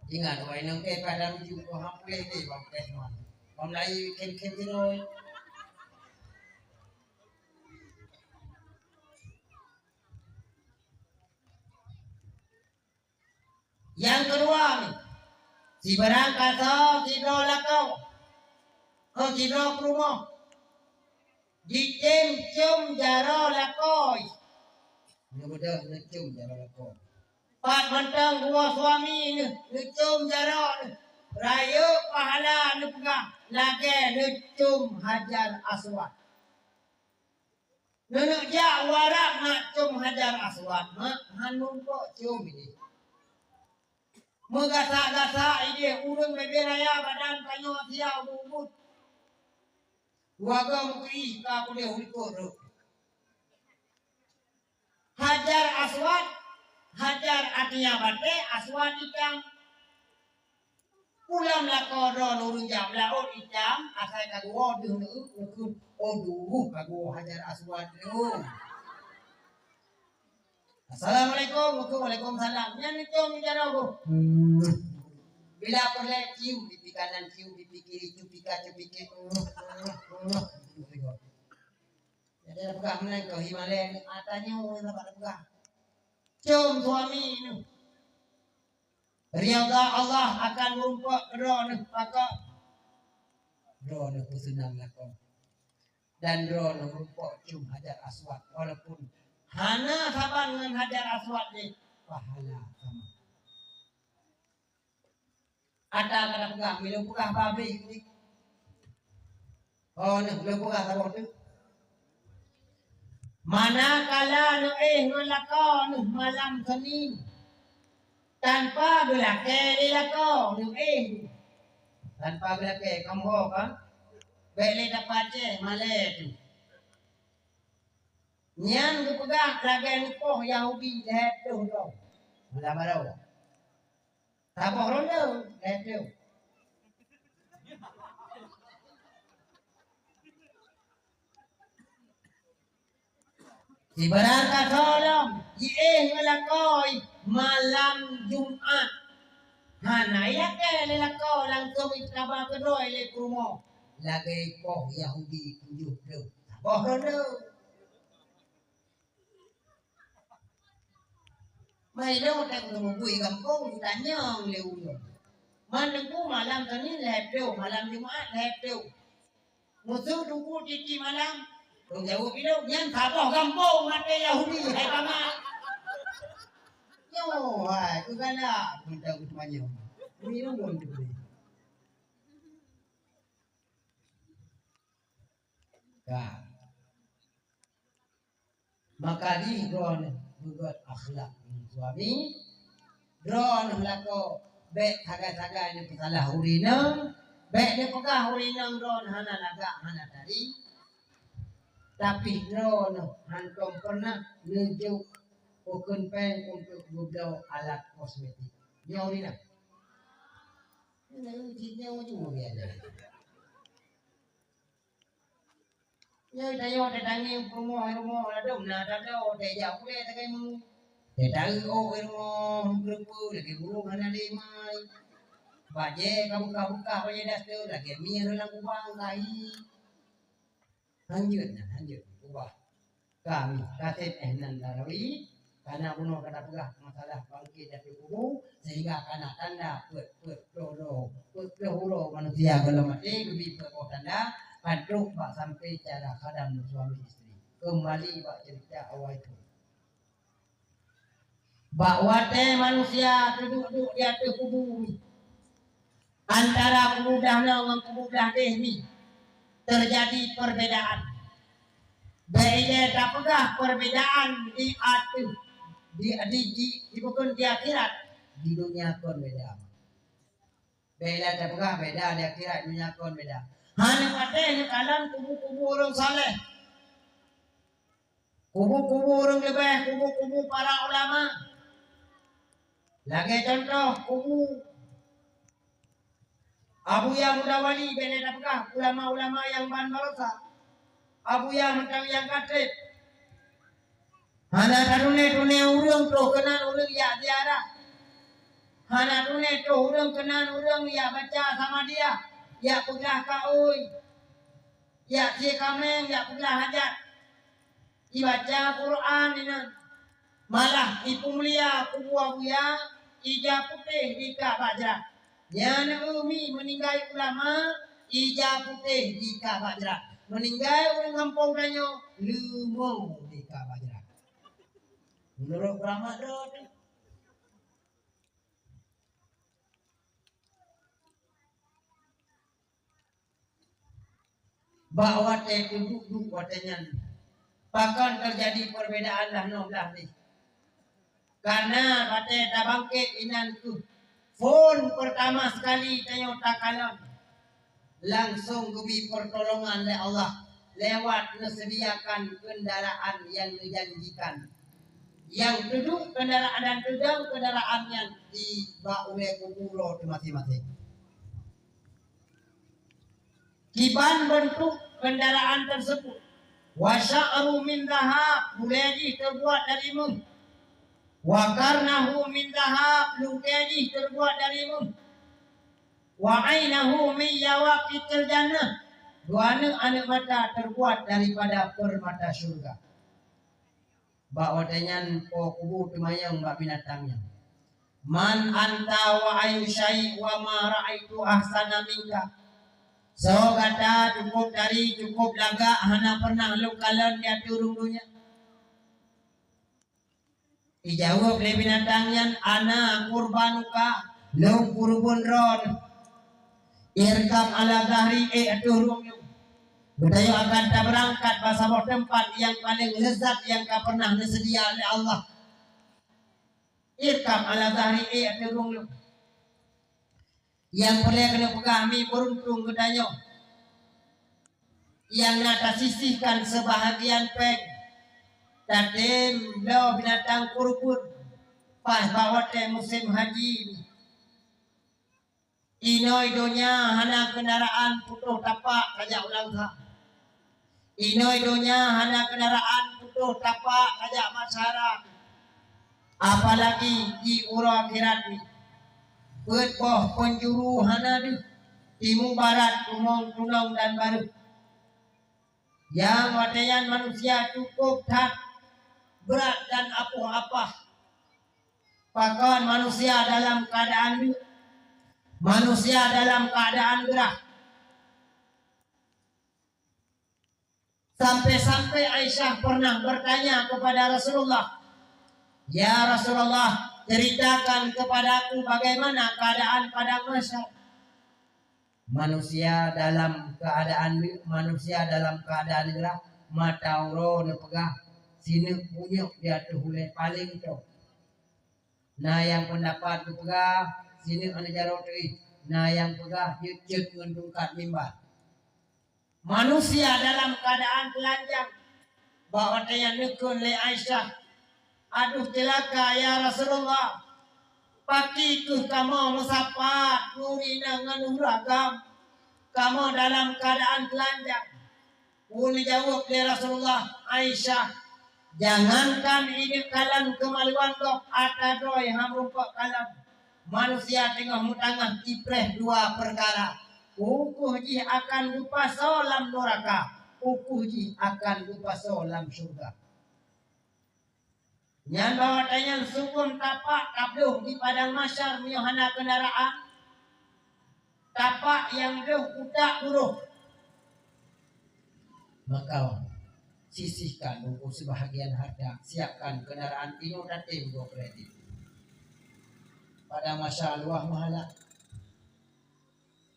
Ingat, wai nong ke padang ju ko hapre ke bang tes man. Bang lai kem-kem jinoe. Nyang keudua ni, sibarang kata sidroe lakoe, oh, sidroe peurumoh, jitem com jaroe lakoe. Nyoe beudôh neucom jaroe lakoe. Pat mantong geuwoe suami neuh, neucom jaroe neuh. Rayeuk pahala neupeugah lagèe neucom Hajar Aswad. Neuneuk jak u Arab nak com Hajar Aswad, mak, han mumpok com idéh. Meugasak-gasak idéh ureueng bèbèe raya badan tanyoe siat ubit-ubit. Dua goe meukeurih ka puléh u likot rot. Hajar Aswad, Hajar artinya batèe, Aswad itam. Pulang lakoe droe ureueng jak meulaôt itam, asai ka geuwoe deuh neueu, neueu, oh, duh, ka geuwoe Hajar Aswad nyoe. Assalamualaikum, waalaikumsalam. Nyan neucom jaroe. Hmm. Bila peureulèe cium pipi kanan, cium pipi kiri, cupika, cupike. Hmm, hmm, hmm. Dia peugah meunan keu hi malée, "Ata nyoe na bak peugah. Com suami nyoe. Ridha Allah akan meurumpok keu droeneuh pakon. Droeneuh peuseunang lakoe. Dan droeneuh meurumpok com Hajar Aswad, walaupun hana saban ngon Hajar Aswad nyoe, pahala sama." Ata ka tapeugah, meunyoe peugah babeh nyoe. Oh, nyoe, lôn peugah saboh teuk. Manakala neuéh ngon lakoe neuh malam Senin, tanpa geulakée lé lakoe neuéh, tanpa geulakée, kamoe ho ka, bék lé tapeuaceh malée tu. Nyan geupeugah lagée neupoh Yahudi lhée ploh droe. Malam baroe. Saboh ronde, lhée ploh. Sibarang kasoe lom, jiéh ngon lakoe malam Jumat. Hana ilakée lé lakoe langsong itaba keudroe lé peurumoh. Lagée poh Yahudi tujoh ploh. Saboh ronde. Mai lôn teumeubui gampông, tanyong lé ulôn. Man teungku malam Senin lhée ploh, malam Jumat lhée ploh. Musoh teungku tiep-tiep malam, lôn jaweueb ilôn, nyan saboh gampông maté Yahudi, hai paman. Nyoe hai, keu galak, mantong teumanyong. Minum lôn teubri. Ka. Maka jih droeneuh beugét akhlak ngon suami, droeneuh lakoe bék sagai-sagai neupeusalah ureueng inong, bék neupeugah ureueng inong droeneuh hana lagak, hana tari. Tapi droeneuh hántom peureunah neujok ukeuen péng untuk geubloe alat kosmetik. Nyoe ureueng inong. Nyoe cit nyoe cuma biasa. Nyoe tanyoe tatangieng peurumoh-rumoh ladôm na tado, tejak ulée sagai meungu. Tetaeu ôk rumoh, meukeureupeue lagée burông hana lé mai. Bajée ka beukah-beukah bajée daster lagée mie lam kubang kahi. Hanjeuet nyan, hanjeuet ubah. Kami kaseb éh nan Larawi, kana bunoe ka tapeugah masalah bangkét ateueh kubu, sehingga kana tanda peuet-peuet ploh droe, peuet ploh uroe manusia gohlom maté geubi peuet boh tanda, ka trok bak sampai cara khadam suami isteri. Keumbali bak ceurita awai tu. Bak watée manusia teuduek-duek di ateueh kubu, antara kubu blah noe ngon kubu blah deh mi teujadi perbedaan. Bék ilée tapeugah perbedaan di ateueh, di, di, di, di bukon di akhirat, di dunia kon beda. Bék ilée tapeugah beda di akhirat, dunia kon beda. Hana patéh neukalon kubu-kubu ureuëng saleh. Kubu-kubu ureuëng leubeh, kubu-kubu para ulama. Lagée contoh, kubu Abuya Muda Wali, bék lé tapeugah ulama-ulama nyang ban baroesa. Abuya mantong nyang ka treb. Hana tatuné-tuné ureuëng troh keunan ureuëng jak ziarah. Hana tuné troh ureuëng keunan ureuëng jak baca samadiyah, jak peugah kaôi, jak sie kaméng, jak peugah hajat. Ibaca Quran inan, malah ipeumulia kubu Abuya, ija putéh dikak bak jrat. Nyan umi meuninggai ulama, ija putéh dikak bak jrat. Meuninggai ureuëng gampông tanyoe, leumo dikak bak jrat. Meunurot peuramat droe teuh. Bak watée teuduek-duek watée nyan, pakon teujadi perbedaan dah noe dah neh. Karena watée tabangkét inan kheueh phon pertama sekali tanyoe takalon, langsong geubi pertolongan lé Allah lewat neusediakan kendaraan nyang neujanjikan. Nyang teuduek kendaraan dan teudong kendaraan nyan di bak ulée kubu droe teuh maséng-maséng. Kiban beuntuk kendaraan tersebut. Wa sya'ru min dhahab, ulée jih teubuat dari méuh. Wa qarnahu min dhahab, lungkée jih teubuat dari méuh. Wa ainahu min yawaqitil jannah, Dua aneuk-aneuk mata terbuat daripada permata syurga. Bak watée nyan po kubu teumanyong bak binatang nyan, "Man anta wa ayu syai' wa ma ra'aitu ahsana minka?" Soe gata, cukup tari, cukup lagak, hana pernah lôn kalon di ateueh rhueng donya. Ijaweueb lé binatang nyan, "Ana qurbanuka, lôn keureubeuen droe." "Irkab ala zahri," ék ateueh rhueng lôn. Geutanyoe akan tabeurangkat bak saboh teumpat nyang paleng leuzat nyang ka pernah neuseudia lé Allah. "Irkab ala zahri," ék ateueh rhueng lôn. Nyang peureulée keuneuk peugah, mi beuruntung geutanyoe nyang na tasisihkan seubahagian péng, tatem bloe binatang keureubeuen pas bak watée musém haji. Inoi donya hana keundaraan, putôh tapak kajak u Langsa. Inoi donya hana keundaraan, putôh tapak kajak masyarakat. Apalagi di uroe akhirat nyoe, peuet boh peunjuru hana deuh, timu barat, tumong tunong dan bareuh. Nyang watée nyan manusia cukup that brat dan apoh apah. Pakon manusia dalam keuadaan deuh, manusia dalam keuadaan geurah. Sampai-sampai Aisyah pernah bertanya kepada Rasulullah, "Ya Rasulullah, ceritakan kepadaku bagaimana keadaan padang mahsyar." Manusia dalam keuadaan, manusia dalam keuadaan geurah, mata uroe neupeugah, sineuk bunyok di ateueh ulée paleng toe. Na nyang peundapat geupeugah, sineuk aneuk jaroe teuh, na nyang peugah jeuet-jeuet ngon tungkat mimba. Manusia dalam keuadaan teulanjang. Bak watée nyan neukheun lé Aisyah, "Aduh ceulaka, ya Rasulullah! Pakri kheueh kamoe meusapat nuri na ngon ureueng agam, kamoe dalam keuadaan teulanjang?" Geujaweueb lé Rasulullah, "Aisyah, jangankan ineuk kalon keumaluan gob, ata droe han meurumpok kalon. Manusia teungoh meutanggah ipreh dua peukara, ukeue jih akan geupasoe lam nuraka, ukeue jih akan geupasoe lam syeuruga." Nyan bahwa tanyan sunggoh tapak tabloh di padang mahsyar meunyoe hana keundaraan, tapak nyang deuh utak uroh. Maka sisihkan untuk sebahagian harta, siapkan kendaraan, ingat datang dua kredit. Padang mahsyar luah mahala.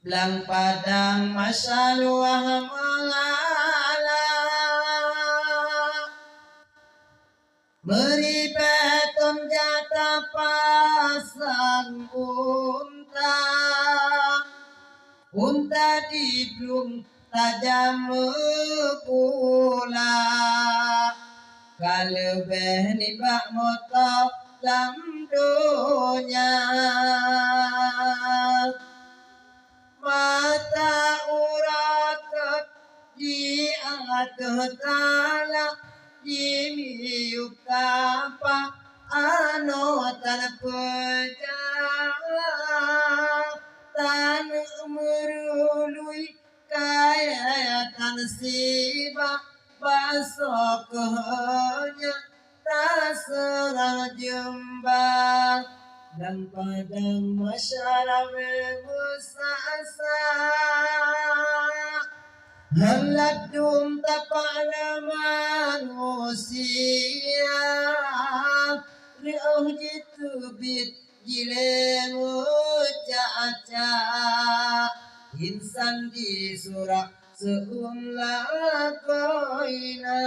Lam padang mahsyar luah mahala. Meuribée tom jata pasang unta, unta di plueng tajam meubula, ka leubeh nibak moto lam donya. Mata uroe di ateueh tala, di miyueb kapa anoe tan peujah, tan meurului kaya tan sibak, basoe keuh nyan taseurah jeumba. Lam padang mahsyar meusa-sa, hana dum tapak lé manusia, reuôh jiteubiet jilée meucak-cak, insan di surak seu'uem lagoina.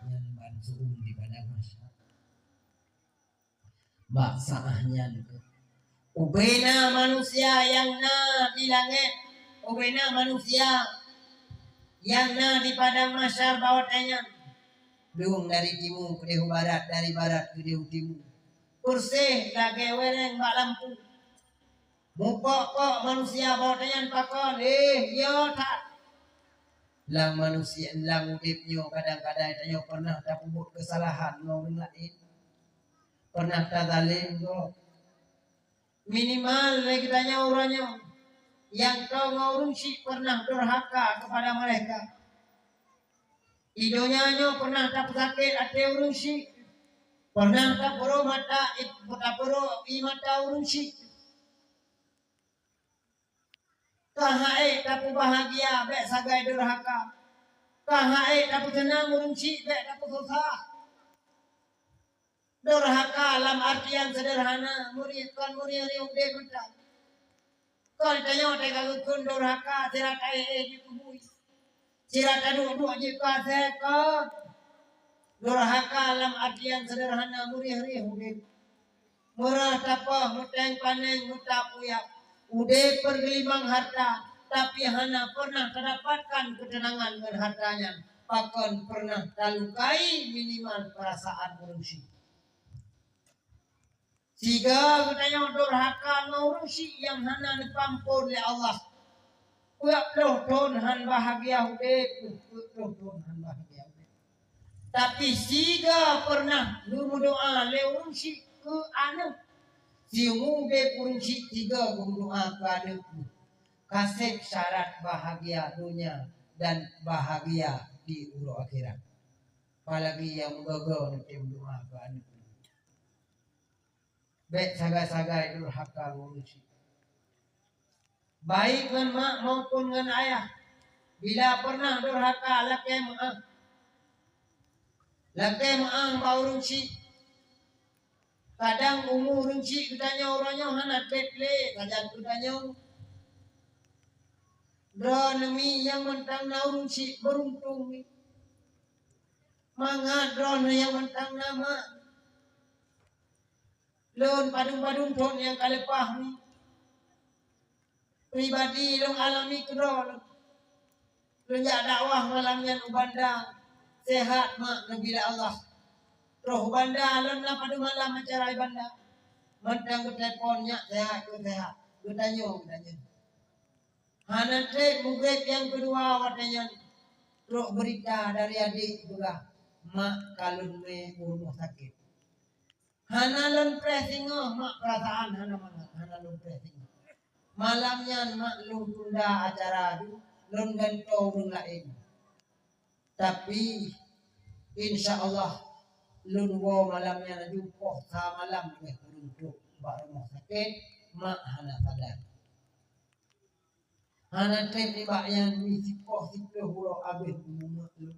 Nyan ban seu'uem di padang mahsyar. Bak saát nyan, ubena manusia nyang na di langét, ubena manusia nyang na di padang mahsyar bak watée nyan. Dong dari timu keudeh u barat, dari barat keudeh u timu. Peureséh lagée wéréng bak lampôh. Mupok-pok manusia bak watée nyan pakon, éh, yo that. Lam manusia, lam udeb nyoe kadang-kadang tanyoe pernah tapeubuet keusalahan ngon ureuëng laén. Pernah tazalém gob. Minimal lé geutanyoe uroe nyoe. nyang toe ngon ureuëng syiek pernah durhaka keupada meureka. Di donya nyoe pernah tapeusakét até ureuëng syiek, pernah tapeurôh mata, tapeurôh ié mata ureuëng syiek. Ka han ék tapeubahgia bék sagai durhaka. Ka han ék tapeuseunang ureuëng syiek bék tapeususah. Durhaka lam artian seudeurhana, meuri-, kon meuri-uri udeb mantong. Kon tanyoe teuka geukheun durhaka sira taéh-éh jikubui, sira taduek-duek jikasée kon. Durhaka lam artian seudeurhana, meuri-uri udeb. Meurah tapoh, meuténg paneng, meutab uyab. Udeb peurgeulimang harta, tapi hana pernah tadapatkan keuteunangan ngon harta nyan. Pakon pernah talukai minimal peurasaan ureuëng syiek. Siga geutanyoe durhaka ngon ureuëng syiek nyang hana neupeuampon lé Allah. Peuet ploh thon han bahgia udeb, peuet ploh thon han bahgia udeb. Tapi siga pernah geumeudoá lé ureuëng syiek keu aneuëk. Siumu udeb ureuëng syiek siga geumeudoá keu aneuëk. Ka seb syarat bahgia donya dan bahgia di uroe akhirat. Apalagi nyang meugoe-goe neutem doá keu aneuëk. Bék sagai-sagai durhaka ngon ureuëng syiek. Baik ngon mak maupun ngon ayah, bila pernah durhaka, lakée meuáh. Lakée meuáh bak ureuëng syiek. Kadang umu ureuëng syiek geutanyoe uroe nyoe hana treb lé, sajan geutanyoe. Droeneuh mi nyang mantong na ureuëng syiek, beuruntung mi. Mangat droeneuh nyang mantong na mak. Lôn padum-padum thon nyang ka leupah mi. Pribadi lôn alami keudroe lôn. Lôn jak dakwah malam nyan u Banda, sehat mak neubri lé Allah. Troh u Banda lôn na padum malam acara i Banda. Mantong geutelepon nyak sehat, keu sehat. Geutanyoe, geutanyoe. Hana treb mugreb nyang keudua watée nyan, trok beurita dari adék peugah, "Mak ka lôn mé u rumoh sakét." Hana lôn preh singoh mak, peurasaan hana mangat, hana lôn preh singoh. Malam nyan mak lôn tunda acara jih, lôn gantoe ureuëng laén. Tapi, insya Allah, lôn woe malam nyan laju poh sa malam lheueh ureuëng trok bak rumoh sakét, mak hana sadar. Hana treb nibak nyan mi sipoh siplôh uroe abéh umu mak lôn.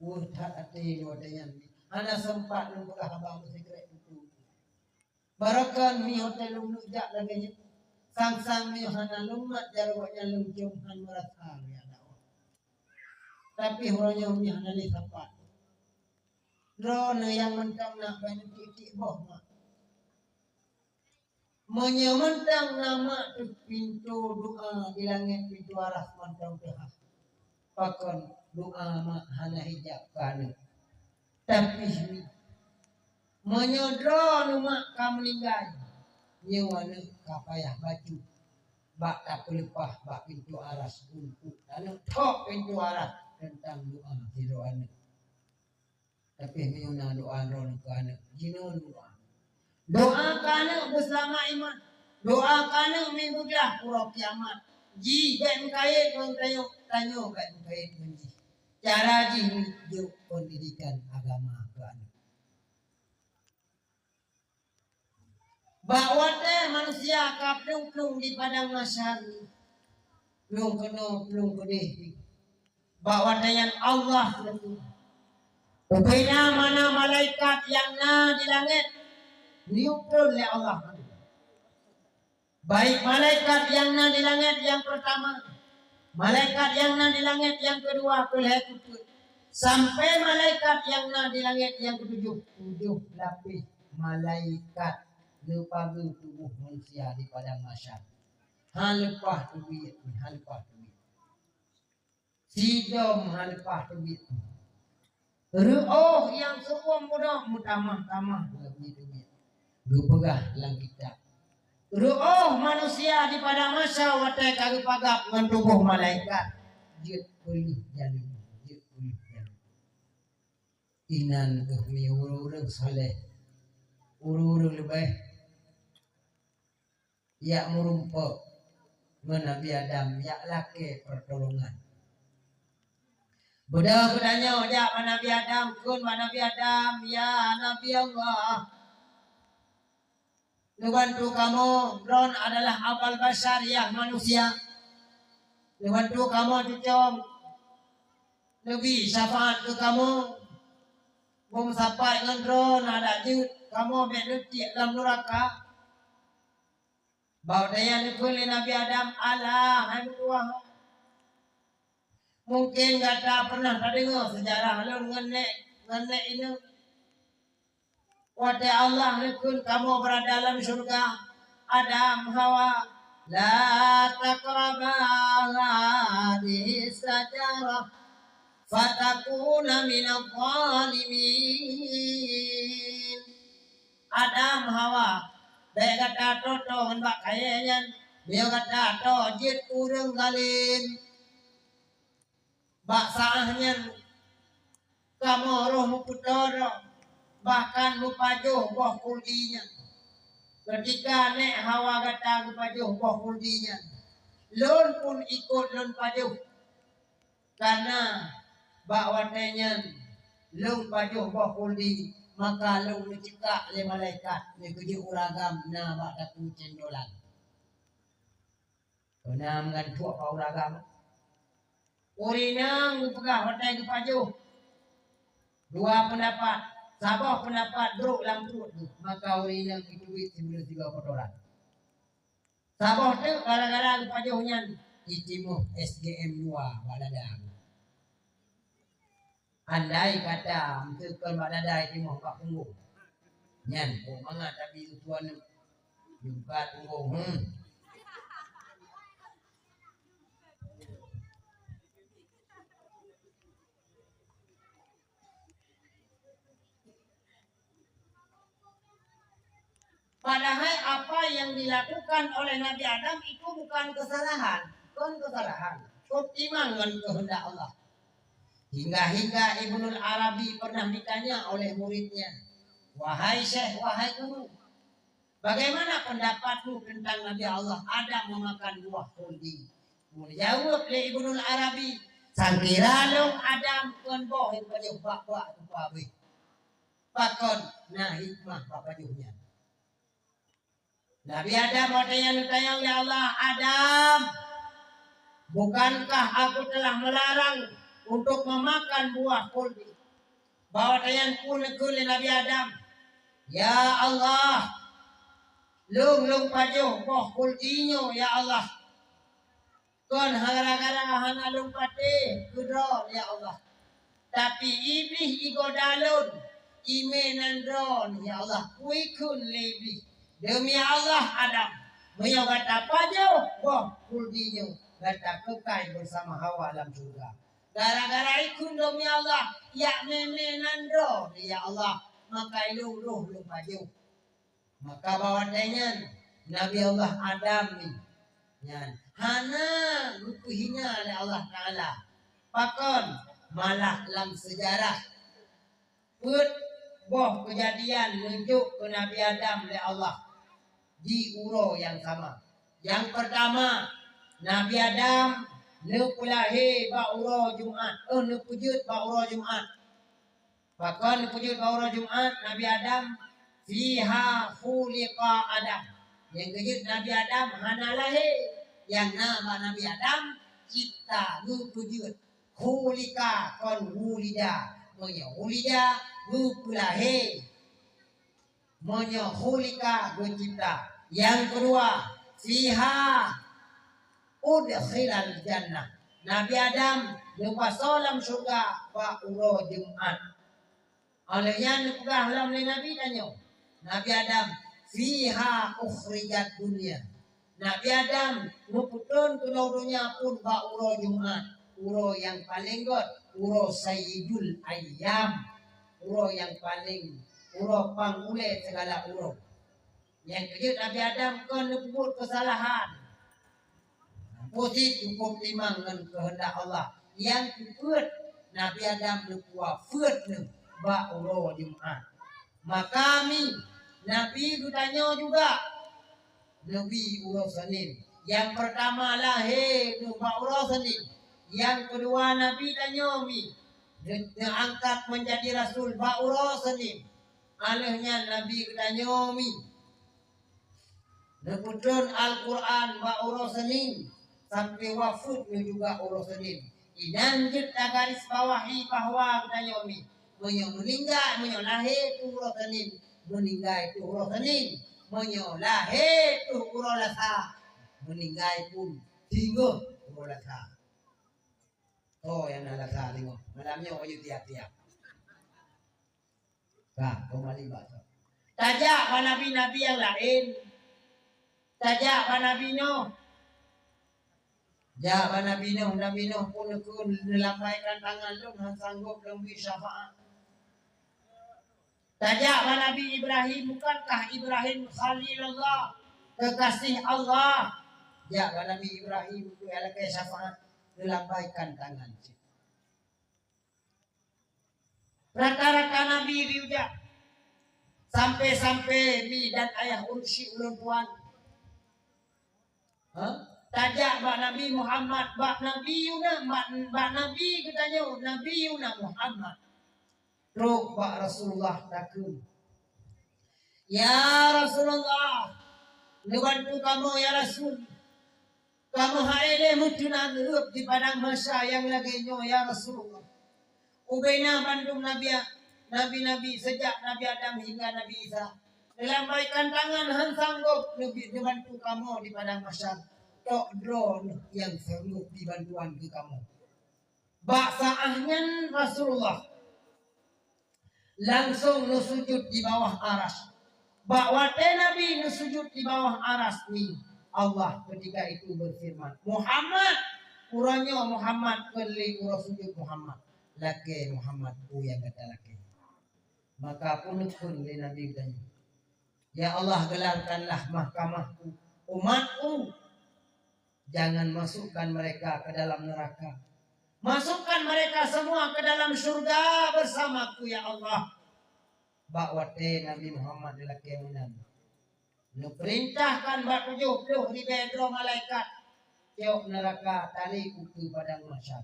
Weueh that até lôn watée nyan mi. Hana seumpat lôn peugah haba meusikrek tutoe. Barokon mi hotel lôn neuk jak lagée nyan. Sang-sang mi hana lôn mat jaroe nyan lôn ciom han meurasa lôn jak dakwah. Tapi uroe nyoe mi hana lé sapat. Droeneuh nyang mantong na ban tiek-tiek boh mak. Meunyoe mantong na mak teuh pintoe doa di langét, pintoe aras mantong teuhah. Pakon doa mak hana hijab keu aneuëk. Tapi meunyoe droeneuh mak ka meuninggai, nyoe aneuëk ka payah bacut bak tapeuleupah bak pintoe aras, untuk aneuëk thok pintoe aras teuntang doa sidroe aneuëk. Tapi meunyoe na doa droeneuh keu aneuëk, jinoe doa. Doa keu aneuëk beuseulamat iman. Doa keu aneuëk meubeudôh uroe kiamat. Jih bék meukayém ngon tanyoe, tanyoe bék meukayém ngon jih. Cara jih jok pendidikan agama keu aneuëk. Bak watée manusia ka plueng-plueng di padang mahsyar, plueng keunoe, plueng keudeh, bak watée nyan Allah geuteupeue. Ubena mana malaikat nyang na di langét, geuyue utus lé Allah. Baik malaikat nyang na di langét nyang peurtama, malaikat nyang na di langét nyang keudua, keu lhée keu peuet, sampai malaikat nyang na di langét nyang keutujoh, tujoh lapéh malaikat geupageue tuboh manusia di padang mahsyar. Hana leupah teubiet, hana leupah teubiet. Sidom hana leupah teubiet. Reuôh nyang seuuem bunoe meutamah-tamah lagée teubiet. Geupeugah lam kitab, reuôh manusia di padang mahsyar watée ka geupeugah ngon tuboh malaikat, jeuet peuleueh jalée, jeuet peuleueh jalée. Inan keuh mi ureuëng-ureuëng saleh, ureuëng-ureuëng leubeh yak meurumpok, ngon Nabi Adam jak lakée peurtolongan. Beudôh geutanyoe jak bak Nabi Adam, kheun bak Nabi Adam, "Ya Nabi Allah, neubantu kamoe, droen adalah abal basyar, yah manusia. Neubantu kamoe cucoe, neubi syafaat keu kamoe. Meumeusapat ngon droen adak jeuet, kamoe bék neutiek lam nuraka." Bak watée nyan neukheun lé Nabi Adam, "Alah, hai meutuwah, mungken gata pernah tadeungoe seujarah lôn ngon nék, ngon nék inong. Watée Allah neukheun kamoe beurada lam syeuruga, Adam, Hawa, 'La taqraba hadhihi syajarah fatakuna minadh dhalimin.' Adam, Hawa, bék gata toe-toe ngon bak kayée nyan, meunyoe gata toe jeuet ureuëng zalém. Bak saát nyan kamoe roh meupeutoro, bahkan meupajoh boh khuldi nyan. Keutika nék Hawa gata geupajoh boh khuldi nyan, lôn pun ikot lôn pajoh. Kareuna bak watée nyan lôn pajoh boh khuldi, maka lôn neuceukak lé malaikat, lé keujeuet ureuëng agam na bak takue céndolan." Peuna meugantuek bak ureuëng agam. Ureuëng inong geupeugah watée geupajoh dua peundapat, saboh peundapat brok lam pruet geuh, maka ureuëng inong jiteubiet sibuleuen sigoe kotoran. Saboh teuk gara-gara geupajoh nyan jitimoh S G M dua bak dada. Andai kata meuteukon bak dada jitimoh bak punggong, nyan kok mangat tapi tuan buka punggong. Hmm. Padahai apa yang dilakukan oleh Nabi Adam itu bukan kesalahan, bukan kesalahan. Cok timang ngon keuheundak Allah. Hingga-hingga Ibnul Arabi pernah ditanya oleh muridnya, "Wahai Syekh, wahai guru, bagaimana pendapatmu tentang Nabi Allah Adam memakan buah khuldi?" Meujaweueb lé Ibnul Arabi, "Sangkira lôn Adam kon boh nyang pajoh bak-bak tupa beuh." Pakon na hikmah bak pajoh nyan? Nabi Adam watée nyan neutanyong lé Allah, "Adam, bukankah Aku telah melarang untuk memakan buah khuldi?" Bak watée nyan pun neukheun lé Nabi Adam, "Ya Allah, lôn lôn pajoh boh khuldi nyoe, ya Allah. Kon gara-gara hana lôn patéh keu droe, ya Allah. Tapi Iblih igoda lôn, imé nan droe, ya Allah, kuikheun lé Iblih, 'Demi Allah, Adam, meunyoe gata pajoh boh khuldi nyoe, gata keukai beusama Hawa lam syeuruga. Gara-gara ikheun, demi Allah, jak mé-mé nan droe, ya Allah, maka lôn roh lôn pajoh.'" Maka bak watée nyan Nabi Allah Adam ni nyan hana geupeuhina lé Allah Taala. Pakon? Malah lam seujarah peuet boh keujadian neujok keu Nabi Adam lé Allah di uroe nyang sama. Nyang peurtama, Nabi Adam neupeulahé bak uroe Jumat, eh, neupeujeuet bak uroe Jumat. Pakon neupeujeuet bak uroe Jumat Nabi Adam? "Fiha khuliqa Adam." Nyang geujeuet Nabi Adam hana lahé, nyang na bak Nabi Adam cipta, geupeujeuet. Khuliqa kon wulida. Meunyoe wulida, geupeulahé. Meunyoe khuliqa, geucipta. Nyang keudua, "Fiha udkhilal jannah." Nabi Adam neupasoe lam syeuruga bak uroe Jumat. Óh lheueh nyan neupeugah lom lé Nabi tanyoe, Nabi Adam, "Fiha ukhrijat dunya." Nabi Adam neupeutrön keunoe donya pun bak uroe Jumat, uroe nyang paleng gét, uroe Sayyidul Ayyam, uroe nyang paleng, uroe pang ulée sigala uroe. Nyang keujeuet Nabi Adam kon neupeubuet keusalahan. Peusit cukup timang ngon keuheundak Allah. Nyang keupeuet, Nabi Adam neupuwafeuet neuh bak uroe Jumat. Maka mi, Nabi geutanyoe juga neubi uroe Senin. Nyang peurtama lahé keuh bak uroe Senin. Nyang keudua Nabi tanyoe mi geuangkat meunjadi rasul bak uroe Senin. Alheuh nyan Nabi geutanyoe mi neupeutrön Al-Qur'an bak uroe Senin, sampoe wafeuet neuh juga uroe Senin. Inan jeuet tagaris bawahi bahwa geutanyoe mi, meunyoe meuninggai, meunyoe lahé keuh uroe Senin, meuninggai keuh uroe Senin. Meunyoe lahé keuh uroe Lasa, meuninggai pun singoh uroe Lasa. Oh, nyang na Lasa singoh. Malam nyoe kayue tiap-tiap. Ka, keumbali bak soe. Tajak bak nabi-nabi nyang laén. Tajak bak Nabi Nuh. Jak bak Nabi Nuh, Nabi Nuh pun neukheun neulambaikan tangan lôn, hana sanggob lôn bri syafaat. Tajak bak Nabi Ibrahim, bukankah Ibrahim Khalilullah, kekasih Allah? Jak bak Nabi Ibrahim, keu lakée syafaat, neulambaikan tangan cit. Rata-rata nabi geuyue jak. Sampoe-sampoe mi dan ayah ureueng syik ulôn tuan. Ha? Tajak bak Nabi Muhammad, bak Nabi Yunus, bak, bak Nabi geutanyoe, Nabi Yunus Muhammad. Trok bak Rasulullah takheun, "Ya Rasulullah, neubantu kamoe ya Rasul. Kamoe hana lé meuteuna geuheup di padang mahsyar nyang lagée nyoe ya Rasulullah. Ubena bandum nabi, nabi-nabi seujak Nabi Adam hingga Nabi Isa neulambaikan tangan hana sanggob neubi-, neubantu kamoe di padang mahsyar. Tok droeneuh nyang sanggob jibantuan keu kamoe." Bak saát nyan Rasulullah langsong neusujut di bawah aras. Bak watée Nabi neusujut di bawah aras nyan, Allah ketika itu berfirman, "Muhammad!" Uroe nyoe Muhammad kon lé uroe sujut Muhammad. Lakée Muhammad peue nyang gata lakée. Maka peuneukheun lé Nabi geutanyoe, "Ya Allah, gelarkanlah mahkamah-Ku, umat-Ku. Jangan masukkan mereka ke dalam neraka. Masukkan mereka semua ke dalam syurga bersama-Ku, ya Allah." Bak watée Nabi Muhammad neulakée meunan, neupeurintahkan bak tujoh ploh ribée droe malaikat, "Cok neuraka, talé ukeue padang mahsyar."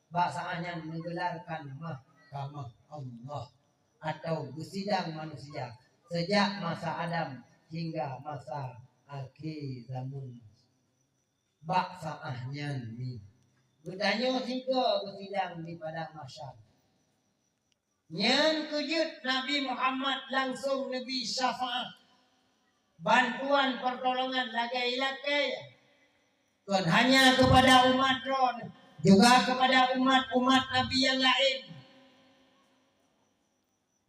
Bak saát nyan neugeularkan mahkamah Allah, atau beusidang manusia, seujak masa Adam hingga masa akhé zameunan. Bak saát nyan mi, geutanyoe sigoe beusidang di padang mahsyar. Nyan keuh jeuet Nabi Muhammad langsong neubri syafaat, bantuan, pertolongan lagée ilakée, kon hanya kepada umat droeneuh, juga kepada umat-umat nabi nyang laén.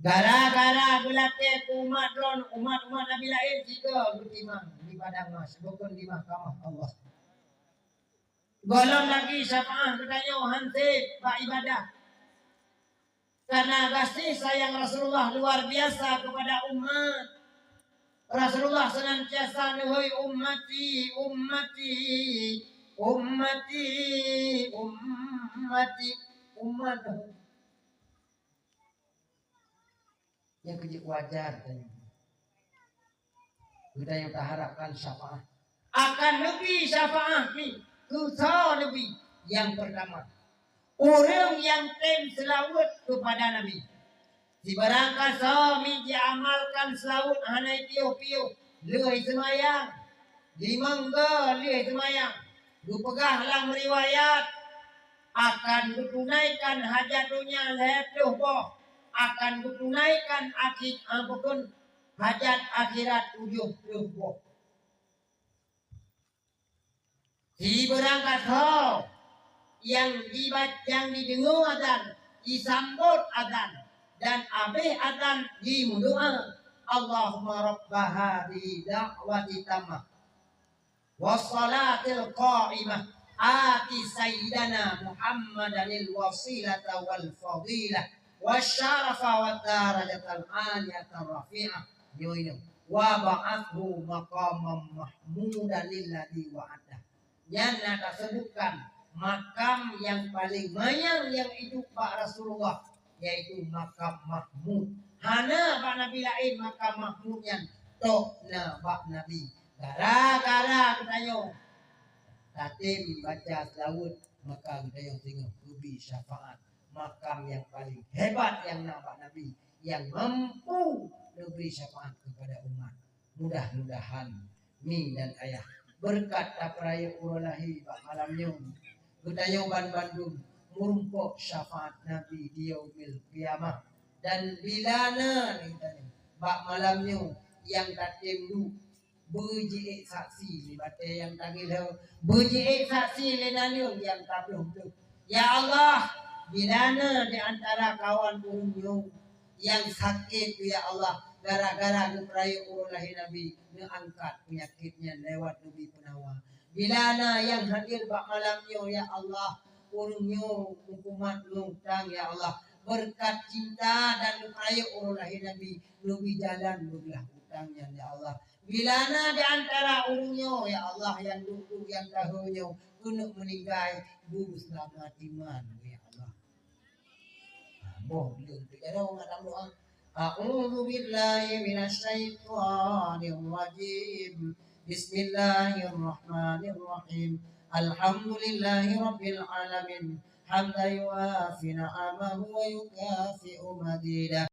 Gara-gara geulakée keu umat droeneuh, umat-umat nabi laén sigoe geutimang di padang mahsyar, bukon di mahkamah Allah. Gohlom lagi syafaat geutanyoe hana sép bak ibadah. Karena gaséh sayang Rasulullah luar biasa kepada umat. Rasulullah senantiasa neuhôi, "Ummati, ummati, ummati, ummati, umat." Nyang keuneuk wajar tanyoe. Geutanyoe taharapkan syafaat. Akan neubri syafaat nyoe keu soe neubri? Nyang peurtama, ureuëng nyang tem seulaweuet keupada Nabi. Sibarang kasoe mi jiamalkan seulaweuet hana piôh-piôh, lheueh seumayang. Limong goe lheueh seumayang. Geupeugah lam riwayat, akan geutunaikan hajat donya lhée ploh boh, akan geutunaikan akhi-, ah, bukon, hajat akhirat tujoh ploh boh. Sibarang kasoe nyang jiba-, nyang jideungoe azan, jisambot azan, dan abéh azan jimeudoá, "Allahumma rabba hadhihi da'wati tammah, wassalatil qa'imah, ati sayyidana Muhammadanil wasilata wal fadilah, wasyarafa wad darajatal aliyatar rafi'ah." Nyoe nyoe, "Wa ba'athhu maqamam mahmudan alladzi wa'adtah." Nyan na taseubutkan makam nyang paleng manyang nyang iduek bak Rasulullah, yaitu makam Mahmud. Hana bak nabi laén makam Mahmud nyan, tok na bak Nabi. Gara-gara geutanyoe Tatem baca seulaweuet, maka geutanyoe singoh geubri syafaat. Makam nyang paleng hebat nyang na bak Nabi, nyang mampu geubri syafaat keupada umat. Mudah-mudahan mi dan ayah, beureukat tapeurayeuk uroe lahé bak malam nyoe, geutanyoe banmandum meurumpok syafaat Nabi di Yaumil Qiyamah. Dan bila na geutanyoe bak malam nyoe nyang tatem duek beujiék saksi, nibak watée nyang tangieng lheueh, beujiék saksi lé naleueng nyang ka bloh-bloh. Ya Allah, bila na di antara kawan ureuëng nyoe nyang sakét, ya Allah, gara-gara geupeurayeuk uroe lahé Nabi, neuangkat peunyakét nyan lewat Nabi peunawa. Bila na nyang hadir bak malam nyoe, ya Allah, ureuëng nyoe meukumat meuutang, ya Allah, beureukat cinta dan geupeurayeuk uroe lahé Nabi, neubi jalan beublah utang nyan, ya Allah. Bila na di antara ureuëng nyoe, ya Allah, nyang duek-duek nyang tahe nyoe keuneuk meuninggai, beuseulamat iman, ya Allah. Boh leueng teujaroe ngon lam doa. A'udzu billahi minasy syaithanir rajim. Bismillahirrahmanirrahim. Alhamdulillahi rabbil alamin. Hamdan yuwafi ni'amahu wa yukafi'u mazidah.